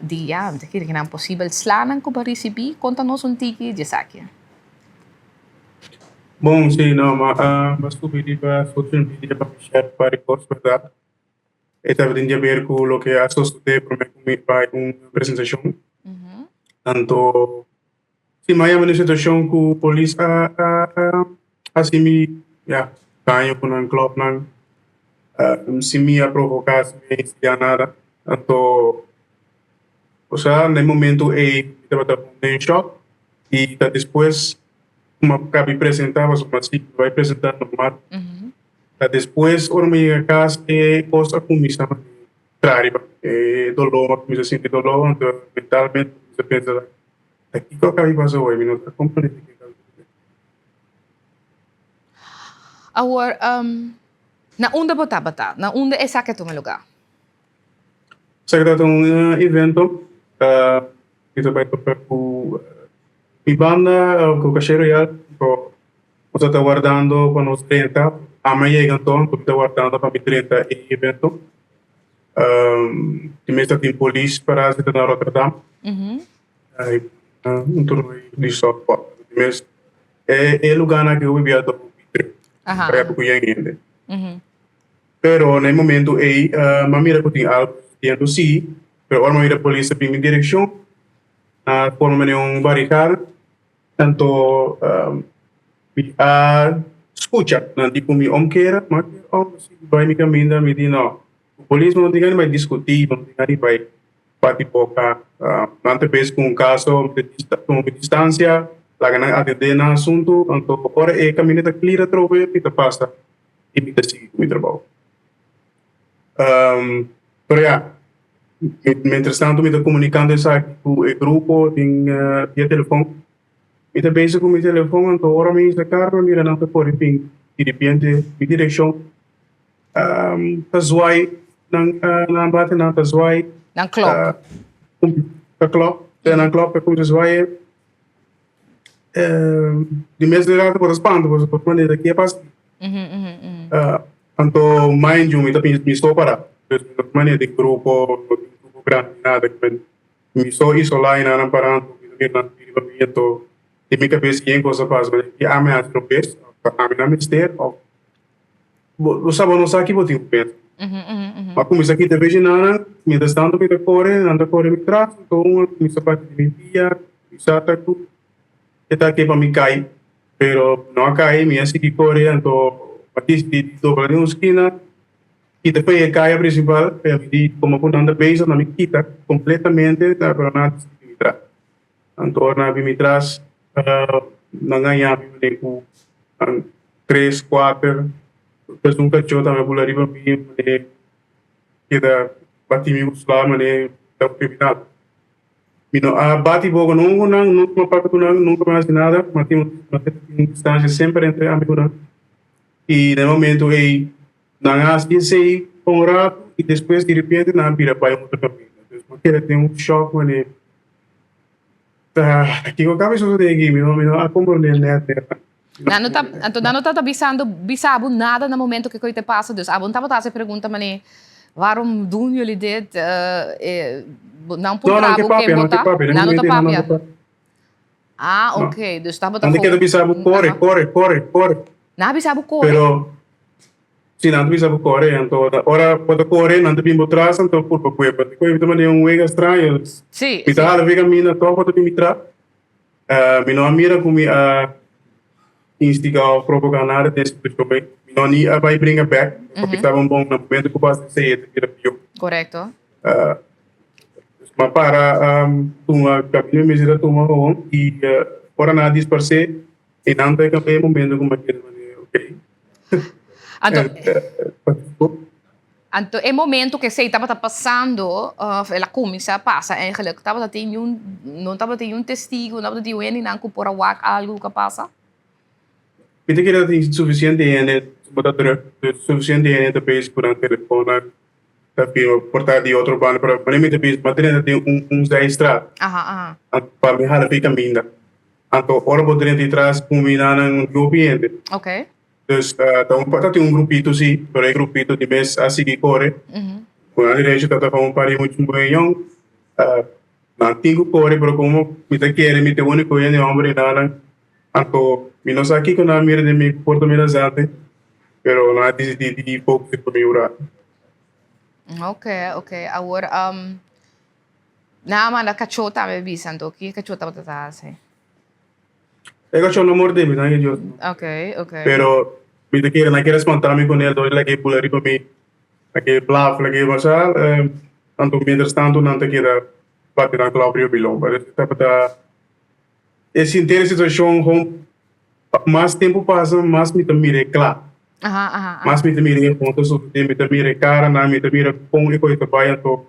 di, ya, mi ta kere kinan posibel slanan cu bo a ricibi. Conta nos un tiki di esaki. Bon, sí, no, ma a subi riba social media pa mi share un par di kos, bèrdat. E tabatin di haber ku loke a sosodé promé ku mi bai un presentashon. Anto, sí, mi a yama den situashon ku polis a a hasi mi, ya, daño ku nan klòpnan, sin mi a provoká, sin mi a instiga nada. Anto, osea, na e momento ei mi tabata den shòk. I ta despues ku mi a kabi presentá, pasobra mi a sigui bai presentá normal. Ta despues ora mi yega kas e kos a kuminsá traha riba mi. E doló, mi a kuminsá sinti doló, anto mentalmente mi a kuminsá pensa ta kiko a kabi pasa hoy? Mi no ta komprendé kiko a kabi pasa. Awor, na unda bo tabata? Na unda esaki a tuma lugá? Esaki tabata un evento Mi ta bai topa ku mi banda ku Caché Royal nos ta wardando pa nos drenta. Ami a yega anto mi ta wardando pa mi drenta e evento. Di mes ta tin polis para si ta na Rotterdam. Un turno di softball. Di mes e lugarnan aki hopi bia ta hopi druk. Pasobra ku yen hende. Pero na e momento ei mi a mira ku tin algu sucediendo si. Pero ora mi mira polis a bin mi direccion, nan a forma manera un barricada, anto mi a scucha, nan di cu mi omkera, mi a kere oh, mi sigui bay mi caminda, mi di no, cu polis mi no tin gana di bay discuti, mi no tin gana di bay bati boca, nan ta bes cu un caso, mi ta tuma mi distancia, laga nan atende nan asunto, anto ora e caminda ta clear atrobe mi ta pasa y mi ta sigui cu mi trabao. Pero ya, mientras tanto mi ta komunikando esaki ku e grupo den via telefon. Mi ta bezig ku mi telefon anto ora mi hisa kar mi mira nan ta kore bin diripiente mi direkshon ta zwai nan nan bati nan ta zwai. Nan klok. Ta klok, nan klok ta kuminsá zwai. Di mes rato bo ta spanta bo ta manera ke pasa. Anto mind you mi ta mi so para dus mi no ta manera di grupo no tin grupo grandi nada mi so isola y nan para anto mi ta mira nan riba mi anto den mi cabes yen cos a pasa manera ki ami a haci robes of ta ami nan mester of bo sa bo no sa ki bo tin ku pensa mi a cuminsa kita veji nan mientras tanto mi ta core nan ta core mi tras anto un a cuminsa bati den mi pia mi sa ta ku e ta ke pa mi cay. Pero no a kai, mi a sigui kore, anto a disidí di dobla den un skina. Kita pa e kaya prinsipal, mi di komo ku nan ta bezig, nan mi kita kompletamente, pero nan a disidi mi tras. Anto ora nan a bin mi tras, nan gaña mi manera ku nan tres, kuater, pues un kachó tambe a bula riba mi manera keda bati mi ku sla manera ta un kriminal. Mi no a bati boka nunka ku nan, nunka mi a papia ku nan, nunka mi a hasi nada, mi a tin un distansia semper entre ami ku nan. I na e momento ei nan a hasi esei pa un ratu i despues diripiente nan a bira bai un otro kaminda. Dus mi a keda den un shòk manera ta kiko kaba e sosode aki? Mi no mi no a komprondé nèt nèt. Nan no ta anto nan no tabata bisando bisa bo nada na momento ku e ta pasa dus abo no tabata hasi e pregunta manera waarom doen jullie dit nan No, puntra nan ke bo ken papia, bo nan ke ta papia, nan no ta nan no papia. ta papia. Ah, No. ok. Dus tabata Nan ta keda gewoon. bisa bo kore, kore, kore, kore. Nan a bisa bo kore? Pero si nan ta bisa bo kore, anto ora bo ta kore nan ta bin bo tras anto purba kue. Pero kue ta manera un wega straño. Sí, Mi ta sí. hala fi kaminda tòg bo ta bin mi tras. Mi no a mira ku mi a instiga òf provoká nada den e situashon ei. Mi no ni a bai bringa bèk, pasobra mi tabata un bon na momento ku pasa esei e ta bira pió. Korekto. Mi a para tuma camino mi mester a tuma gewoon y ora nan a disparce y nan ta e momento cu mi a keda manera ok. Anto, anto e momento cu esey tabata pasando of el a cuminsa pasa eigenlijk tabata tin niun no tabata tin niun testigo no tabata tin hendenan cu por a wak algo cu a pasa? Mi ta kere tin suficiente hende bo ta druk suficiente hende ta bezig cu nan telefoonnan. Ta firma por ta di otro banda pero manera mi ta bisa mi a drenta den un un zijstraat Aha, aha. anto pa mi hala pi caminda anto ora bo drenta di tras cuminda nan hopi hende Ok. dus ta un ta tin un grupito si pero e grupito di mes a sigui core cu nan derecho ta ta un par di mucha muhe yong nan tin cu core pero como mi ta kere mi ta e unico hende homber eynan anto mi no sa kico nan a mira den mi por ta menazante Pero nan a disidí di focus riba mi un rato. Ok, ok. Awor, um, nan a manda kachó tambe bisa, anto ki kachó tabata ta hasi? E kachó no mordé mi, danki Dios. Ok, ok. Pero mi ta kere, nan kere spantá mi ku nel, dor di lag'é bula riba mi, lag'é blaf, lag'é masha, anto mientras tanto nan ta keda bati nan klòp riba mi lomba. Tabata e sinti e situashon gewoon Mas tempu pasa, mas mi ta mira e kla. Mas mi ta mira e kon ta sosodé, mi ta mira e karanan, mi ta mira kon e kos ta bai. Anto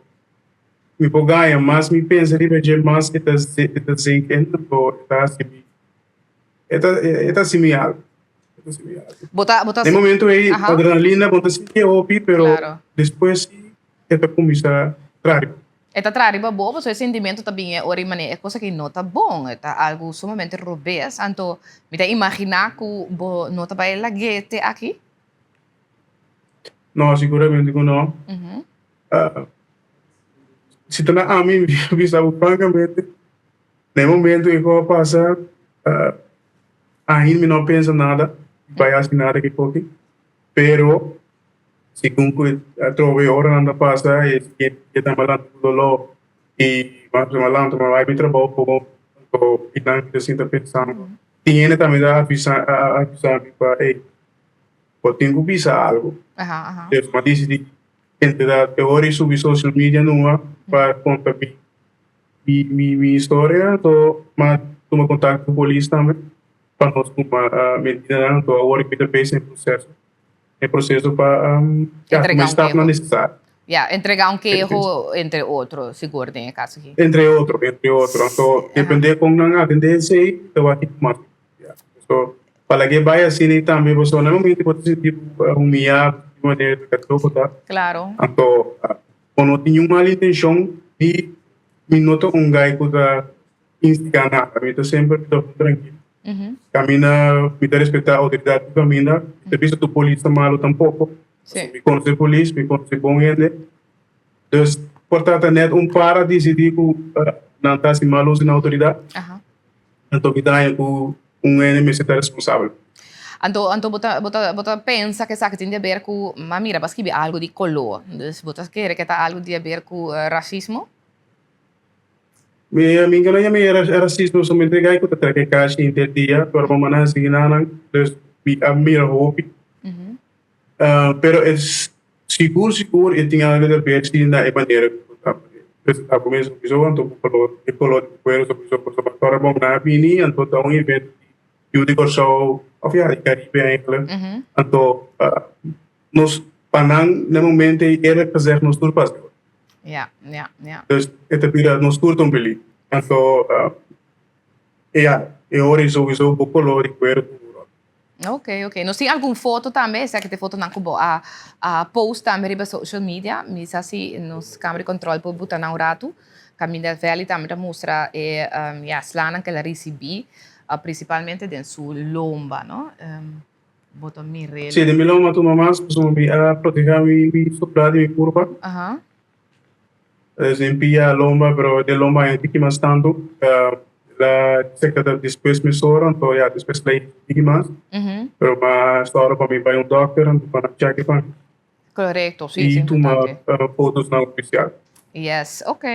mi por gaña, mas mi pensa riba dje, mas e ta e ta zink in. Anto e ta hasi mi, e ta e ta hasi mi algu, e ta hasi mi algu. Bo ta bo ta Den momento ei adrenalina bo ta sinti e hopi, pero despues si e ta kuminsá traha riba. E ta traha riba bo, pasobra e sentimentu ta bini e ora i manera e cosa aki no ta bon, e ta algu sumamente robes, anto mi ta imaginá ku bo no ta bai lag'é te aki? No, siguramente ku no. Si ta na ami, mi ta bisa bo frankamente, na e momento ku a pasa, ainda mi no a pensa nada, bai hasi nada ki koki, pero Segun ku atrobe e oranan ta pasa e siguiente dia ta malanta ku doló i mas ta malanta ma bai mi trabou poko anto kinan mi ta sinta pensando. Tin hende tambe ta avisa a avisa mi pa ey bo tin ku bisa algu. Pues mi a disidi entrada e ora i subi social media numa pa konta mi mi mi historia anto mi a tuma kontakto ku polis tambe pa nos tuma medidanan anto awor mi ta bezig den proseso. E proceso pa ya, Entrega tuma e un stapnan keho. necesario. Ya, entrega un keho, entre otro, sigur den e caso aki. Entre otro, entre otro. Anto, depende con nan atende esey, ta wak kico mas. Ya. So, pa laga e bay asina y tambe pasobra na e momento bo ta sinti humilla di manera ta loco ta. Claro. Anto, bo no tin niun mal intencion di mi no ta un guy cu ta instiga nada. Mi ta semper mi ta tranquilo. Caminda mi ta respecta autoridad cu caminda. Mi ta bisa tur polis ta malo tampoco. Mi conoce polis, mi conoce bon hende. Dus por ta ta net un par a dicidi cu nan ta haci mal uso di nan autoridad. Anto mi ta haña cu un hende mester ta responsabel. Anto anto bo ta bo ta bo ta pensa cu esaki tin di haber cu, ma mira bo a scribi algo di color. Dus bo ta kere cu ta algo di haber cu racismo? Mi amiga nan yama e racismo solamente gai ku ta trek e kashi henter dia pero mama nan a sigui nan dus mi a mira hopi pero e Sigur sigur e tin algo di haber si na e manera ku bo ta presentá bo mes sowieso anto bo kolor e kolor di bo kuero sowieso pasobra ora bo nan a bini anto ta un evento di yu di Kòrsou òf ya di Karibe eigenlijk anto nos pa nan na e momento ei eerlijk gezegd nos tur pas dor. Ja, ja, ja. Dus e ta bira nos tur ta un peligro anto ya e ora ei sowieso bo kolor di kuero ta un ròl. Ok, ok. Nos tin algun foto tambe, esaki ta e fotonan ku bo a a post tambe riba social media. Mi sa si nos camera di control por buta nan un ratu. Caminda Valley tambe ta mustra e ya slanan ku el a risibí, principalmente den su lomba, no? Bo ta mir'é. Sí, den mi lomba tuma mas pasobra mi a protehá mi mi soplá di mi kurpa. Es den pia lomba, pero den lomba hay un tiki mas tantu. La sekta ta despues mesora, anto ya despues la un tiki mas. Pero m'a sòru pa mi bai un dòkter anto pa nan chèk'e pa mi. Korekto, si, I tuma fotosnan ofisial. Yes, ok.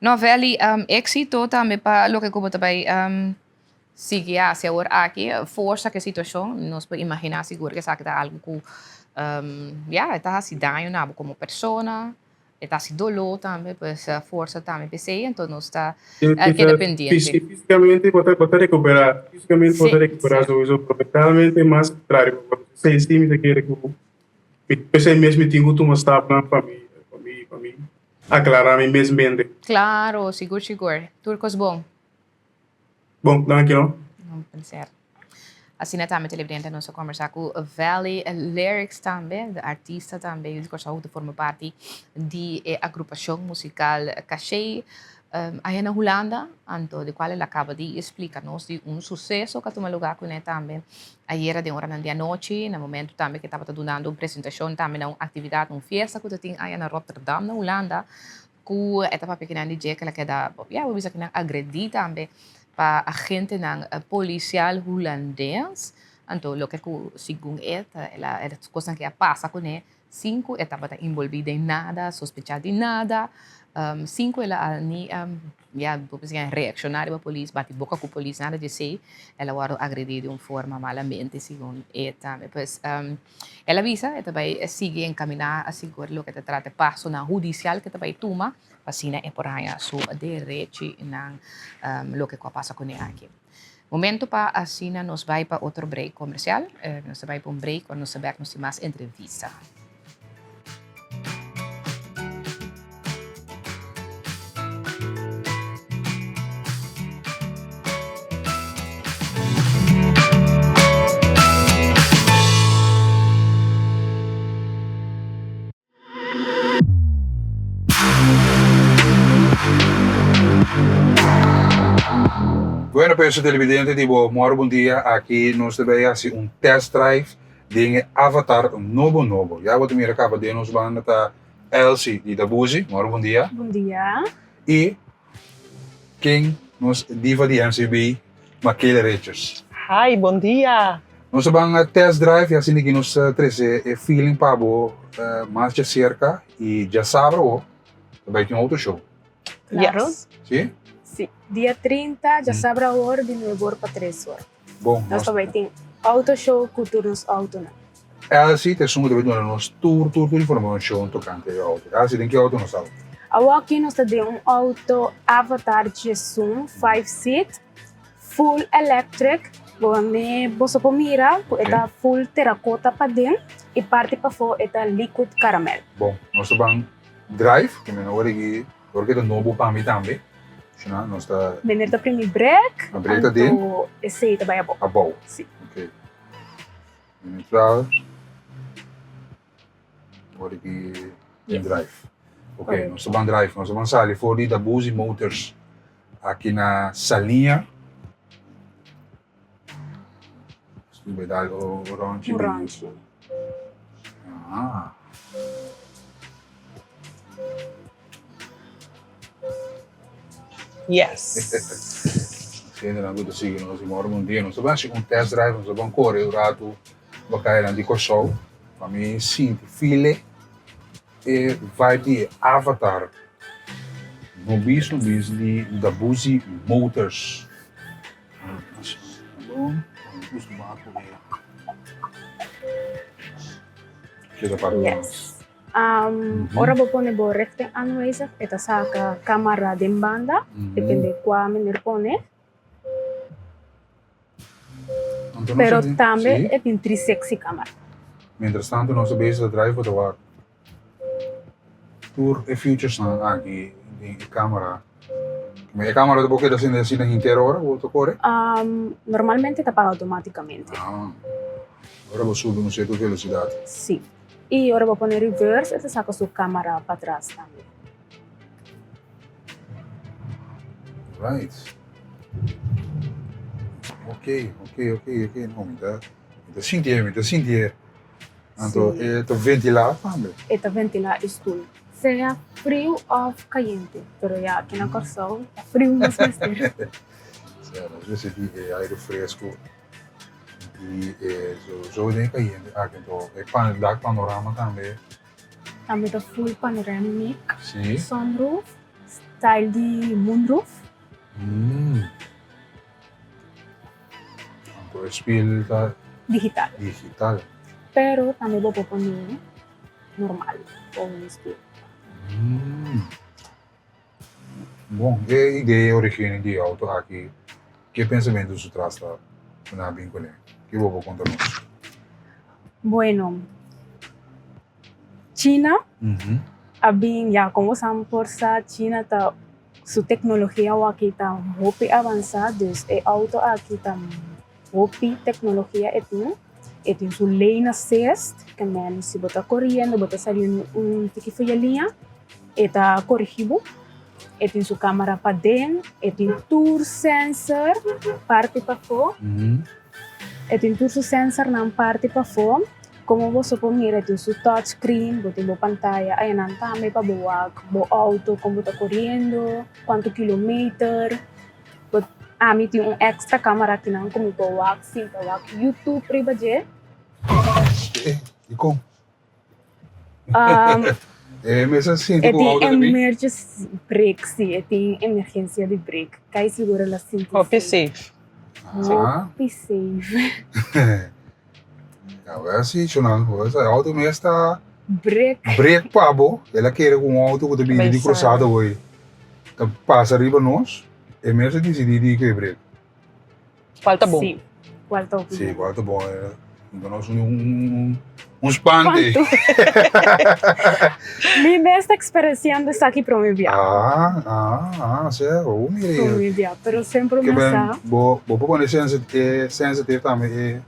No, Veli, éksito tambe pa loke ku bo ta bai sigui hasi awor aki. Forsa ku e situashon, nos por imaginá sigur ku esaki ta algu ku, ya, e ta hasi daño na bo komo persona. E ta hasi doló tambe, pues forsa tambe p'esei, enton nos ta keda pendiente. Físicamente bo ta bo ta recuperá, físicamente bo ta recuperá souiso, pero mentalmente mas contrario, bo ta esei sí mi ta kere ku p'esei mes mi tin ku tuma stapnan pa mi pa mi pa mi aclará mi mes mente. Claro, sigur sigur. Tur kos bon. Bon, danki no. Un placer. Asina tambe televidente nos a conversa cu Valley Lyrics tambe, de artista tambe, yu di Kòrsou ta forma parti di e agrupacion musical Caché um, aya na Hulanda, anto di cual el a caba di explica nos di un suceso cu a tuma lugar cune tambe ayera den oranan di anochi, na momento tambe cu e tabata dunando un presentacion tambe na un actividad, un fiesta cu ta tin aya na Rotterdam na Hulanda, Ku e ta papia kinan di dje ku el a keda, ya bo bisa kinan agredí tambe pa agentenan polisial hulandes. Anto loke ku segun e ta el a e kosnan ke a pasa kuné sin ku e tabata inbolbí den nada, sospechá di nada, sin ku el a ni ya bo bisa kinan reakshoná riba polis, bati boka ku polis, nada di esei. El a wòrdu agredí di un forma malamente segun e tambe. Pues El a bisa e ta bai sigui encaminá asigur loke ta trata e pasonan hudicial ke ta bai tuma pa asina e por haña su derechinan loke ku a pasa kuné aki. Momento pa asina nos bai pa otro break comercial. Nos ta bai pa un break ora nos ta bek nos tin mas entrevista. Bueno pues televidente di bo moro bon dia aki nos ta bay haci un test drive den e avatar nobo nobo ya bo ta mira caba den nos banda ta Elsie di Dabuzi moro bon dia Bon dia. y ken nos diva di MCB Makela Richards. Hi bon dia. Nos ta ban test drive y asina ki nos ta trece e feeling pa bo mas djacerca y djasabra bo ta bay tin un auto show. Claro. Si? Si. Dia 30 djasabra awor di nuebe or pa tres or. Bon. Nos ta bay tin auto show cu tur nos autonan. Elsie ta esun cu ta bay duna nos tur tur tur informacion tocante e auto. Elsie den ki auto nos ta? Awoki nos ta den un auto Avatar 11 five seat. Full electric, bo ne boso por mira cu e ta full terracota paden y parti pafo e ta liquid caramel. Bon, nos ta ban drive, cu mi no worde ki, dor cu e ta nobo pa mi tambe, shina nos ta. Meneer ta primi brek, A brek ta den. anto esey ta bay abou. Abou. Si. Ok. Neutral. Ora ki tin drive. Ok, nos ta ban drive. Nos ta ban sali for di Dabuzi Motors aki na Saliña. Nos tin bai dal un rondje. Un rondje. Ah. Yes. Siendo nan ku ta sigui nos di moro bon dia. Nos ta ban hasi un test drive, nos ta ban kore un ratu. Bakayanan di Kòrsou, pa mi sinti feel e vibe di e avatar nobis nobis di Dabuzi Motors. Ora bo pone bo richtingaanwijzer e ta saka kamara den banda, depende kua manera pone. Pero tambe e tin 360 kamara. Mientras tanto nos ta bezig ta drive bo ta wak tur e featuresnan aki den e kamara. E kamara ta bo keda asina asina henter ora ku bo ta kore? Normalmente ta paga automaticamente. Ah, ora bo subi un sierto velocidad. Si. I ora bo pone reverse e ta saka su kamara patras tambe. Right. Ok, ok, ok, ok. No, mi ta, mi ta sinti e, mi ta sinti e. Anto e ta ventilá tambe. E ta ventilá e stul. Sea friu òf kayente, pero ya aki na Kòrsou ta friu nos mester. Sea, nos mester di e aire fresku i e sowieso den e kayente aki. Anto e pan, dak panorama tambe. Tambe ta full panoramic sunroof, style di moonroof. Anto e spiel ta Digital. Digital. Pero tambe bo por pone normal o un spiel. Bon, e idea origine di e auto aki, ke pensamentu su tras ta ku nan a bin kuné? Ke bo por konta nos? Bueno, China a bin ya komo sa por sa China ta su teknologia awaki ta hopi avansá, dus e auto aki ta hopi teknologia e tin. E tin su lane assist, ke men si bo ta koriendo bo ta sali un tiki for e liña e ta korigí bo. E tin su kamera paden, e tin tur sensor parti pafó. E tin tur su sensornan parti pafó. Komo boso por mira e tin su touch screen, bo tin bo pantaya ayanan tambe pa bo wak bo outo kon bo ta koriendo, kuantu kilometer. Bo ami tin un extra kamera akinan ku mi por wak sinta wak YouTube riba dje. Eh, dikon? E mester sinti E ku tin outo ta bin? emergency brake, si, e tin emergencia di brake. Kai sigur el a sinti Hopi safe. Ah. Hopi safe. Ya wea si chonal, bo sa e auto mes ta Brek. brek pa bo, el a kere ku un auto ku ta bini di krusada hoy ta pasa riba nos, e mes a disidí di ke brek. Kual ta bon? Sí, kual ta bon. Sí, kual ta bon. Nunca nos un, un, un spante. Mi mes ta experienciando esaki prome bia. Ah, ah, ah, sero, oh, mira. Prome bia, pero semper mi sa. Bo, bo por pone sensitive, sensitive tambe e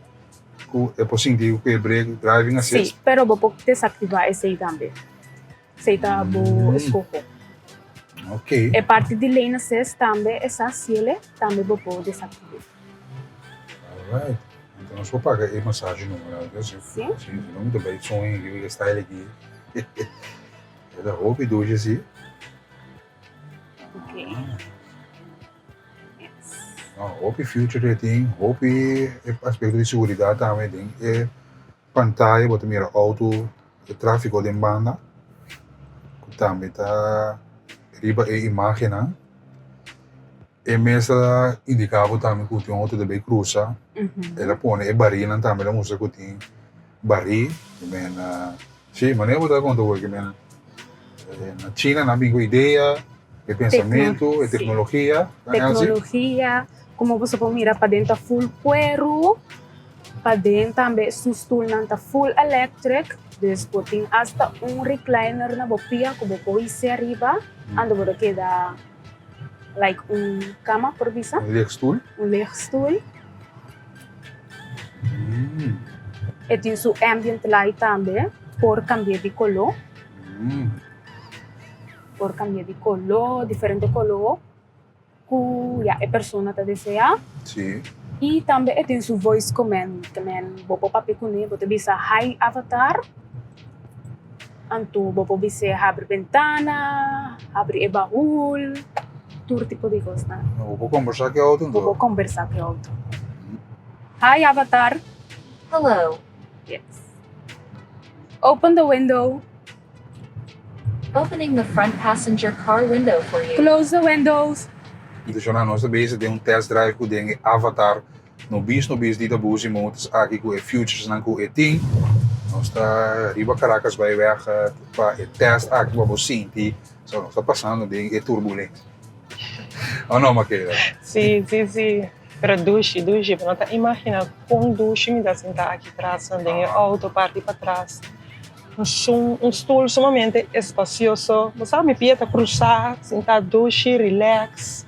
ku e por sinti ku e brake driving assist. Sí, pero bo por desactiva esei tambe. Esei ta bo escoho. Ok. E parti di lane assist tambe esa ciele tambe bo por desactiva. Alright. Anto nos por paga e masaje numero. Sí? Sí, si no mi ta bai soña riba e style aki. E ta hopi dushi si. Ok. Yes. No, hopi future e tin, hopi e aspecto di seguridad tambe den e pantaya bo ta mira auto, e trafico den banda cu tambe ta riba e imagennan. E mes ta indica bo tambe cu tin un auto ta bay cruza, el a pone e barinan tambe el a mustra cu tin bari, men si manera bo ta conta hoy cu men na China nan a bin cu idea, e pensamentu, e tecnologia. Tecnologia, como boso por mira paden ta full cuero. Paden tambe su stulnan ta full electric, dus bo tin hasta un recliner na bo pia ku bo por hise ariba, anto bo ta keda like un kama por bisa. Un ligstoel. Un ligstoel. E tin su ambient light tambe, por kambia di koló. Por kambia di koló, diferente koló. Ku ya e persona ta deseá. Sí. I tambe e tin su voice command, ke men bo por papia kuné, bo ta bisa hi avatar, anto bo por bis'é habri bentana, habri e bahul, tur tipo di kosnan. Bo por kombersá ku e outo anto? Bo por kombersá ku e outo. Hi avatar. Hello. Yes. Open the window. Opening the front passenger car window for you. Close the windows. Intushonnan nos ta bezig den un test drive ku den e avatar no bis no bis di ta busi motors aki ku e futures nan ku e tin. Nos ta riba Caracas bai weg pa e test aki pa bo sinti so nos ta pasando den e turbulencia. O no Makeda? Si, si, si. Pero dushi, dushi. Bo no ta imagina kon dushi mi ta sinta aki tras den e auto parti patras. Un un stoel sumamente espacioso. Bo sa mi pia ta crusa, sinta dushi, relax.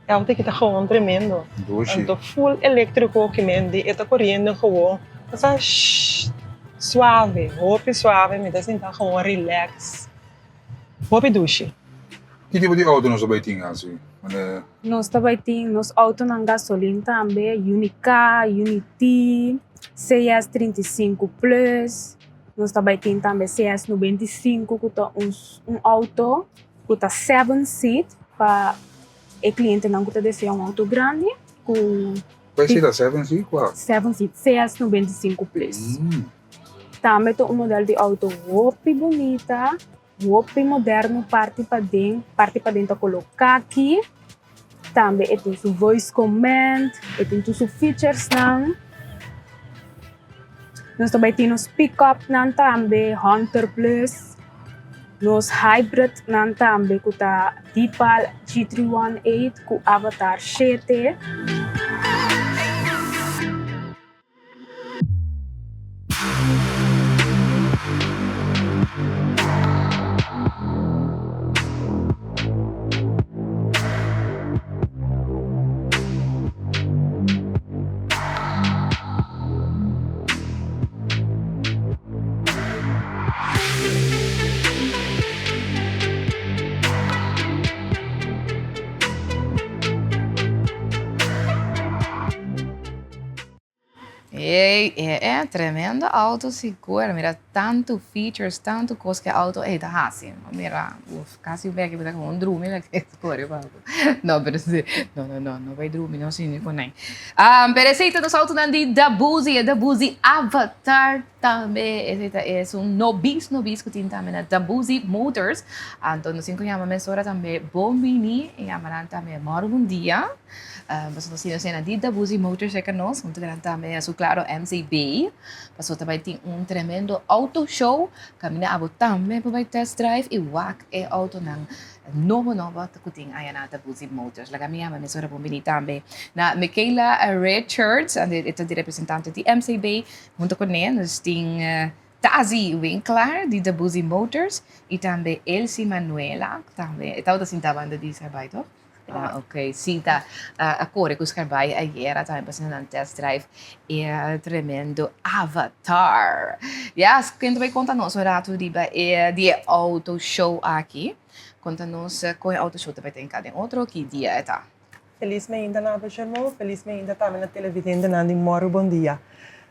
E auto aki ta gewoon tremendo. Dushi. Anto full electrico ki men di e ta coriendo gewoon. Bo sa shh, suave, hopi suave mi ta sinta gewoon relax. Hopi dushi. Ki tipo di auto nos ta bai tin asi? Mane. Nos ta bai tin nos autonan gasolin tambe, Unica, Unity, CS 35 plus. Nos ta bai tin tambe CS 95 ku ta un un auto ku ta seven seat pa e klientenan ku ta desea un auto grandi ku. Bai si ta seven seat kua? Seven seat, CS 95 plus. Tambe ta un model di auto hopi bunita, hopi moderno parti paden, parti paden ta kolo kaki. Tambe e tin su voice command, e tin tur su featuresnan. Nos ta bai tin nos pick-upnan tambe, Hunter Plus, nos hybridnan tambe ku ta Deepal G318 ku Avatar shete. Ey, e e tremendo auto sigur. Mira tantu features, tantu kos ku e auto ey ta hasi. Mira, uf, kasi un beki bo ta gewoon drumi la ke kore pa bo. No, pero si, no, no, no, no bai drumi no si ni ku nai. Pero esey ta nos autonan di Dabuzi, e Dabuzi Avatar tambe. Esey ta esun nobis nobis ku tin tambe na Dabuzi Motors. Anto nos tin ku yama mesora tambe bon bini, e yama nan tambe mòrgu un dia. Pasobra nos tin esena di Dabuzi Motors cerca nos, hunto cu nan tambe su claro MCB. Pasobra ta bay tin un tremendo auto show caminda abo tambe por bay test drive y wak e autonan nobo nobo cu tin aya na Dabuzi Motors. Laga mi yama mesora bon bini tambe na Michaela Richards, e ta di representante di MCB. Hunto cu ne nos tin Tazi Winklaar di Dabuzi Motors y tambe Elsie Manuela, tambe e tabata sinta banda di Sarbay toch? Ah, ok. Sí, ta a kore ku Scarbai ayera tambe pa haciendo nan test drive e tremendo Avatar. Yes, ken ta bai konta nos un ratu riba e di e auto show aki? Konta nos kon e auto show ta bai ta hinká den otro, ki dia e ta? Felis mainta na bo Shermo, felis mainta tambe na televidentenan di Mòru Bon Dia.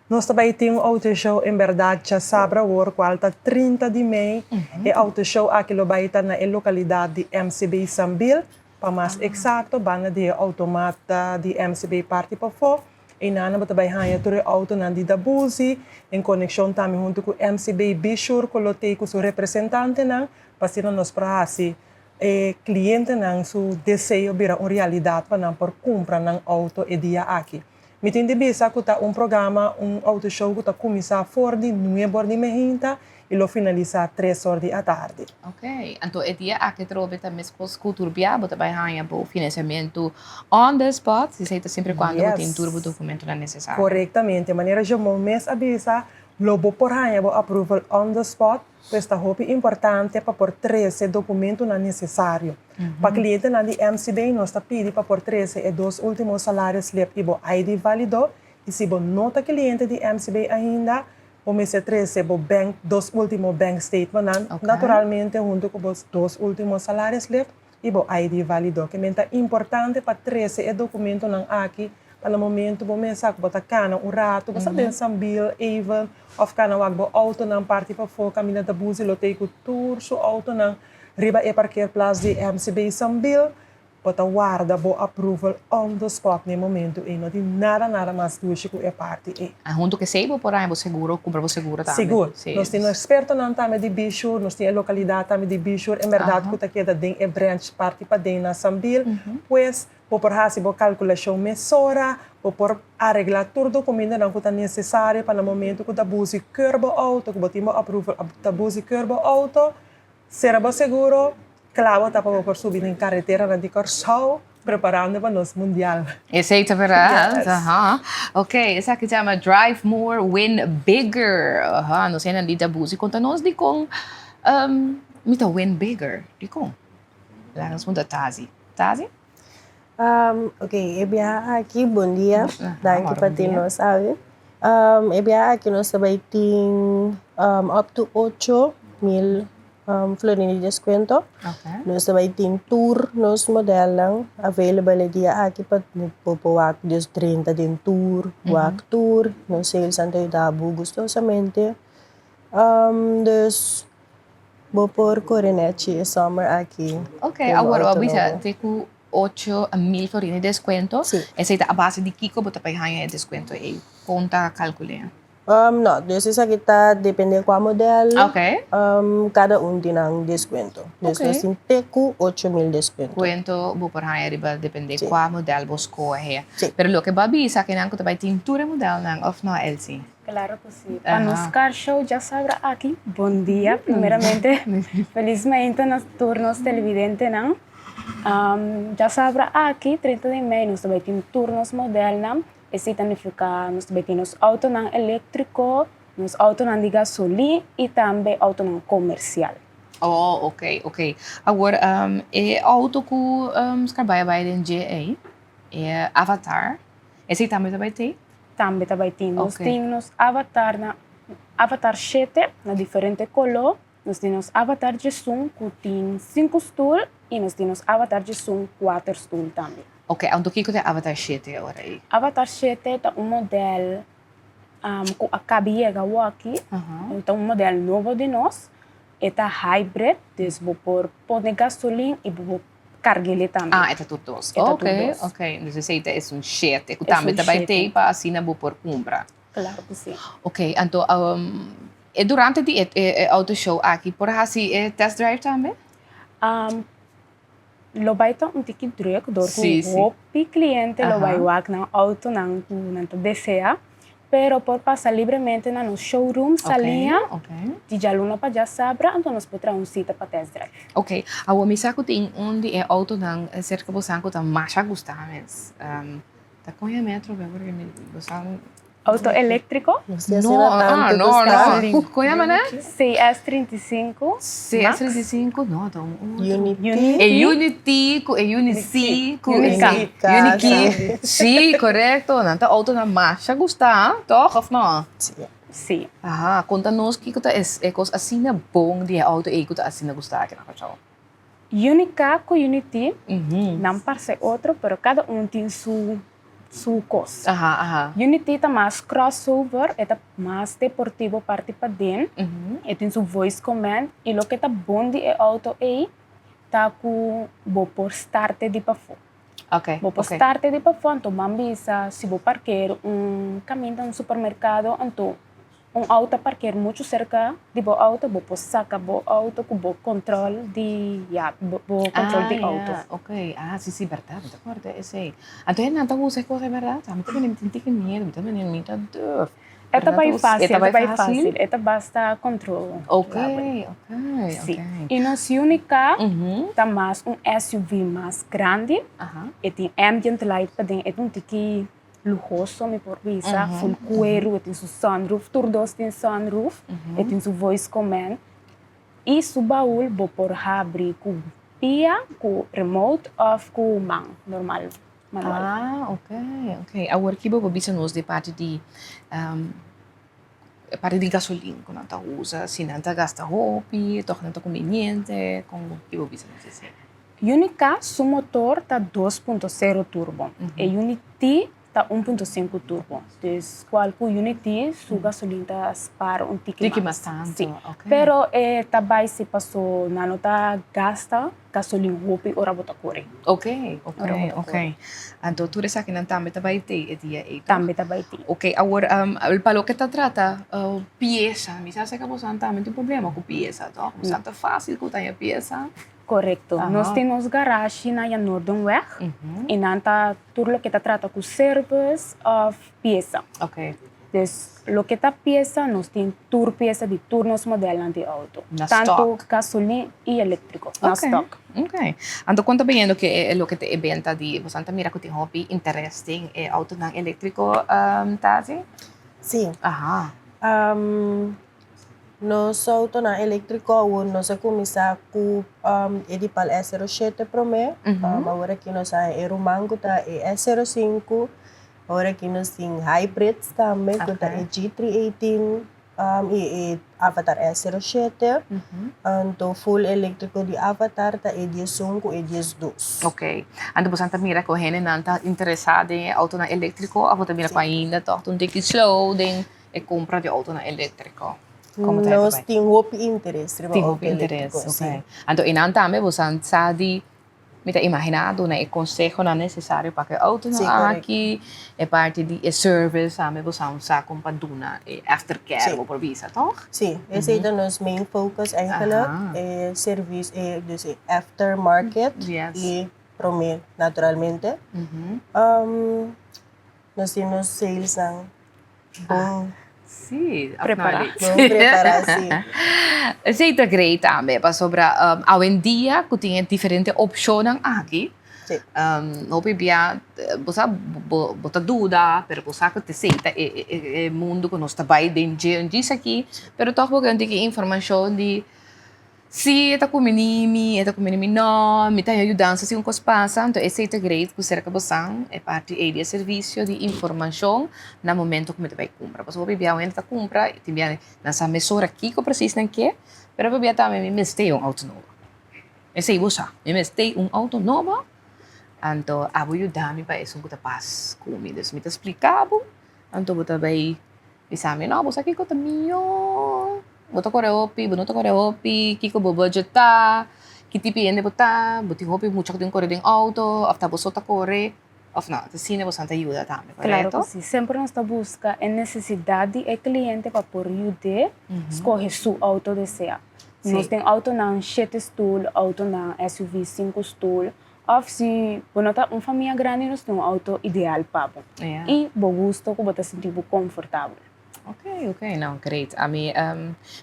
Nos ta bai tin un auto show en berdad djasabra awor cual ta 30 di mei. E auto show aki lo bai ta na e localidad di MCB Sambil, pa mas exacto banda di e automat di MCB parti pafó. Einan bo ta bai haña tur e autonan di Dabuzi en conexion tambe hunto cu MCB Bishur cu lo tei cu su representantenan pa asina nos por haci e clientenan su deseo bira un realidad pa nan por cumpra nan auto e dia aki. Mi tin di bisa ku ta un programa, un autoshow ku ta kuminsá for di nuebe or di mehinta i lo finalisá tres or di atardi. Ok, anto e dia aki atrobe ta meskos ku tur bia bo ta bai haña bo finansiamentu on the spot, esei ta siempre kuando bo tin tur bo dokumentonan nesesario. Korektamente, manera Jamon mes a bisa, lo bo por haña bo approval on the spot. Pues ta hopi importante pa por trece documentonan necesario. Pa clientenan di MCB nos ta pidi pa por trece e dos ultimo salario slip y bo ID valido y si bo no ta cliente di MCB ainda bo mester trece bo bank dos ultimo bank statementnan naturalmente hunto cu bo dos ultimo salario slip y bo ID valido. Ke men ta importante pa trece e documentonan aki pa na momento bo mesa cu bo ta cana un rato, bo sa den Sambil, Avon of cana wak bo autonan parti pafo caminda ta buzi lo tey cu tur su autonan riba e parkeerplaats di MCB Sambil, bo ta warda bo approval on the spot na e momento ey. No tin nada nada mas dushi cu e parti ey. Hunto cu esey bo por haña bo seguro, cumpra bo seguro tambe. Sigur. Nos tin expertonan tambe di Bishur, nos tin e localidad tambe di Bishur, en berdad cu ta keda den e branch parti paden na Sambil. Pues, bo por haci bo calculacion mesora, bo. Bo por areglá tur dokumentonan ku ta nesesario pa na momentu ku ta busi keur bo outo, ku bo tin bo approval, ta busi keur bo outo, sera bo seguro, kla bo ta pa bo por subi den kareteranan di Kòrsou preparando pa nos mundial. Esei ta bèrdat? Yes. Aha. Ok, esaki ta yama Drive More, Win Bigger. Aha, nos hende di ta busi konta nos dikon mi ta win bigger. Dikon? Laga nos puntra Tazi. Tazi? Ok, e biaha aki, bon dia, danki pa tin nos awe. E biaha aki nos ta bai tin up to 8000 florin di deskuento. Nos ta bai tin tur nos modelnan available e dia aki pa bo por wak dus drenta den tur, wak tur. Nos salesnan ta yuda bo gustosamente. Dus Bo por kore nechi e summer aki. Ok, awor bo a bisa te ku 8000 florin di deskuento. Si. Esei ta a base di kiko bo ta bai haña e deskuento ei? Kon ta kalkul'é? No, dus esaki ta depende kua model. Ok. Kada un tin nan deskuento. Dus nos tin te ku 8000 deskuento. Kuento bo por haña riba depende kua model bo skohe. Si. Pero loke bo a bisa kinan ku ta bai tin tur e modelnan òf no, Elsie? Claro cu si. Pa nos car show djasabra aki, bon dia primeramente. Feliz mainta na tur nos televidentenan. Djasabra aki, 30 di mei, nos ta bay tin tur nos modelnan. Esey ta nifica nos ta bay tin nos autonan electrico, nos autonan di gasolin y tambe autonan comercial. Oh, ok, ok. Awor, e auto cu Scarbaya bay den dje ey, e Avatar, Esei tambe ta bai tin? Tambe ta bai tin. Nos tin nos avatar na avatar shete na diferente koló. Nos tin nos avatar djesun ku tin sinku stul i nos tin nos avatar djesun kuater stul tambe. Ok, anto kiko ta e avatar shete ora ei? Avatar shete ta un modèl ku a kabi yega awoki. Ta un modèl nobo di nos. E ta hybrid, dus bo por pone gasolin i bo por Cargele tambe. Ah, e ta tur dos. E ta tur Ok, dos. ok. Dus esei ta esun shete ku Esun tambe ta bai shete. tei pa asina bo por kumpra. Claro ku si. Ok, anto e durante di e e auto show aki por hasi e test drive tambe? Lo bai ta un tiki druk dor ku Sí, sí. hopi kliente lo bai Aha. wak nan autonan ku nan ta desea. Pero por pasa libremente na nos showroom Saliña di djaluna pa djasabra, anto nos por traha un sita pa test drive. Ok, awor mi sa ku tin un di e autonan serka bosan ku ta masha gusta mes. Ta kon e metro be porque mi bosan. Auto eléctrico? No, ah, no, no. Kon yama nan? CS 35. CS 35, no, ta un otro. Unity. E Unity ku e Unicy ku e Unica. Uniki. Sí, korekto. Nan ta outonan masha gustá, tòg òf no? Sí. Aha, konta nos kiko ta e kos asina bon di e outo ei ku ta asina gustá aki na Kòrsou. Unica ku Unity nan parse otro pero kada un tin su su kos. Aha, aha. Unity ta mas crossover, e ta mas deportivo parti paden, e tin su voice command y loke ta bon di e auto ey ta cu bo por starte di pafó. Okay, Bo por okay. starte di pafó, anto ban bisa si bo parker un caminda, un supermercado, anto Un auto a parkeer muchu serka di bo auto, bo por saka bo auto ku bo control di ya, bo control di auto. Ah, ya, ok. Ah, si, si, bèrdat, mi ta kòrda esei. Anto e nan ta usa e kos ei bèrdat? Ami ta bini, mi tin tiki miedu, mi ta bini, mi ta durf. E ta bai fásil, e ta bai fásil, e ta basta control. Ok, ok, Si. ok. I nos Unica ta mas un SUV mas grandi, e tin ambient light paden, e ta un tiki luhoso mi por bisa, full cuero, e tin su sunroof, tur dos tin sunroof, e tin su voice command y su baul bo por habri cu pia, cu remote of cu man normal, manual. Ah, ok, ok. Awor ki bo por bisa nos di parti di e parti di gasolin cu nan ta usa, si nan ta gasta hopi, toch nan ta conveniente, con ki bo bisa nos esey? Unica su motor ta 2.0 turbo. E Unity ta 1.5 turbo. Dus cual cu Unity su gasolin ta spar un tiki Tiki mas. mas tanto, Si. ok. Pero e ta bay si paso nan no ta gasta gasolin hopi ora bo ta core. Ok, ok, Ora bo ta ok. core. Anto tur esakinan tambe ta bay te e dia ey, toch? Tambe ta bay te. Ok, awor pa loke ta trata piesa, mi sa seka boso tambe tin problema cu piesa, toch? Boso ta facil cu ta haña piesa. Korekto. Nos tin nos garashi na Jan Noordenweg i nan ta tur loke ta trata ku service òf piesa. Dus loke ta piesa nos tin tur piesa di tur nos modelnan di outo. Tantu gasolin i eléktriko na stok. Ok. Anto kon ta biniendo ku e loke ta e benta di boso ta mira ku tin hopi interes den e outonan eléktriko Tazi? Sí. Nos outonan eléktriko awor nos a kuminsá ku e di pal S 07 promé. Awor aki nos a haña e ruman ku ta e S 05. Awor aki nos tin hybrids tambe ku ta e G 318 i e Avatar S 07. Anto full eléktriko di Avatar ta e 11 ku e 12. Oké. Anto boso ta mira ku hendenan ta interesá den e outonan eléktriko òf bo ta mira ku ainda tòg ta un tiki slow den e kompra di outonan eléktriko? Komo ta Nos tin hopi interes riba Tin outo hopi interes, eléktriko, sí. oké. Anto einan tambe boso sa di Mi ta imaginá duna e konsehonan nesesario pa ku e outonan Sí, korekto. aki, e parti di e service tambe bo sa un sa kon pa duna e aftercare Sí. bo por bisa, tòg? Sí, esei ta nos main focus eigenlijk, Aha. e service, e dus e aftermarket Yes. i promé naturalmente. Nos tin nos salesnan bon. Sí, Prepará. Bon prepará, sí. Esei ta great tambe, pasobra awendia ku tin e diferente opshonnan aki, hopi bia bo sa bo ta duda, pero bo sa ku esei ta e mundu ku nos ta bai den dje un djis aki, pero tòg bo ke un tiki informashon di Si e ta kumini mi, e ta kumini mi no, mi ta haña yudansa si un kos pasa, anto esei ta great ku serka bosan e parti ei di e servisio di informashon na momento ku mi ta bai kumpra. Pasobra hopi bia un hende ta kumpra i tin bia nan sa mesora kiko presis nan ke, pero hopi bia tambe mi mester un outo nobo. Esei bo sa, mi mester un outo nobo, anto abo yuda mi pa esun ku ta pas ku mi. Dus mi ta splika bo, anto bo ta bai Bisa mi, no, bo sa kiko ta mihó, bo ta kore hopi, bo no ta kore hopi, kiko bo budget ta, ki tipo di hende bo ta, bo tin hopi mucha ku tin kore den outo, òf ta bo so ta kore, òf no. Ta asina bo san ta yuda tambe, Claro korekto? ku si. Semper nos ta buska e nesesidat di e kliente pa por yud'é skohe su outo deseá. Nos tin outonan shete stul, outonan SUV sinku stul, Of si bo no ta un famia grandi nos tin un auto ideal pa bo y bo gusto cu bo ta sinti bo comfortabel. Ok, ok, no, great. Ami,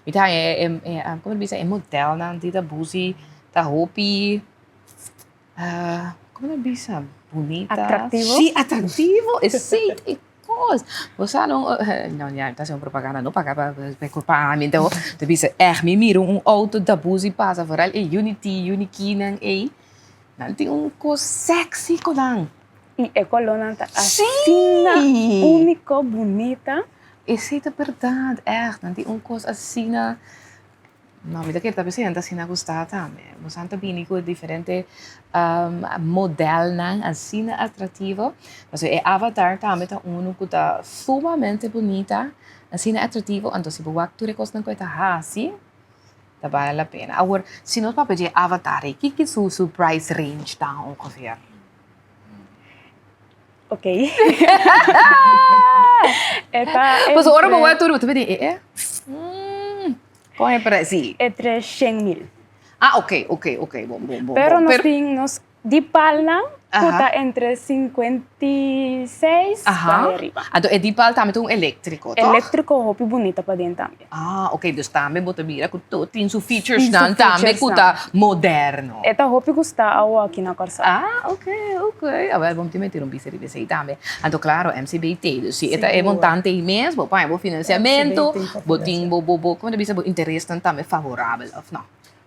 mi ta haña e, e, como ta bisa, e modelnan di ta busi ta hopi, como ta bisa, bunita. Atractivo. Si, atractivo, esey ta e cos. Bo sa no, no ya, mi ta haci un propaganda no paga pa pa ami, anto ta bisa echt mi mira un auto ta busi pasa, vooral e Unity, Unikinan ey. Nan tin un kos sexy ku nan. I e kolónan ta asina úniko, bunita. Esei ta bèrdat, ègt. Nan tin un kos asina, no, mi ta kere ta bisa nan ta asina gustá tambe. Boso ta bini ku diferente modelnan asina atrativo. Pasobra e avatar tambe ta unu ku ta sumamente bunita, asina atrativo. Anto si bo wak tur e kosnan ku e ta hasi. Ta bale la pena. Awor, si nos papia dje avatar ei, kiko su su price range ta ongeveer? Ok. E ta Pasobra ora bo entre. wak tur bo ta bini e e mm kon e prijs? Si. Entre shen mil. Ah ok ok ok bon bon bon. Pero bon. nos tin nos Di palnan ku ta entre 56 bai ariba. Anto e di pal tambe ta un eléktriko, tòg? Eléktriko hopi bunita paden tambe. Ah, oké, dus tambe bo ta mira ku tur tin su featuresnan tambe ku ta moderno. E ta hopi gustá awo aki na Kòrsou. Ah, oké, oké. Awel bo tin mester un bista riba esei tambe. Anto klaro, MCBT, dus si e ta e montante ei mes, bo paña bo finansiamentu, bo tin bo, bo, bo, komo ta bisa, bo interesnan tambe favorabel, òf no?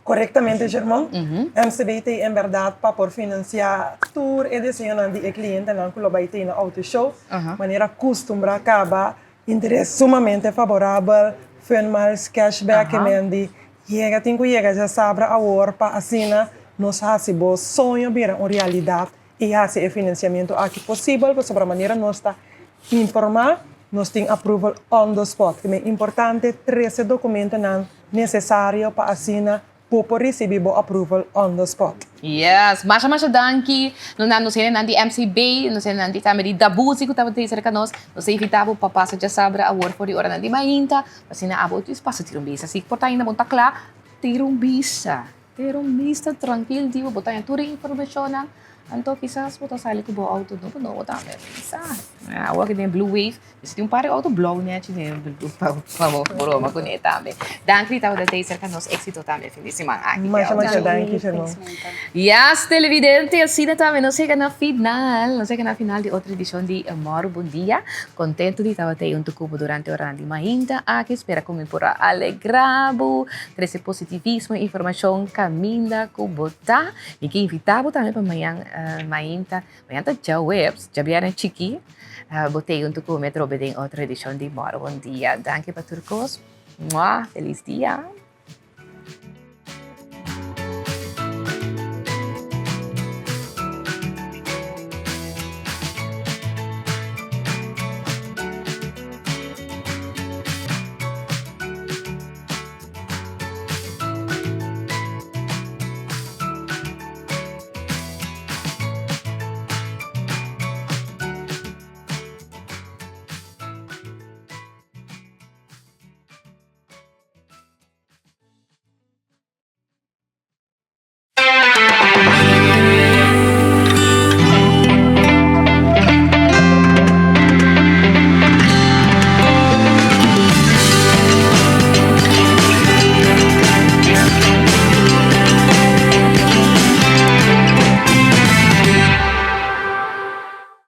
Korektamente Germon, MCB ta en bèrdat pa por finansiá tur e deseonan di e klientenan ku lo bai tene Auto Show. Manera kustumbrá kaba, interes sumamente faborabel, fun miles, cashback e men di yega tin ku yega djasabra awor pa asina nos hasi bo soño bira un realidat i hasi e finansiamentu aki posibel pasobra manera nos ta informá nos tin approval on the spot. Ke men importante trese dokumentonan nesesario pa asina bo por risibí bo approval on the spot. Yes, masha masha danki no na nos hendenan di MCB, nos hendenan di tambe di Dabuzi ku tabata ei serka nos. Nos ta invitá bo pa pasa djasabra awor for di oranan di mainta, pa asina abo pasa tira un bisa. Si por ta ainda bo no ta kla, tira un bisa. Henter un bista trankil di bo, bo ta haña tur e informashonnan, anto kisas bo ta sali ku bo outo nobo nobo tambe, sa. Awor aki den Blue Wave mester tin un par di outo blou nechi den pa bo broma kuné tambe. Danki di tabata tei serka nos, éksito tambe fin di siman aki. Masha masha danki Sherman. Yas televidente, asina tambe nos yega na final, nos yega na final di otro edishon di Mòru Bon Dia. Kontentu di tabata ei huntu ku bo durante oran di mainta aki. Spera ku mi por a alegrá bo, trese positivismo i informashon kaminda ku bo ta. Mi ke invitá bo tambe pa mañan mainta, mañan ta djaweps, djabièrnè chikí, bo ta ei huntu ku mi atrobe den otro edishon di Mòru Bon Dia. Danki pa tur kos. Mua! Felis dia!